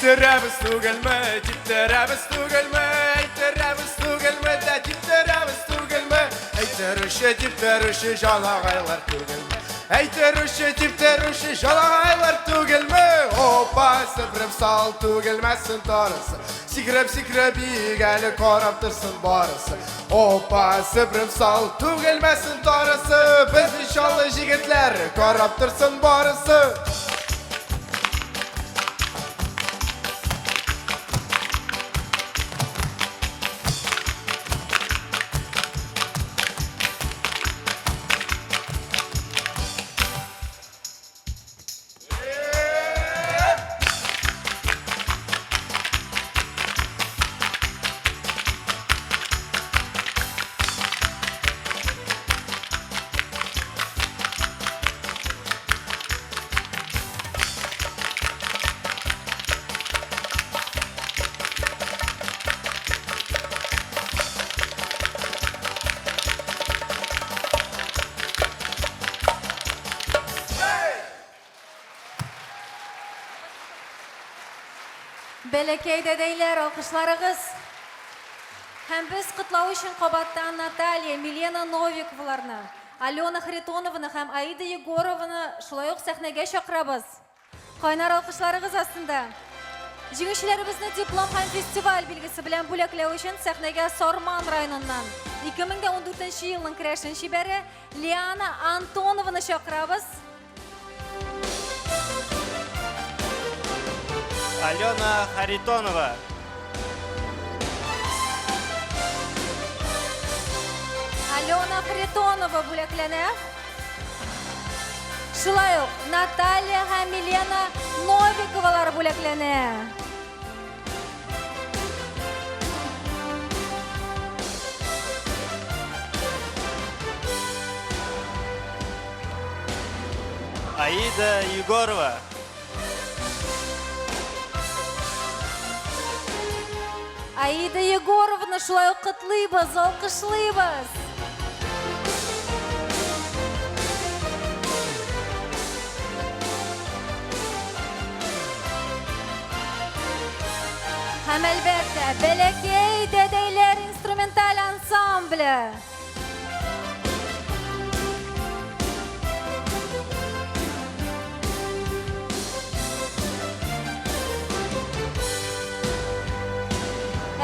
Speaker 20: Әйттерәбез түгелме, типтерәбез түгелме, әйттерәбез түгелме, дә типтерәбез түгелме, әйттерүче, типтерүче җанагайлар түгелме? Әйттерүче, типтерүче җанагайлар түгелме? Опа, сыпырып сал түгелмәсен тарысы. Сикереп, сикереп биик әле карап торсын барысы. Опа, сыпырып сал түгелмәсен тарысы. Без Чаллы җегетләр карап торсын барысы.
Speaker 2: Бәләкәй дәдәйләр, алкышларыгыз. Һәм без котлау өчен кабаттан Наталья, Милена Новиковаларны, Алена Харитонованы һәм Аида Егорованы шулай ук сәхнәгә чакырабыз. Кайнар алкышларыгыз астында. Җиңүчеләребезне диплом һәм фестиваль билгесе белән бүләкләү өчен сәхнәгә Сарман районыннан 2014 елның керәшен чибәре Лиана Антонованы чакырабыз.
Speaker 6: Алена Харитонова.
Speaker 2: Алена Харитонова бүләкләнә. Шулай ук Наталья һәм Милена Новиковалар бүләкләнә.
Speaker 6: Аида Егорова.
Speaker 2: Аида Егоровна шулай ук котлыйбыз, алкышлыйбыз. Һәм әлбәттә, Бәләкәй дәдәйләр инструменталь ансамбле.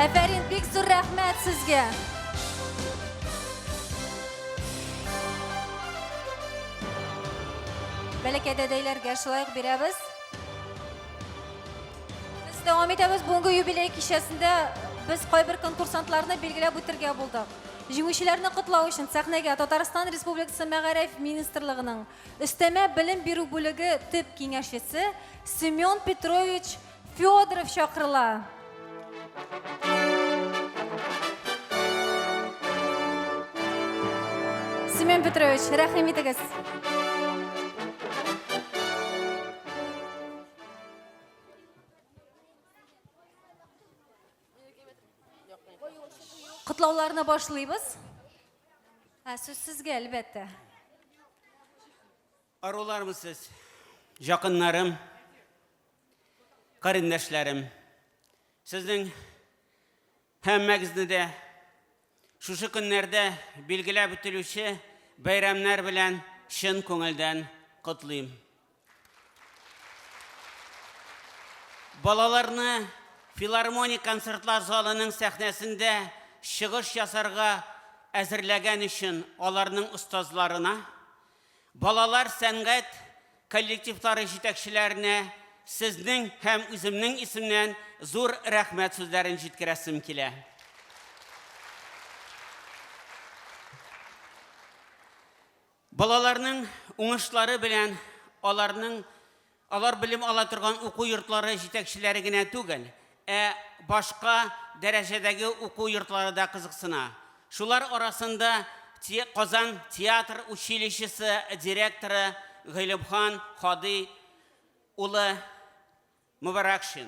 Speaker 2: Әфәрин, бик зур рәхмәт сезгә. Бәләкәй дәдәйләргә шулай ук бирәбез. Без дәвам итәбез. Бүгенге юбилей кичәсендә без кайбер конкурсантларны билгеләп үтергә булдык. Җиңүчеләрне котлау өчен сәхнәгә Татарстан Республикасы Мәгариф министрлыгының өстәмә белем бирү бүлеге төп киңәшчесе Семен Петрович Федоров чакырыла. Семен Петрович, рәхим итегез. Котлауларны башлыйбыз. Ә сүз сезгә, әлбәттә.
Speaker 21: Арулармы сез, жақыннарым, карендәшләрем. Сезнең һәммәгезне дә шушы көннәрдә билгеләп үтелүче бәйрәмнәр белән чын күңелдән котлыйм. Балаларны филармоник концертлар залының сәхнәсендә чыгыш ясарга әзерләгән өчен аларның остазларына, балалар сәнгать коллективлары җитәкчеләренә сезнең һәм үземнең исемнән зур рәхмәт сүзләрен җиткерәсем килә. Балаларның уңышлары белән аларның алар белем ала торган уку йортлары җитәкчеләре генә түгел, ә башка дәрәҗәдәге уку йортлары да кызыксына. Шулар арасында Казан театр училищесы директоры Гыйлемхан Һади улы Мөбарәкшин.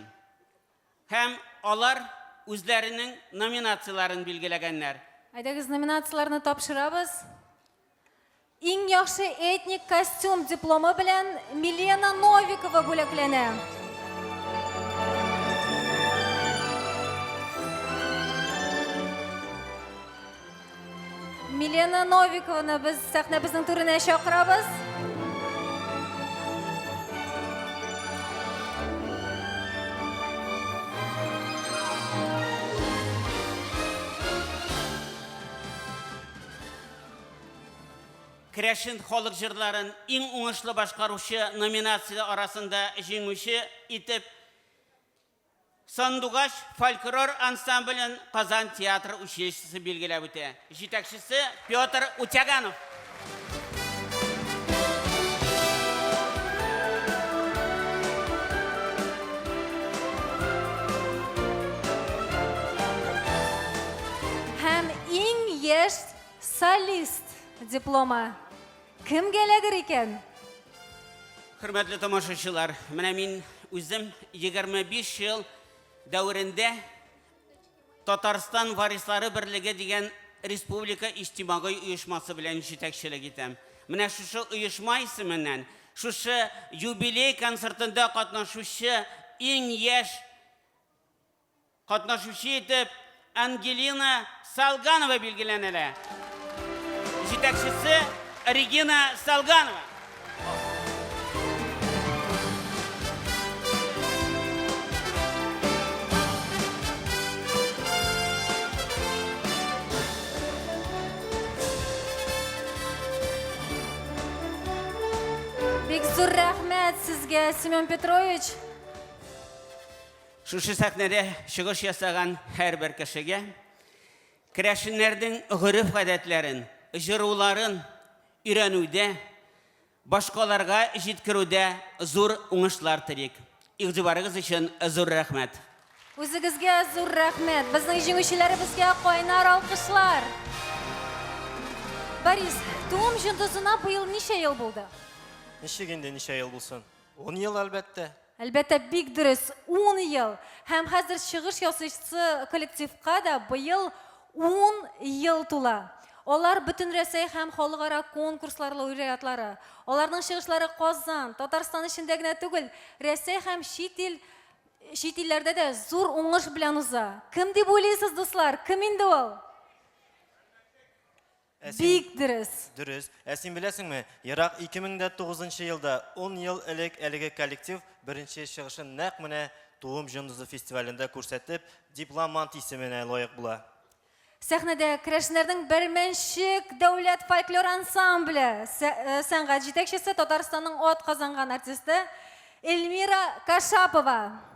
Speaker 21: Һәм алар үзләренең номинацияләрен билгеләгәннәр.
Speaker 2: Әйдәгез, номинацияләрне тапшырабыз. Иң яхшы этник костюм дипломы белән Милена Новикова бүләкләнә. Милена Новикованы без сәхнәбезнең түренә чакырабыз.
Speaker 21: Керәшен халык җырларын иң уңышлы башкаручы номинация арасында җиңүче итеп Сандугач фольклор ансамблен Казан театр училищесы билгеләп үтә. Җитәкчесе Петр Утяганов.
Speaker 2: Һәм иң яшь солист дипломы кемгә эләгер икән?
Speaker 21: Хөрмәтле тамашачылар, менә мин үзем 25 ел дәверендә Татарстан варислары берлеге дигән республика иҗтимагый оешмасы белән җитәкчелек итәм. Менә шушы оешма исеменнән, шушы юбилей концертында катнашучы иң яшь Катнашучы итеп Ангелина Салганова билгеләнелә. Җитәкчесе Регина Салганова.
Speaker 2: Бик зур рәхмәт сезгә, Семен Петрович.
Speaker 21: Шушы сәхнәдә чыгыш ясаган һәрбер кешегә керәшеннәрнең гореф-гадәтләрен, җыруларын өйрәнүдә, башкаларга җиткерүдә зур уңышлар телик. Игътибарыгыз өчен зур рәхмәт.
Speaker 2: Үзегезгә зур рәхмәт. Безнең җиңүчеләребезгә кайнар алкышлар. Борис, Туым җондызына быел ничә ел булды?
Speaker 6: Ничек инде ничә ел булсын? Ун ел, әлбәттә.
Speaker 2: Әлбәттә, бик дөрес, ун ел. Һәм хәзер чыгыш ясыйсы коллективка да быел ун ел тула. Алар Бөтенрәсәй һәм халыкара конкурслар лауреатлары. Аларның чыгышлары Казан, Татарстан эчендә генә түгел, Рәсәй һәм чит ил чит илләрдә дә зур уңыш белән уза. Кем дип уйлыйсыз, дуслар? Кем инде ул?
Speaker 6: Ә син-
Speaker 2: Бик дөрес.
Speaker 6: Дөрес. Ә син беләсеңме, ерак 2009 елда, 10 ел элек әлеге коллектив беренче чыгышын нәкъ менә Туым җондызы фестивалендә күрсәтеп, дипломант исеменә лаек була.
Speaker 2: Сәхнәдә керәшеннәрнең Бәрмәнчек дәүләт фольклор ансамбле сәнгать җитәкчесе, Татарстанның атказанган артисты Эльмира Кашапова.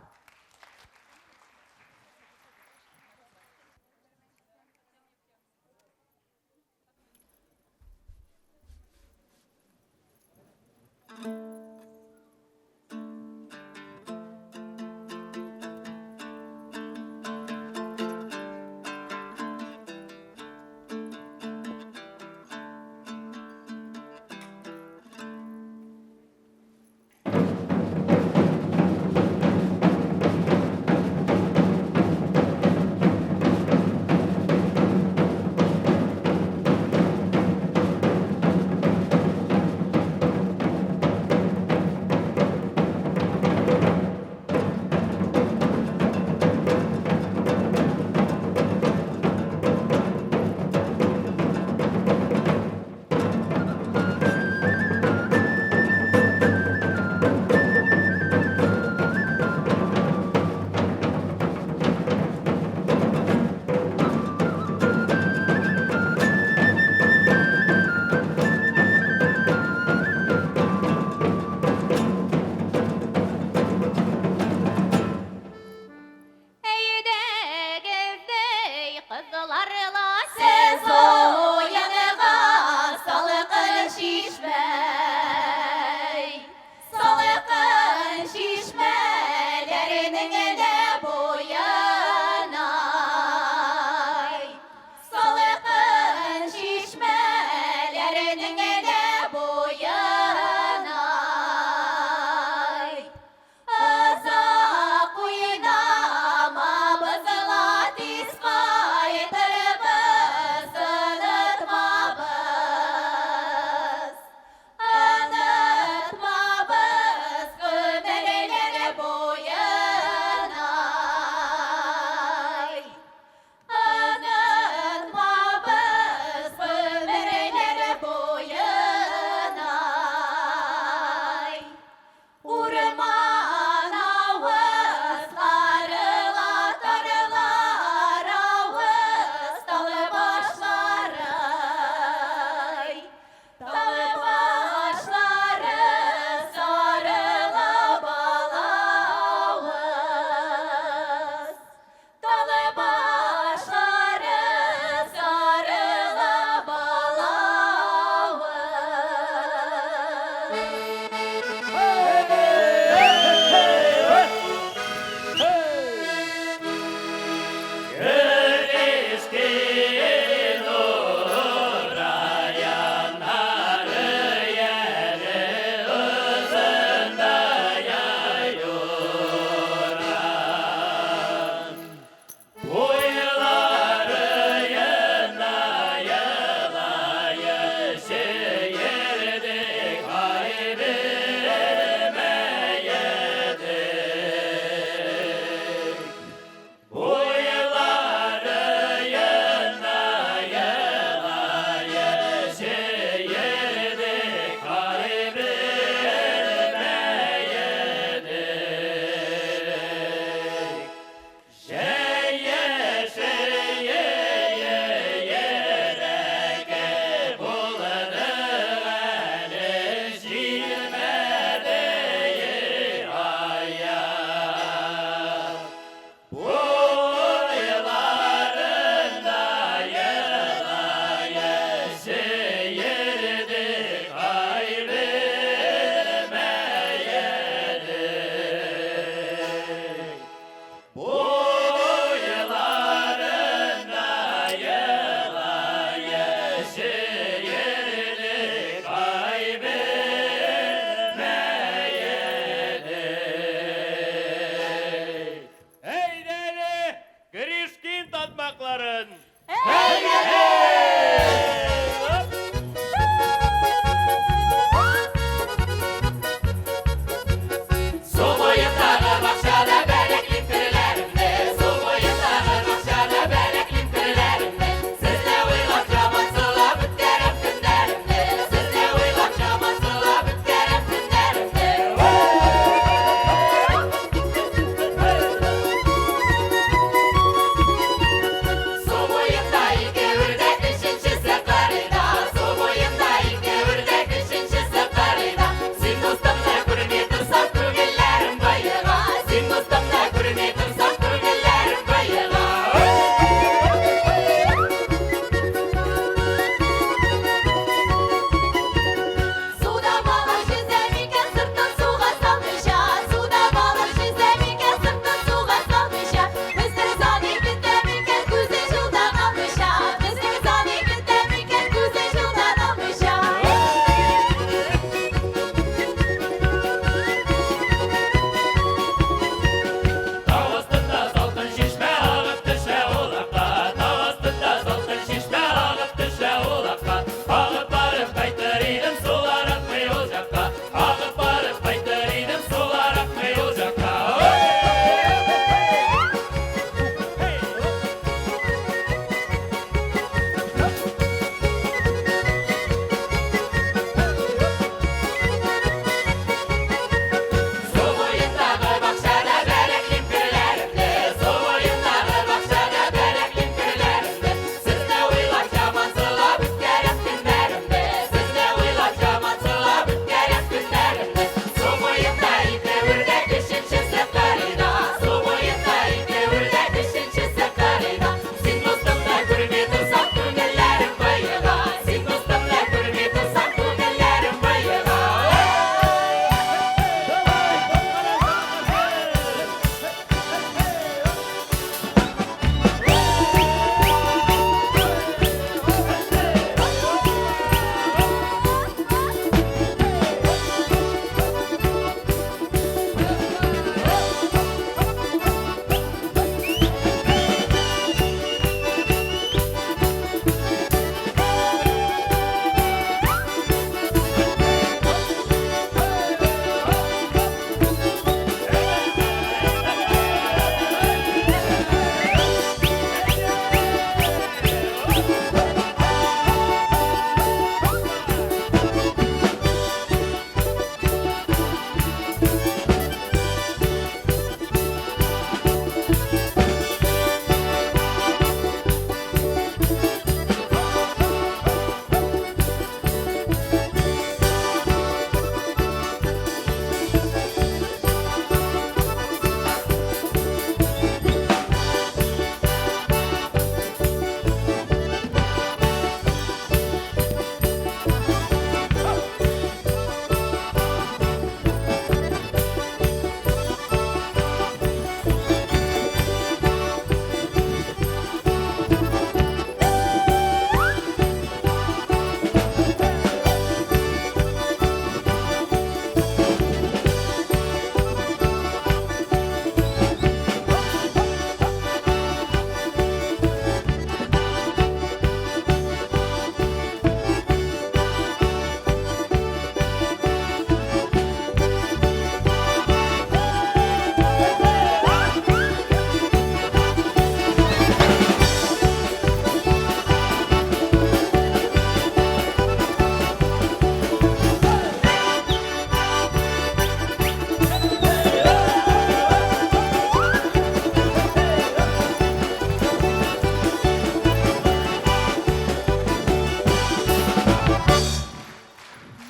Speaker 1: кунакларын.
Speaker 22: Су буендагы бакчада бәләклим керләремне, Су буендагы бакчада бәләклим керләремне. Сезне уйлап ямансылап үткәрәм көннәремне, Сезне уйлап ямансылап үткәрәм көннәремне. Су буенда ике үрдәк, өченчесе кырыйда. Су буенда ике үрдәк, өченчесе кырыйда. Син дустымны күрми торсаң, күңелләрем боега. Син дустымны күрми торсаң, күңелләрем боега. Суда балык йөзә микән сыртын суга салмыйча? Суда балык йөзә микән сыртын суга салмыйча? Безнең Зани көтә микән күзе юлдан алмыйча? Безнең Зани көтә микән күзе юлдан алмыйча?
Speaker 1: Тау астында салкын чишмә агып төшә улакка. Тау астында салкын чишмә агып төшә улакка. Агып барып кайтыр идем, сулар акмый ул жакка. Агып барып кайтыр идем, сулар акмый ул жакка.
Speaker 22: Су буендагы бакчада бәләклим керләремне, Су буендагы бакчада бәләклим керләремне. Сезне уйлап ямансылап үткәрәм көннәремне, Сезне уйлап ямансылап үткәрәм көннәремне. Су буенда ике үрдәк, өченчесе кырыйда. Су буенда ике үрдәк, өченчесе кырыйда. Син дустымны күрми торсаң, күңелләрем боега. Син дустымны күрми торсаң, күңелләрем боега.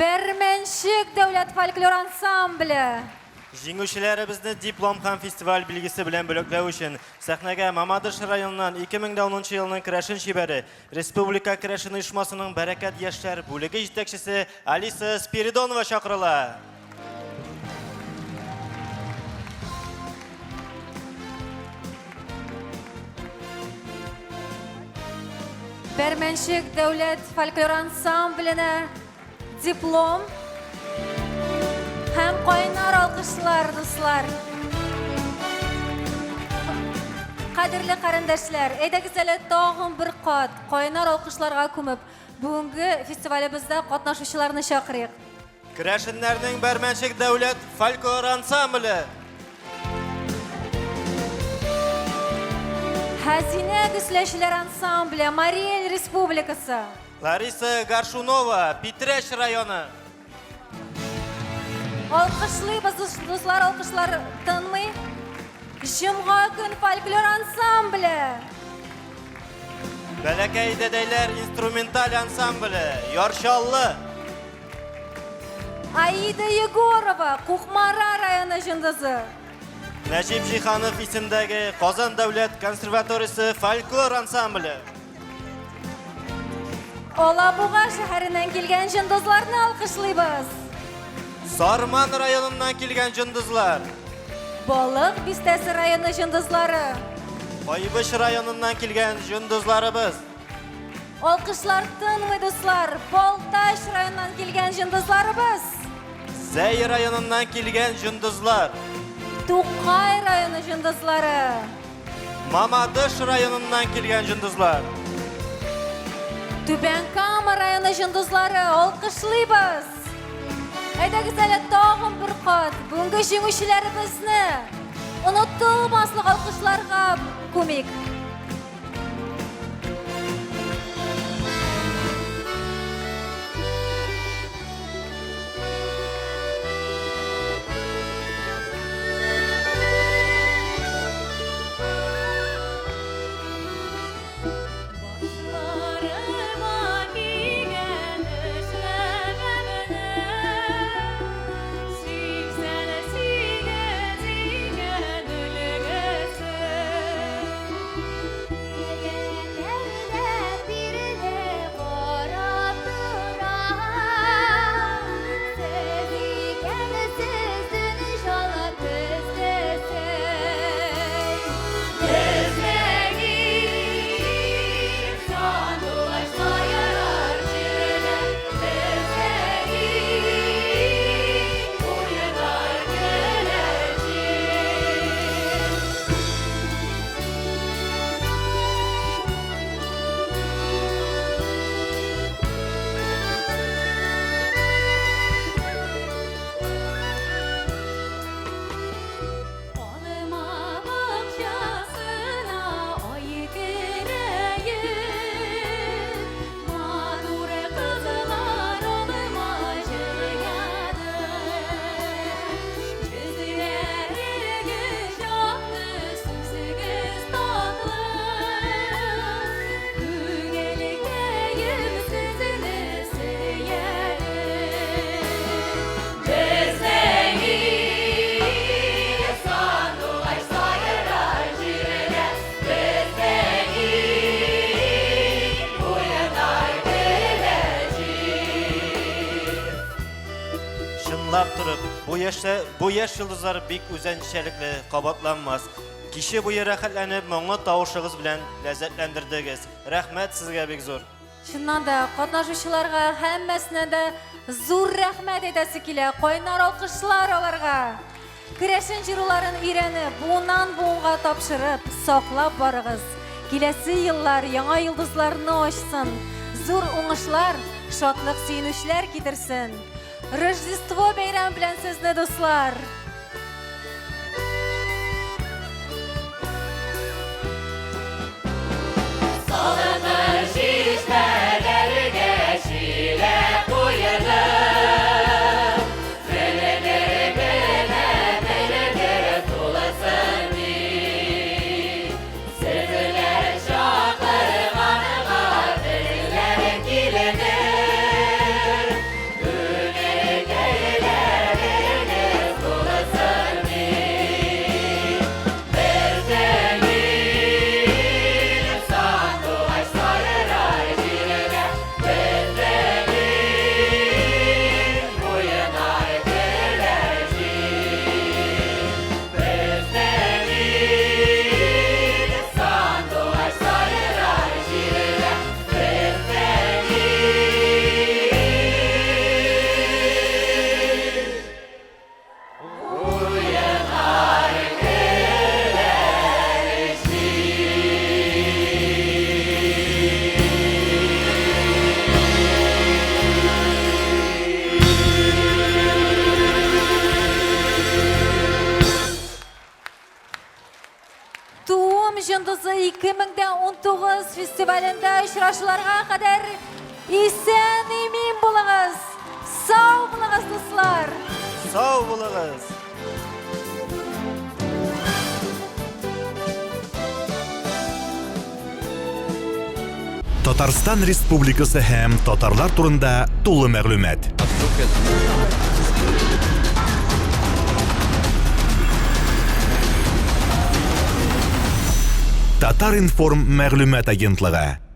Speaker 2: Бәрмәнчек дәүләт фольклор ансамбле.
Speaker 6: Җиңүчеләребезне диплом һәм фестиваль билгесе белән бүләкләү өчен сәхнәгә Мамадыш районыннан 2010 елның керәшен чибәре, Республика керәшен оешмасының Бәрәкәт яшьләр бүлеге җитәкчесе Алиса Спиридонова чакырыла.
Speaker 2: Бәрмәнчек дәүләт фольклор ансамбленә диплом һәм кайнар алкышлар, дуслар. Кадерле карендәшләр, әйдәгез әле тагын бер кат кайнар алкышларга күмеп, бүгенге фестивалебездә катнашучыларны чакырыйк.
Speaker 6: Керәшеннәрнең Бәрмәнчек дәүләт фольклор ансамбле.
Speaker 2: Хәзинә гөсләчеләр ансамбле, Марий Эл Республикасы.
Speaker 6: Лариса Горшунова, Питрәч районы.
Speaker 2: Алкышлыйбыз, дуслар, алкышлар тынмый. Җомга көн фольклор ансамбле.
Speaker 6: Бәләкәй дәдәйләр инструменталь ансамбле, Яр Чаллы.
Speaker 2: Аида Егорова, Кукмара районы җондызы.
Speaker 6: Нәҗип Җиһанов исемдәге Казан дәүләт консерваториясе фольклор ансамбле.
Speaker 2: Алабуга шәһәреннән килгән җондызларны алкышлыйбыз.
Speaker 6: Сарман районыннан килгән җондызлар.
Speaker 2: Балык бистәсе районы җондызлары.
Speaker 6: Кайбыч районыннан килгән җондызларыбыз.
Speaker 2: Алкышлар тынмый, дуслар. Балтач районыннан килгән җондызларыбыз.
Speaker 6: Зәй районыннан килгән җондызлар.
Speaker 2: Тукай районы җондызлары.
Speaker 6: Мамадыш районыннан килгән җондызлар.
Speaker 2: Түбән Кама районы җондызлары, алкышлыйбыз. Әйдәгез әле тагын бер кат бүгенге җиңүчеләребезне онытылмаслык алкышларга күмик.
Speaker 12: Башларыма кигән эшләпәмне 88 игән өлгесе. Тегеләрдә бирле карап торам, Сез икәнсез дөньяла төслесе. Безнең сандугач сайрар җирдә, безнең уйнар көләр җил. Алма бакчасына ай керәен, Матур кызлар алма җыяды. Йөзләрегез якты, сүзегез татлы, Күңелкәем сезне сөяде. Безнең ил сандугач сайрар җирдә, безнең ил уйнар көләр җил.
Speaker 6: Чынлап торып, бу яшьтә, бу яшь йолдызлар бик үзенчәлекле, кабатланмас. Киче буе рәхәтләнеп, моңлы тавышыгыз белән ләззәтләндердегез. Рәхмәт сезгә бик зур.
Speaker 2: Чыннан да, катнашучыларга һәммәсенә дә зур рәхмәт әйтәсе килә. Кайнар алкышлар аларга. Керәшен җыруларын өйрәнеп, буыннан буынга тапшырып, саклап барыгыз. Киләсе еллар яңа йолдызларны ачсын, зур уңышлар, шатлык, сөенечләр китерсен. Рождество бәйрәме белән сезне, дуслар!
Speaker 1: Салыныр чишмәләргә чиләк куелып, Беленер генә, беленер тулысын дип. Сезләр чакырганга безләр киленер, Күңелкәйләрегез тулысын.
Speaker 2: 2019 фестивалендә очрашуларга кадәр исән-имин булыгыз! Сау булыгыз, дуслар!
Speaker 6: Сау булыгыз!
Speaker 3: Татарстан Республикасы һәм татарлар турында тулы мәгълүмат. Татар-информ мәгълүмат агентлыгы.